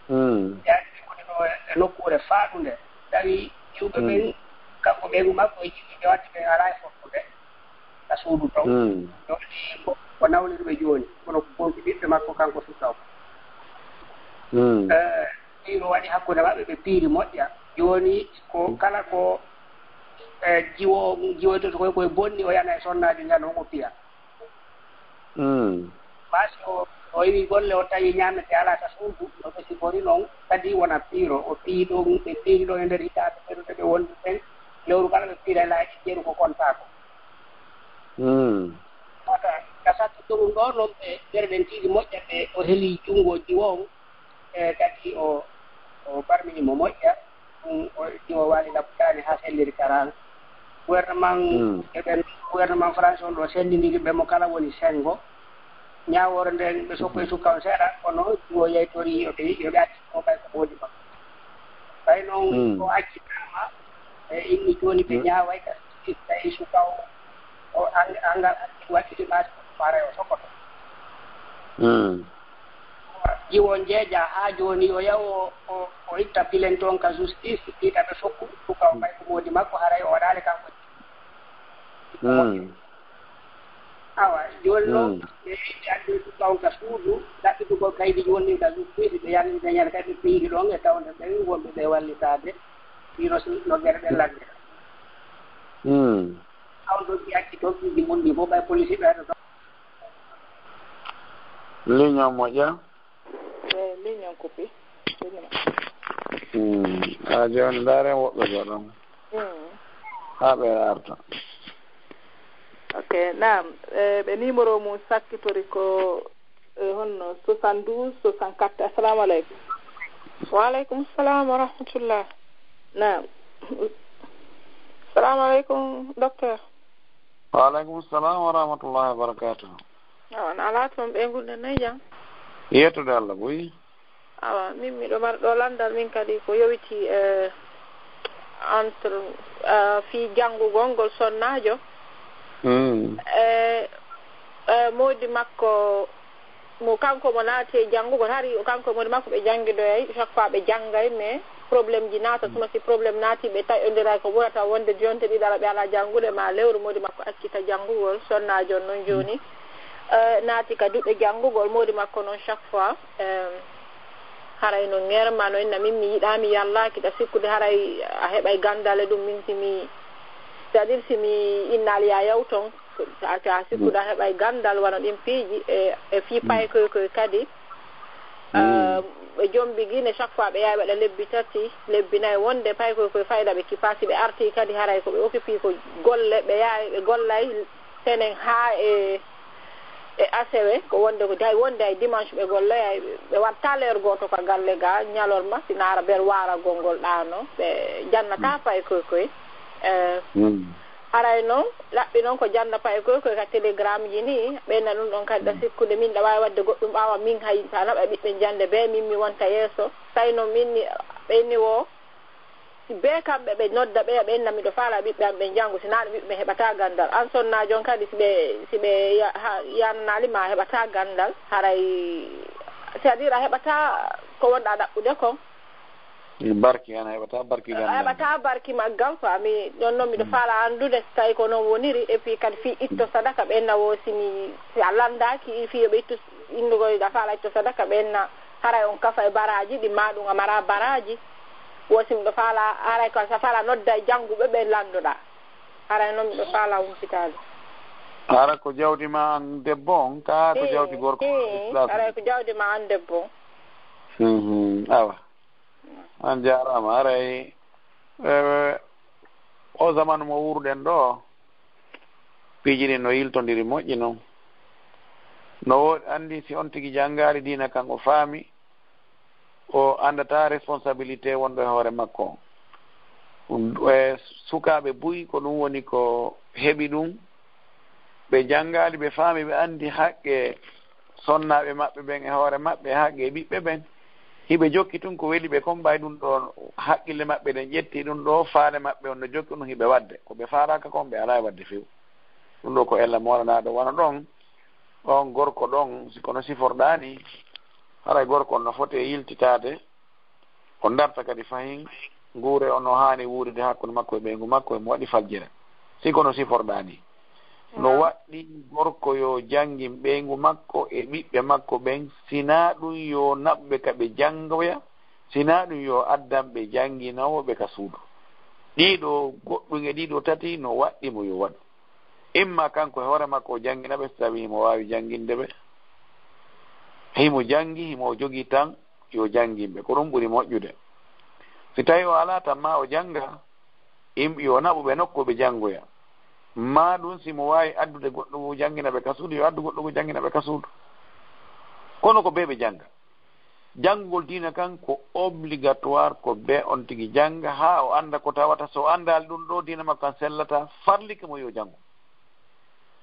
Ɓe arti woni ɗo e nokkuure faaɗunde. Tawi jiwɓe ɓen, kanko ɓeygu makko e jiwɓe ɓe watti ɓen alaa e fottude ka suudu ton. Ɗo ɗi ko, ko nawniri ɓe jooni, kono ko gonki ɓiɓɓe makko kanko sukaw. Eh, piiro waɗi hakkunde maɓɓe, ɓe piiri moƴƴa. Jooni ko kala ko, eh, jiwo, jiwoytoto koye koye bonni, o yana e sonnaajo njan omo piya. Maa si o, o iwi golle, o tawi ñaamete alaa ka suudu, no ɓe sifori non, kadi wona piiro. O piyi ɗon, ɓe piiri ɗon e nder hitaande ɓeɗude ɓe wondi ɓen. Lewru kala ɓe piira laaƴi jeru ko kontaako. Wata ka sattu ɗum ɗo non ɓe ɓerɗen tiiɗi moƴƴa ɓe o heli junngo jiwo on, e kadi o, o barmini mo moƴƴa. Ɗum o, jiwo waali laɓɓitaani haa selliri karaan. Gouvernement, e ɓen gouvernement France on ɗo senndindiri ɓe mo kala woni senngo. Ñaawoore nden ɓe sokkoy sukka on seeɗa, kono jiwo yeytori yo ɓe, yo ɓe acci mo ɓay ko moodi makko. Ɓay noon o accitaama, e inni jooni ɓe ñaaway ka justice, tawi suka o, o ang-, angal hakkil waɗi limaasi ko ɗum haray o sokoto. Jiwo njeeja haa jooni o yaw o, o, o itta pilen toon ka justice, tiita ɓe sokku, suka o ɓay ko moodi makko, haray o waɗaali kanko. Awa, jooni noon, ɓe yiɗi addude ɗum ɗon ka suudu, ɗaɓɓitugol kaydi jooni ɗin ka justice, ɓe yaltida ñande kadi ɓe piiri ɗon e tawde ɓen wonɓe ɓe wallitaade, ɗino si no gere ɗen lanndira. On ɗon ɓe acci tokkiiji mun ɗi fof, ɓay police ɓe ɗo. Ligne o moƴƴa. Eh, ligne on coupé. Ligne on. Hmm. A jooni ndaaren woɓɓe goo ɗon. Hmm. Haa ɓe arta. Ok, naam. Eh, ɓe numéro mum sakkitori ko, eh, honno soixante-douze soixante-quatre. Assalamu aleykum. Wa aleykum salam wa rahmatullah. Naam. Assalamu aleykum, docteur. Wa aleykum salam wa rahmatullahi wa barakatuh. Awa, on alaa toon ɓeynguure nden, nayi jam? Yettude Allah buy. Awa, min miɗo mari ɗo lanndal min kadi ko yowiti, eh, entre, eh, fii janngugol ngol sonnaajo. Mm. Eh, eh, moodi makko mo kanko mo naati e janngugol, hari o kanko e moodi makko ɓe janngidoyay, chaque fois ɓe janngay, mais problème ji naata, tuma si problème naati ɓe taƴondiray ko ɓurata wonde jonte ɗiɗi ala ɓe alaa janngude, ma lewru moodi makko accita janngugol, sonnaajo on noon jooni, eh, naati ka duɗe janngugol, moodi makko noon chaque fois, eh, haray no ŋerma, no inna min mi yiɗaa, mi yallaaki, ɗa sikkude haray a heɓay ganndal e ɗum, min si mi, c'est-à-dire si mi innaali yaa yaw ton, Ko, a, a sikkude a heɓay ganndal wano ɗin piiji e, e fii paykoy koy kadi. Ah, ɓe jombi Gine, chaque fois ɓe yawi waɗa lebbi tati, lebbi nayi, wonde paykoy koy fayda ɓe kipaa. Si ɓe arti kadi haray ko ɓe occupé ko golle, ɓe yawi ɓe gollay tenen haa e, e asewe, ko wonde ko day wonde ay dimanche ɓe golloyay, ɓe watta leer gooto ka galle ga, ñalorma, si naara ber waaragol ngol ɗaano, ɓe jannata paykoy koy. Eh, Haray noon, laɓɓi noon ko jannda paykoy koy ka Telegram ji ni, ɓeyna ɗum ɗon kadi ɗa sikkude min ɗa waawi waɗde goɗɗum ɓaawa min hay sa naɓa ɓiɓɓe jannde bee min mi wonta yeeso. Tawi noon min ni, ɓeyni wo, si bee kamɓe ɓe nodda ɓeya ɓe inna miɗo faala ɓiɓɓe am ɓe njanngu, si naano ɓiɓɓe heɓataa ganndal. An sonnaajo on kadi si ɓe, si ɓe ya-, ha-, yaananaali ma a heɓataa ganndal, haray, c'est-à-dire a heɓataa ko wonɗa ɗaɓɓude kon. Barki an a heɓata barki a ganndal. Heɓata barki maggal quoi. Mi ɗon noon miɗo faala anndude so tawi ko noon woniri, et puis kadi fii itto sadaka ɓe enna wo si mi, si a lanndaaki fii yo ɓe ittu innugol a faala itto sadaka ɓe enna haray on kafa e baraaji ɗi ma ɗum a mara baraaji. Wo si miɗo faala haray ko sa faala nodda e jannguɓe ɓe lanndoɗa. Haray noon miɗo faala humpitaade. Hara ko jawdi ma an debbo on, kaa ko jawdi gorko on, eh, islam? Haray ko jawdi ma an debbo on. Mhm, awa. An jaaraama. Haray, eh, o zamanu mo wuurɗen ɗo, piiji ɗin no yiltondiri moƴƴi non. No woodi anndi si on tigi janngaali diina kan o faami, o anndata responsabilité wonɗo e hoore makko. Ɗum, e sukaaɓe buy ko ɗum woni ko heɓi ɗum. Ɓe janngaali, ɓe faami, ɓe anndi haqqe sonnaaɓe maɓɓe ɓen e hoore maɓɓe, haqqe ɓiɓɓe ɓen. Hiɓe jokki tun ko weli ɓe kon, ɓay ɗum ɗo haqqille maɓɓe ɗen ƴetti ɗum ɗo, faale maɓɓe on no jokki ɗum hiɓe waɗde. Ko ɓe faalaaka kon ɓe alaa e waɗde few. Ɗum ɗo ko ella mo waɗanaa ɗo wano ɗon, on gorko ɗon, si kono siforɗaa ni, haray gorko on no foti e yiltitaade, o darta kadi fahin nguure o no haani wuuride hakkunde makko e ɓeyngu makko, e mo waɗi faljere. Si kono siforɗaa ni, no waɗɗi gorko yo janngin ɓeyngu makko e ɓiɓɓe makko ɓen, sinaa ɗum yo naɓɓe ka ɓe janngoya, sinaa ɗum yo addan ɓe jannginowo ɓe ka suudu. Ɗiɗo, goɗɗum e ɗiɗo tati no waɗɗi mo yo waɗu. Imma kanko e hoore makko o janngina ɓe, si tawii himo waawi jannginde ɓe. Himo janngi, himo jogii tan, yo janngin ɓe. Ko ɗum ɓuri moƴƴude. Si tawii o alaa tan, maa o jannga, im-, yo naɓu ɓe nokku ɓe janngoya. Maa ɗum, si mo waawi addude goɗɗo goo janngina ɓe ka suudu, yo addu goɗɗo goo janngina ɓe ka suudu. Kono ko bee ɓe jannga. Janngugol diina kan ko obligatoire, ko bee on tigi jannga haa o annda ko tawata. So o anndaali ɗum ɗo, diina makko kan sellataa, farlike mo yo janngu.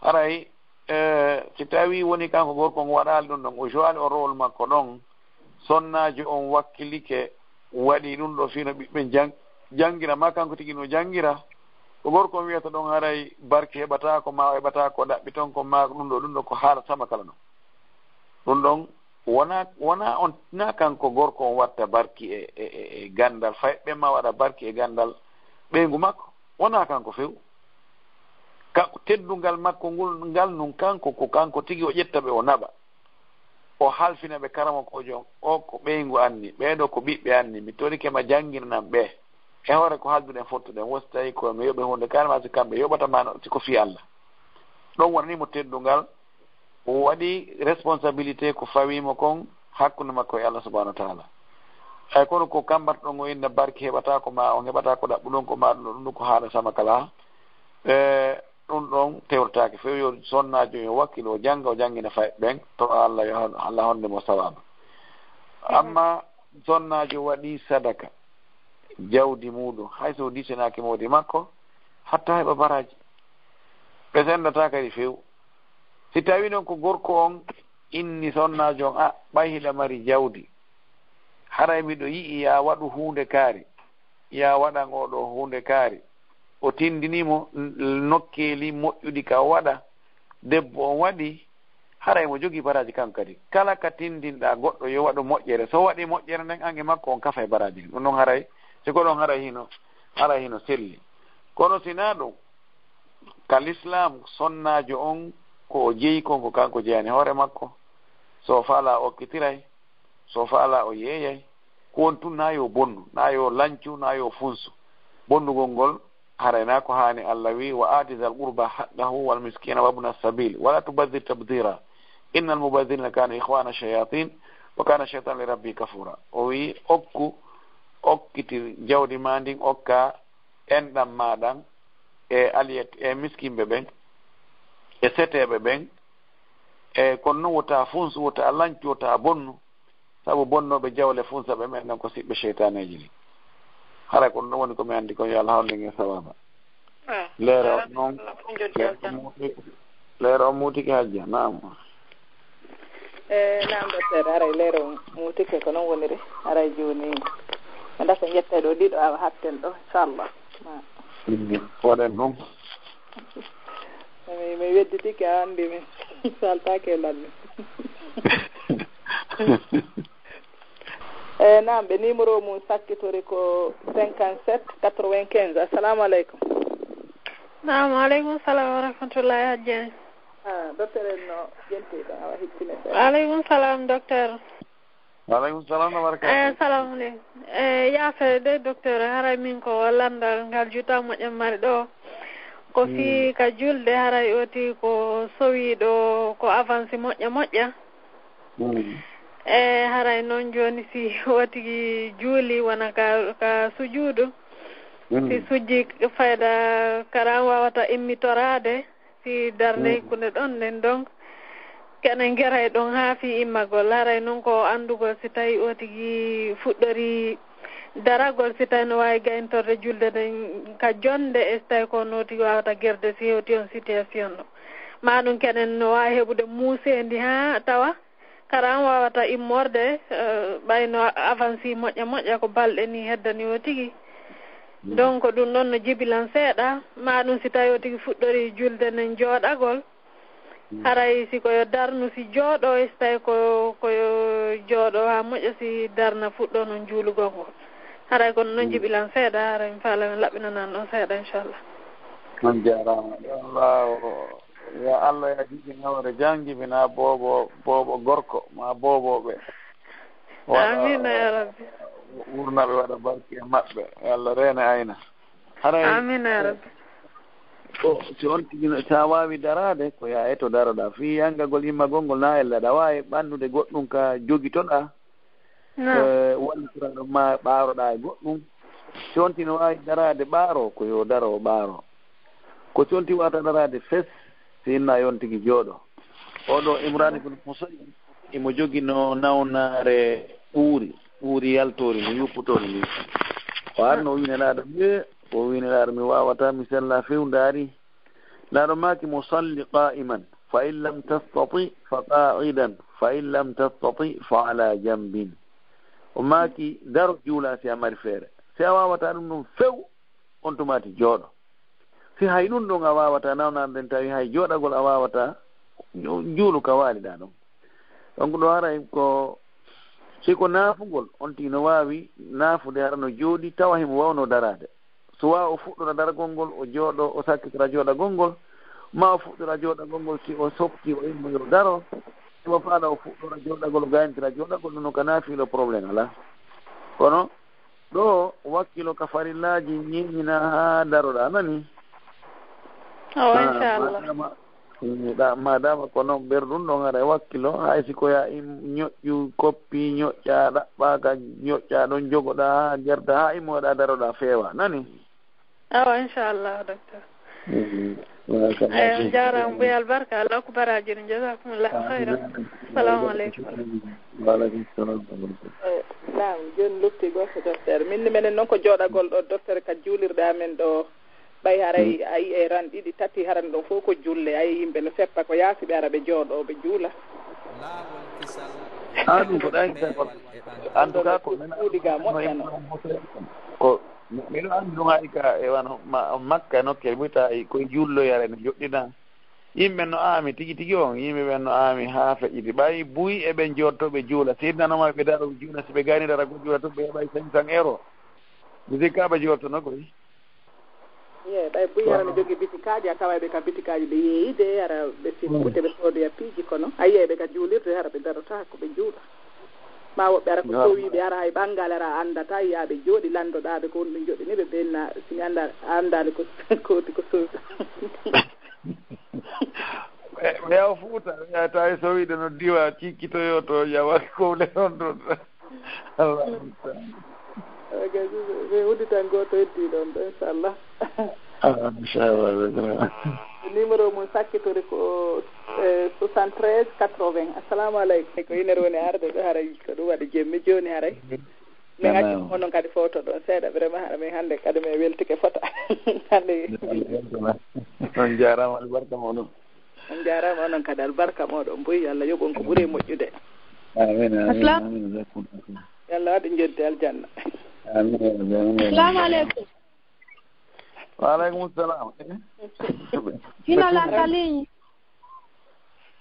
Haray, eh, si tawii woni kanko gorko on waɗaali ɗum ɗon, o jowaali o rowol makko ɗon, sonnaajo on wakkilike, waɗi ɗum ɗo fii no ɓiɓɓe jang-, janngira, maa kanko tigi no janngira, ko gorko on wiyata ɗon haray barke heɓataako, maa o heɓataako ɗaɓɓi ton ko, maa ɗum ɗo, ɗum ɗo ko haala sama kala non. Ɗum ɗon wona, wona on, na kanko gorko on watta barki e, e, e, e ganndal, fay ɓe ma waɗa barki e ganndal ɓeyngu makko. Wona kanko few. Ka teddungal makko ngol, ngal nun kanko, ko kanko tigi o ƴetta ɓe o naɓa. O halfina ɓe karamokoojo on, o ko ɓeyngu anni, ɓee ɗo ko ɓiɓɓe anni, mi torike ma janngirnan ɓe. E hoore ko halduɗen fottuɗen, wo si tawii ko mi yoɓe huunde, kaari ma si kamɓe yoɓata ma no, si ko fii Alla. Ɗon wonani mo teddungal, o waɗi responsabilité ko fawii mo kon hakkunde makko e Allah subhanahu wa taala. Ay kono ko kambata ɗon o inna barki heɓata ko ma, on heɓata ko ɗaɓɓu ɗon ko ma, ɗum ɗo ɗum ɗo ko haala sama kala. E ɗum ɗon tewtataake few, yo sonnaajo yo wakkilo, o jannga, o janngina fay ɓen, to Allah yo hon-, Allah honde mo sawaaba. Amma sonnaajo waɗi sadaka, jawdi muuɗum, hay so o disinaaki moodi makko, hatta heɓa baraaji. Ɓe senndataa kadi few. Si tawii noon ko gorko on inni sonnaajo on, "A, ɓay hiɗa mari jawdi, haray miɗo yi'i yaa waɗu huunde kaari, yaa waɗan oo ɗoo huunde kaari." O tinndinii mo n-, nokkeeli moƴƴuɗi ka o waɗa. Debbo on waɗi, haray mo jogii baraaji kanko kadi. Kala ka tinndinɗaa goɗɗo yo waɗu moƴƴere, so waɗii moƴƴere nden, an e makko on kafa e baraaji ɗin. Ɗum ɗon haray, si ko ɗon haray hino, haray hino selli. Kono si naa ɗum, ka lislaam, sonnaajo on ko o jeyi kon, ko kanko jeyani hoore makko. So o faalaa o okkitiray, so o faalaa o yeeyay. Ko woni tun, naa yo bonnu, naa yo lancu, naa yo funsu. Bonnugol ngol, haray naa ko haani. Allah wi, "Wa aati zal qurba haqqahu wal miskina wabna sabil, wala tubazzir tabzira. Innal mubazzirina kanu ikhwana shayatin, wa kana shaytanu li rabbi kafura." O wi, "Okku, okkitir jawdi ma ndin, okka enɗam ma ɗan, e aliyet, e miskinɓe ɓen, e seteeɓe ɓen, e kono non wota funsu, wota lancu, wota bonnu, sabu bonnooɓe jawle funsa ɓe ɓen ɗon ko siɓɓe seytaaneeji ɗin." Haray ko ɗum woni ko mi anndi kon, yo Allah hawrinde en e sawaaba. Ah, leere o noon, leere o muuti-, leere o muutike, Hajja, naam. E, naam, docteur, haray leere o muutike, ko noon woniri. Haray jooni, mi dasa ƴetta ɗo ɗiɗo awa hatten ɗo, inchallah. Ma. Mhm. Waɗen ɗum. Mi, mi wedditike, a anndi mi saltaake e lammi. E, naam, ɓe numéro mum sakkitori ko cinquante-sept quatre-vingt-quinze. Assalamu aleykum. Naam, aleykum salam wa rahmatullahi, Hajji. Ah, docteur en no ƴenti ɗo, awa hittine seeɗa. Aleykum salam, docteur. Wa aleykum salam wa barakatuh. Eh, salamu aleykum. Eh, yaafe de, docteur, haray min ko lanndal ngal juuta moƴƴa mari ɗo. Ko fii ka julde, haray oti ko sowiiɗo ko avance moƴƴa moƴƴa. Mm. Eh, haray noon jooni si o tigi juuli wona ka, ka sujuudu. Mm. Si sujji fayda karam wawata immitoraade. Si darnde hakkunde ɗon nden, donc, kene ngeray ɗon haa fii immagol. Haray non ko anndugol si tawi o tigi fuɗɗori daragol, si tawi no waawi gayntorde julde nden ka jonnde, e si tawi ko no tigi waawata gerde si hewti on situation ɗo. Maa ɗum kenen no waawi heɓude muuseendi haa tawa karam wawata immorde, eh, ɓay no avanci moƴƴa moƴƴa ko balɗe ni heddani o tigi. Donc ɗum ɗon no jibilan seeɗa, ma ɗum si tawi o tigi fuɗɗori julde nden jooɗagol, haray si ko yo darnu si jooɗo, e si tawi ko, ko yo jooɗo haa moƴƴa si darna fuɗɗo non juulugol ngol. Haray ko ɗum ɗon jibilan seeɗa, haray mi faala mi laɓɓinanan ɗon seeɗa, inchallah. On jaaraama. Yo Allah, yo Allah ya jiɓi nawre jam, jibina boobo, boobo gorko, ma boobooɓe. Waɗa, amiin, ya Rabbi. Wurnaɓe waɗa barke e maɓɓe. Yo Allah reene ayna. Haray amiin, ya Rabbi. Ko si on tigi no, si a waawi daraade, ko yaa e to daroɗaa. Fii yangagol immagol ngol na ella, aɗa waawi ɓannude goɗɗum ka jogitoɗaa. Naam. Eh, wallitoraa ɗum ma ɓaaroɗaa e goɗɗum. Si on tigi no waawi daraade ɓaaro, ko yo daro o ɓaaro. Ko si on tigi waawata daraade fes, si inna yon tigi jooɗo. Oɗo Imran ibn Husayn, imo joginoo nawnaare ɓuuri, ɓuuri yaltoori ndi, yupputoori ndi. O arno o wi'i Nelaaɗo, "Ee," o wi'i Nelaaɗo, "mi waawataa, mi sella few ndaari." Nelaaɗo maaki mo, "Salli qaa'iman, fa in lam tastati fa qaa'idan, fa in lam tastati fa ala janbin." O maaki, "Daro juula si a mari feere. Si a waawataa ɗum ɗum few, on tumaati jooɗo." Si hay ɗum ɗon a waawataa, nawnaare nden tawi hay jooɗagol a waawataa, ju-, juulu ka waaliɗaa ɗon. Donc ɗo haray ko, si ko naafugol, on tigi no waawi naafude hara no jooɗi, tawa himo waawnoo daraade. Suwaa o fuɗɗora daragol ngol, o jooɗo, o sakkitora jooɗagol ngol, ma o fuɗɗora jooɗagol ngol, si o softi, o immo yo daro, si o faala o fuɗɗora jooɗagol, o gaynitira jooɗagol, ɗum no ka naafiilo, problème alaa. Kono ɗo wakkilo ka farillaaji ñiiñina haa daroɗaa, nani? Awa, ah, inchallah. Madama, eh, ɗa, madama ko noon ɓerɗum ɗon aɗa wakkilo, hay si ko ya im-, ñoƴƴu, koppi, ñoƴƴa, ɗaɓɓa ka, ñoƴƴa ɗon, jogoɗaa haa gerta, haa immoɗaa daroɗaa feewa, nani? Awa, inchallah, docteur. Mm. Eyi, on jaaraama, Mbuya Albarka, Allah okku baraaji ɗum, jazakumullahu khayran. Assalamu aleykum. Wa aleykum salam. Eh, naam, jooni lutti gooto, docteur. Min ni menen noon ko jooɗagol ɗo, docteur, ka juulirde amen ɗo. Ɓay haray a yi'ay ran ɗiɗi, tati, haran ɗon fof ko julle. Ay, yimɓe no seppa ko yaasi, ɓe ara ɓe jooɗoo, ɓe juula. Ah, ɗum ko ɗaynita kon. En tout cas, ko men kuuɗi ga moƴƴano. Ko miɗo anndi ɗum hay ka e wano ma-, Makka e nokkere buy tawi koye julloyare ne joɗɗina. Yimɓe no aami tigi tigi on, yimɓe ɓen no aami haa feƴƴiti. Ɓay buy eɓe jooɗto ɓe juula. Seydina Omar ɓe daro ɓe juula, si ɓe gayni dara ko juula to ɓe heɓay cinq cents euros. Mi sikka ɓe jooɗtono koy. Ye, ɓay buy hara no jogii bitikaaji, a taway ɓe ka bitikaaji ɓe yeeyide, hara ɓe sikkute, ɓe soodoya piiji, kono a yiyay ɓe ka juulirde, hara ɓe darotaako, ɓe juula. Ma woɓɓe ara ko sowiiɓe, ara hay ɓanngal ara a anndataa, yiyaa ɓe jooɗi, lanndoɗaa ɓe ko honɗum joɗɗiniiɓe, ɓe na, si mi annda, a anndaali ko, ko woni ko sowi. Ɓe, ɓe yaw Fuuta, ɓe yaw tawi sowiiɗo no diwa, cikkitoyo to, yawa ko le on ɗon. Allah. Ok, mi udditan gooto heddi ɗon ɗo, inchallah. Ah, inchallah. Numéro mum sakkitori ko, eh, soixante-treize quatre-vingts. Assalamu aleykum. Ko iner woni arde ɗo, haray ko ɗum waɗi jemmi jooni haray. Min acci onon kadi foto ɗon seeɗa, vraiment haɗa min hannde kadi min weltike fota. Hannde. On jaaraama, albarka moɗon. On jaaraama onon kadi, albarka moɗon buy, Allah yoɓon ko ɓuri moƴƴude. Amin, amin, assalam. Amin, jazakumullah. Yo Allah waɗ en njoɓdi aljanna. Amin, amin, amin. Assalamu aleykum. Wa aleykum salam. Hino lan ka ligne.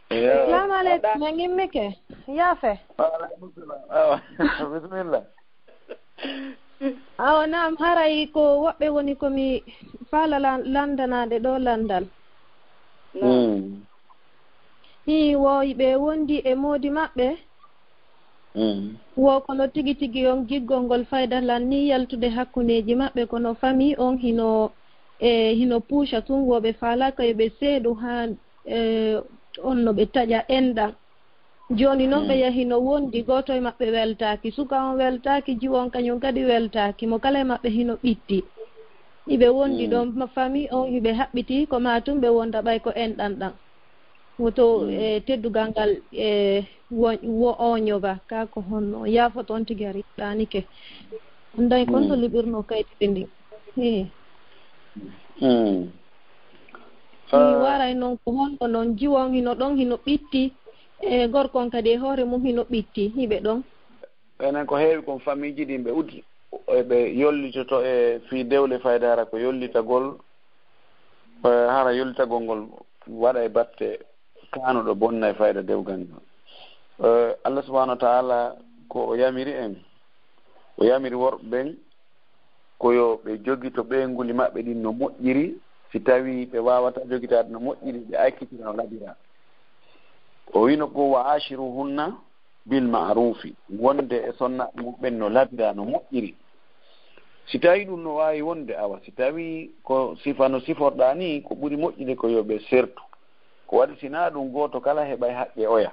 Yo. Assalamu aleykum, min immike. Yaafe. Wa aleykum salam. Awa, bisimilla. Awa, naam, haray ko woɓɓe woni ko mi faala lan-, lanndanaade ɗo lanndal. Naam. Mm. Hii, wo ɓe wondi e moodi maɓɓe. Mm. Wo kono tigi tigi on giggol ngol fayda lan ni yaltude hakkundeeji maɓɓe, kono famille on hino, e, hino puusa tun, wo ɓe faalaaka yo ɓe seeɗu haa, e, on no ɓe taƴa enɗan. Jooni non ɓe yahi no wondi, gooto e maɓɓe weltaaki. Suka on weltaaki, jiwo on kañum kadi weltaaki. Mo kala e maɓɓe hino ɓitti. Iɓe wondi ɗon, ma famille on iɓe haɓɓiti, ko ma tun ɓe wonda ɓay ko enɗan ɗan. Woto, e, teddugal ngal, e, wo, wo o ñoba, ka ko honno? Yaafo ton tigi ari, ɗaanike. Anday kon no liɓirno kayti ɗin. Ee. Mi waray non ko honno non jiwo on hino ɗon, hino ɓitti, e gorko on kadi e hoore mum hino ɓitti, hiɓe ɗon. Enen ko heewi kon famille ji ɗin ɓe uddi. eɓe yollitoto e fii dewle fayda hara ko yollitagol, eh, hara yollitagol ngol waɗa e batte kaanuɗo bonna e fayda dewgal ngal. Eh, Allah subhanahu wa ta'ala ko o yamiri en, o yamiri worɓe ɓen ko yo ɓe jogito ɓeenguli maɓɓe ɗin no moƴƴiri, si tawii ɓe waawataa jogitaade no moƴƴiri, ɓe akkitira no labiraa. O wiino ko, "Wa ashiruhunna bil ma'rufi", wonde e sonnaaɓe muɓɓen no labiraa no moƴƴiri. Si tawii ɗum no waawi wonde, awa, si tawii ko sifa no siforɗaa nii, ko ɓuri moƴƴude ko yo ɓe sertu. Ko waɗi si naa ɗum, gooto kala heɓay haqqe oya.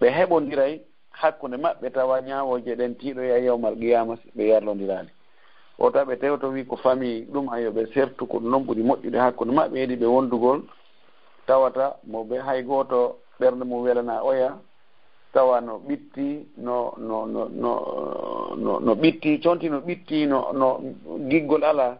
Ɓe heɓondiray hakkunde maɓɓe, tawa ñaawooje ɗen tiiɗoya yawmal qiyaama si ɓe yarlondiraali. O tawa ɓe tewto wi ko famille ɗum, ayo ɓe sertu, ko ɗum noon ɓuri moƴƴude hakkunde maɓɓe, heedi ɓe wondugol, tawata mo ɓe hay gooto ɓernde mum welana oya, tawa no ɓitti, no, no, no, no, no, no ɓitti, conti no ɓitti, no, no giggol alaa.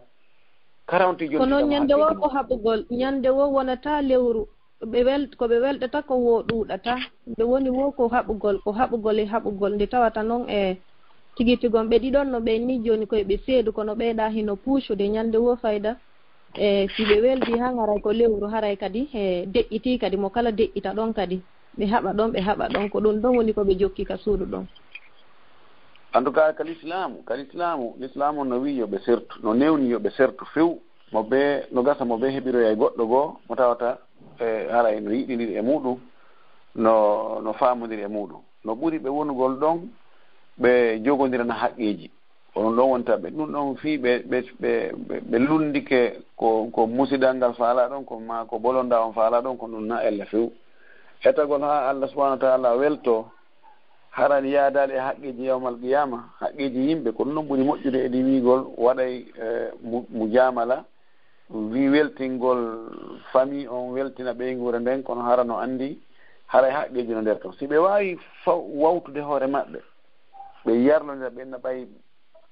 Karawti jonti Kono kam ñande wo hakkee ko haɓugol, ñande wo wonata lewru. Ɓe wel-, ko ɓe welɗata ko wo ɗuuɗata. Nde woni wo ko haɓugol, ko haɓugol e haɓugol. Nde tawata noon e tigi tigon ɓe ɗiɗon no ɓe ni jooni koye ɓe seedu, kono ɓeyɗa hino puucude ñande wo fayda. E si ɓe weldi han haray ko lewru, haray kadi e deƴƴiti kadi mo kala deƴƴita ɗon kadi. Ɓe haɓa ɗon, ɓe haɓa ɗon. Ko ɗum ɗon woni ko ɓe jokki ka suudu ɗon. En tout cas, ka lislaamu, ka lislaamu, lislaamu no wi'i yo ɓe sertu, no newni yo ɓe sertu few, mo ɓe, no gasa mo ɓe heɓiroya e goɗɗo goo, mo tawata, e, haray no yiɗindiri e muɗum, no, no faamondiri e muɗum. No ɓuri ɓe wonugol ɗon, ɓe jogondirana haqqeeji. Ko ɗum ɗon wonta ɓe, ɗum ɗon fii ɓe, ɓe, ɓe, ɓe, ɓe lunndike ko, ko musidal ngal faalaa ɗon, ko maa ko bolonda on faalaa ɗon, ko ɗum na ella few. Etagol haa Allah subhanahu wa ta'ala welto, haran yaadaali e haqqeeji yawmal qiyaama, haqqeeji yimɓe, ko ɗum ɗon ɓuri moƴƴude e ɗi wiigol waɗay, eh, mu-, mu jaamala, wi weltingol famille on, weltina ɓeynguure nden, kono hara no anndi, haray haqqeeji no nder ton. Si ɓe waawi faw-, wawtude hoore maɓɓe, ɓe yarlondira, ɓe na ɓay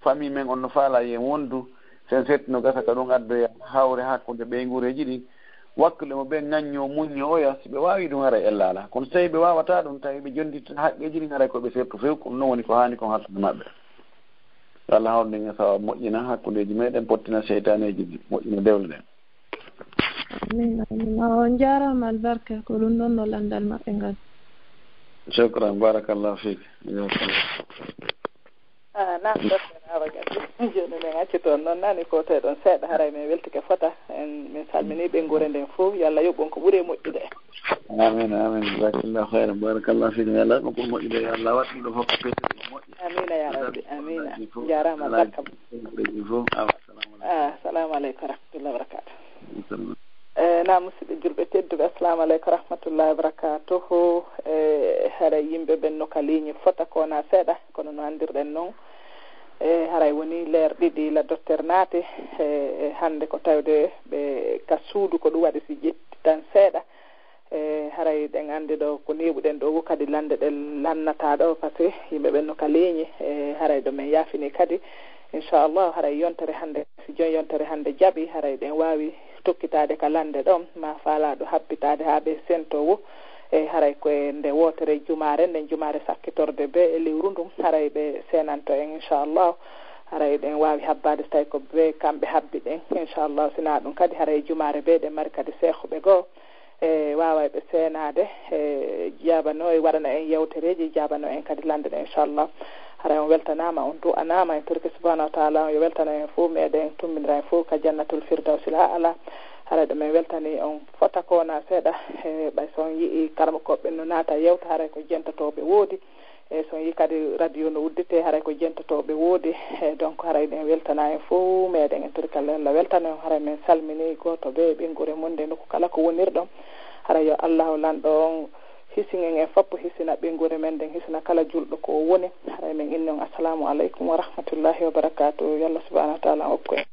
famille men on no faalaa yen wondu, sen setti no gasa ka ɗum addoya hawre hakkunde ɓeynguureeji ɗin. Wakkude mo ɓe ŋaññoo, muññoo oya, si ɓe waawi ɗum, haray ella alaa. Kono so tawii ɓe waawataa ɗum, tawi ɓe jonndita haqqeeji ɗin, haray ko ɓe sertu few, ko ɗum non woni ko haani kon hakkunde maɓɓe. Yo Allah hawru en e sawabu moƴƴina hakkundeeji meɗen, pottina seytaaneeji ɗin, moƴƴina dewle ɗen. Amin, amin. On njaaraama albarka, ko ɗum ɗon no lanndal maɓɓe ngal. Shukran, barakallahu fiik. Jazakallah. Ah, naam, docteur Awa Gadde. Jooni min acci toon noon, nani ko toye ɗon seeɗa, haray min weltike fota. En, min salminii ɓeynguure nden fof. Yo Allah yoɓ on ko ɓuri e moƴƴude. Amin, amin. Jazakallahu khairan. Barakallahu fiikum. Yo Allah yoɓ on ko moƴƴude. Yo Allah waɗ ɗum ɗo fof ko peetel ko moƴƴi. Amiina ya Rabbi. Amiina. Njaaraama, alhaji barka. Fof. Awa, assalamu alaikum. Ah, assalamu alaikum wa rahmatullahi wa barakatuh. Assalamu. Eh, naam, musidɓe julɓe tedduɓe, assalamu aleykum wa rahmatullahi wa barakatuhu. Eh, haray yimɓe ɓen no ka ligne fota ko wona seeɗa, kono no anndirɗen noon, eh, haray woni leer ɗiɗi la docteur naati, eh, hannde ko tawde ɓe ka suudu, ko ɗum waɗi si ƴetti tan seeɗa. Eh, haray ɗen anndi ɗo ko neeɓuɗen ɗo, kadi lannde ɗen lannata ɗo, parce que yimɓe ɓen no ka ligne, eh, haray ɗo men yaafini kadi, inchallah, haray yontere hannde Si jooni yontere hannde jaɓi, haray ɗen waawi tokkitaade ka lannde ɗon, ma faalaaɗo habbitaade haa ɓe sentoowo. E haray ko e nde wootere jumaare, nden jumaare sakkitorde bee e lewru ndun, haray ɓe seenanto en, inchallah. Haray ɗen waawi habbaade so tawi ko bee kamɓe habbi ɗen, inchallah. Si naa ɗum kadi, haray jumaare bee ɗen mari kadi seekhuɓe goo. E waaway ɓe seenaade, e jaabano, e waɗana en yewtereeji, jaabano en kadi lannde ɗen, inchallah. Haray on weltanaama, on du'anaama, en torike subhanahu wa taala on yo weltano en fof, meɗen tummbindira en fof ka jannatul firdawsil a'la. Haray ɗo men weltani on fota ko wona seeɗa, e ɓay so on yi'i karamokooɓe ɓen no naata yewta, haray ko jentotooɓe woodi. E so on yii kadi radio no udditee, haray ko jentotooɓe woodi. E donc, haray ɗen weltana en fof meɗen. En torike Allah, Allah weltana en. Haray men salmini gooto bee ɓeynguure mum nde nokku kala ko wonirɗon. Haray yo Allahu lanɗo on hisin en, en fop, hisina ɓeynguure men nden, hisina kala julɗo ko o woni. Haray men inni on assalamu aleykum wa rahmatullahi wa barakatuh. Yo Allah subhanahu wa taala hokku en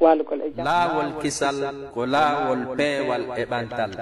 waalugol e jam. Laawol kisal ko laawol peewal e ɓantal.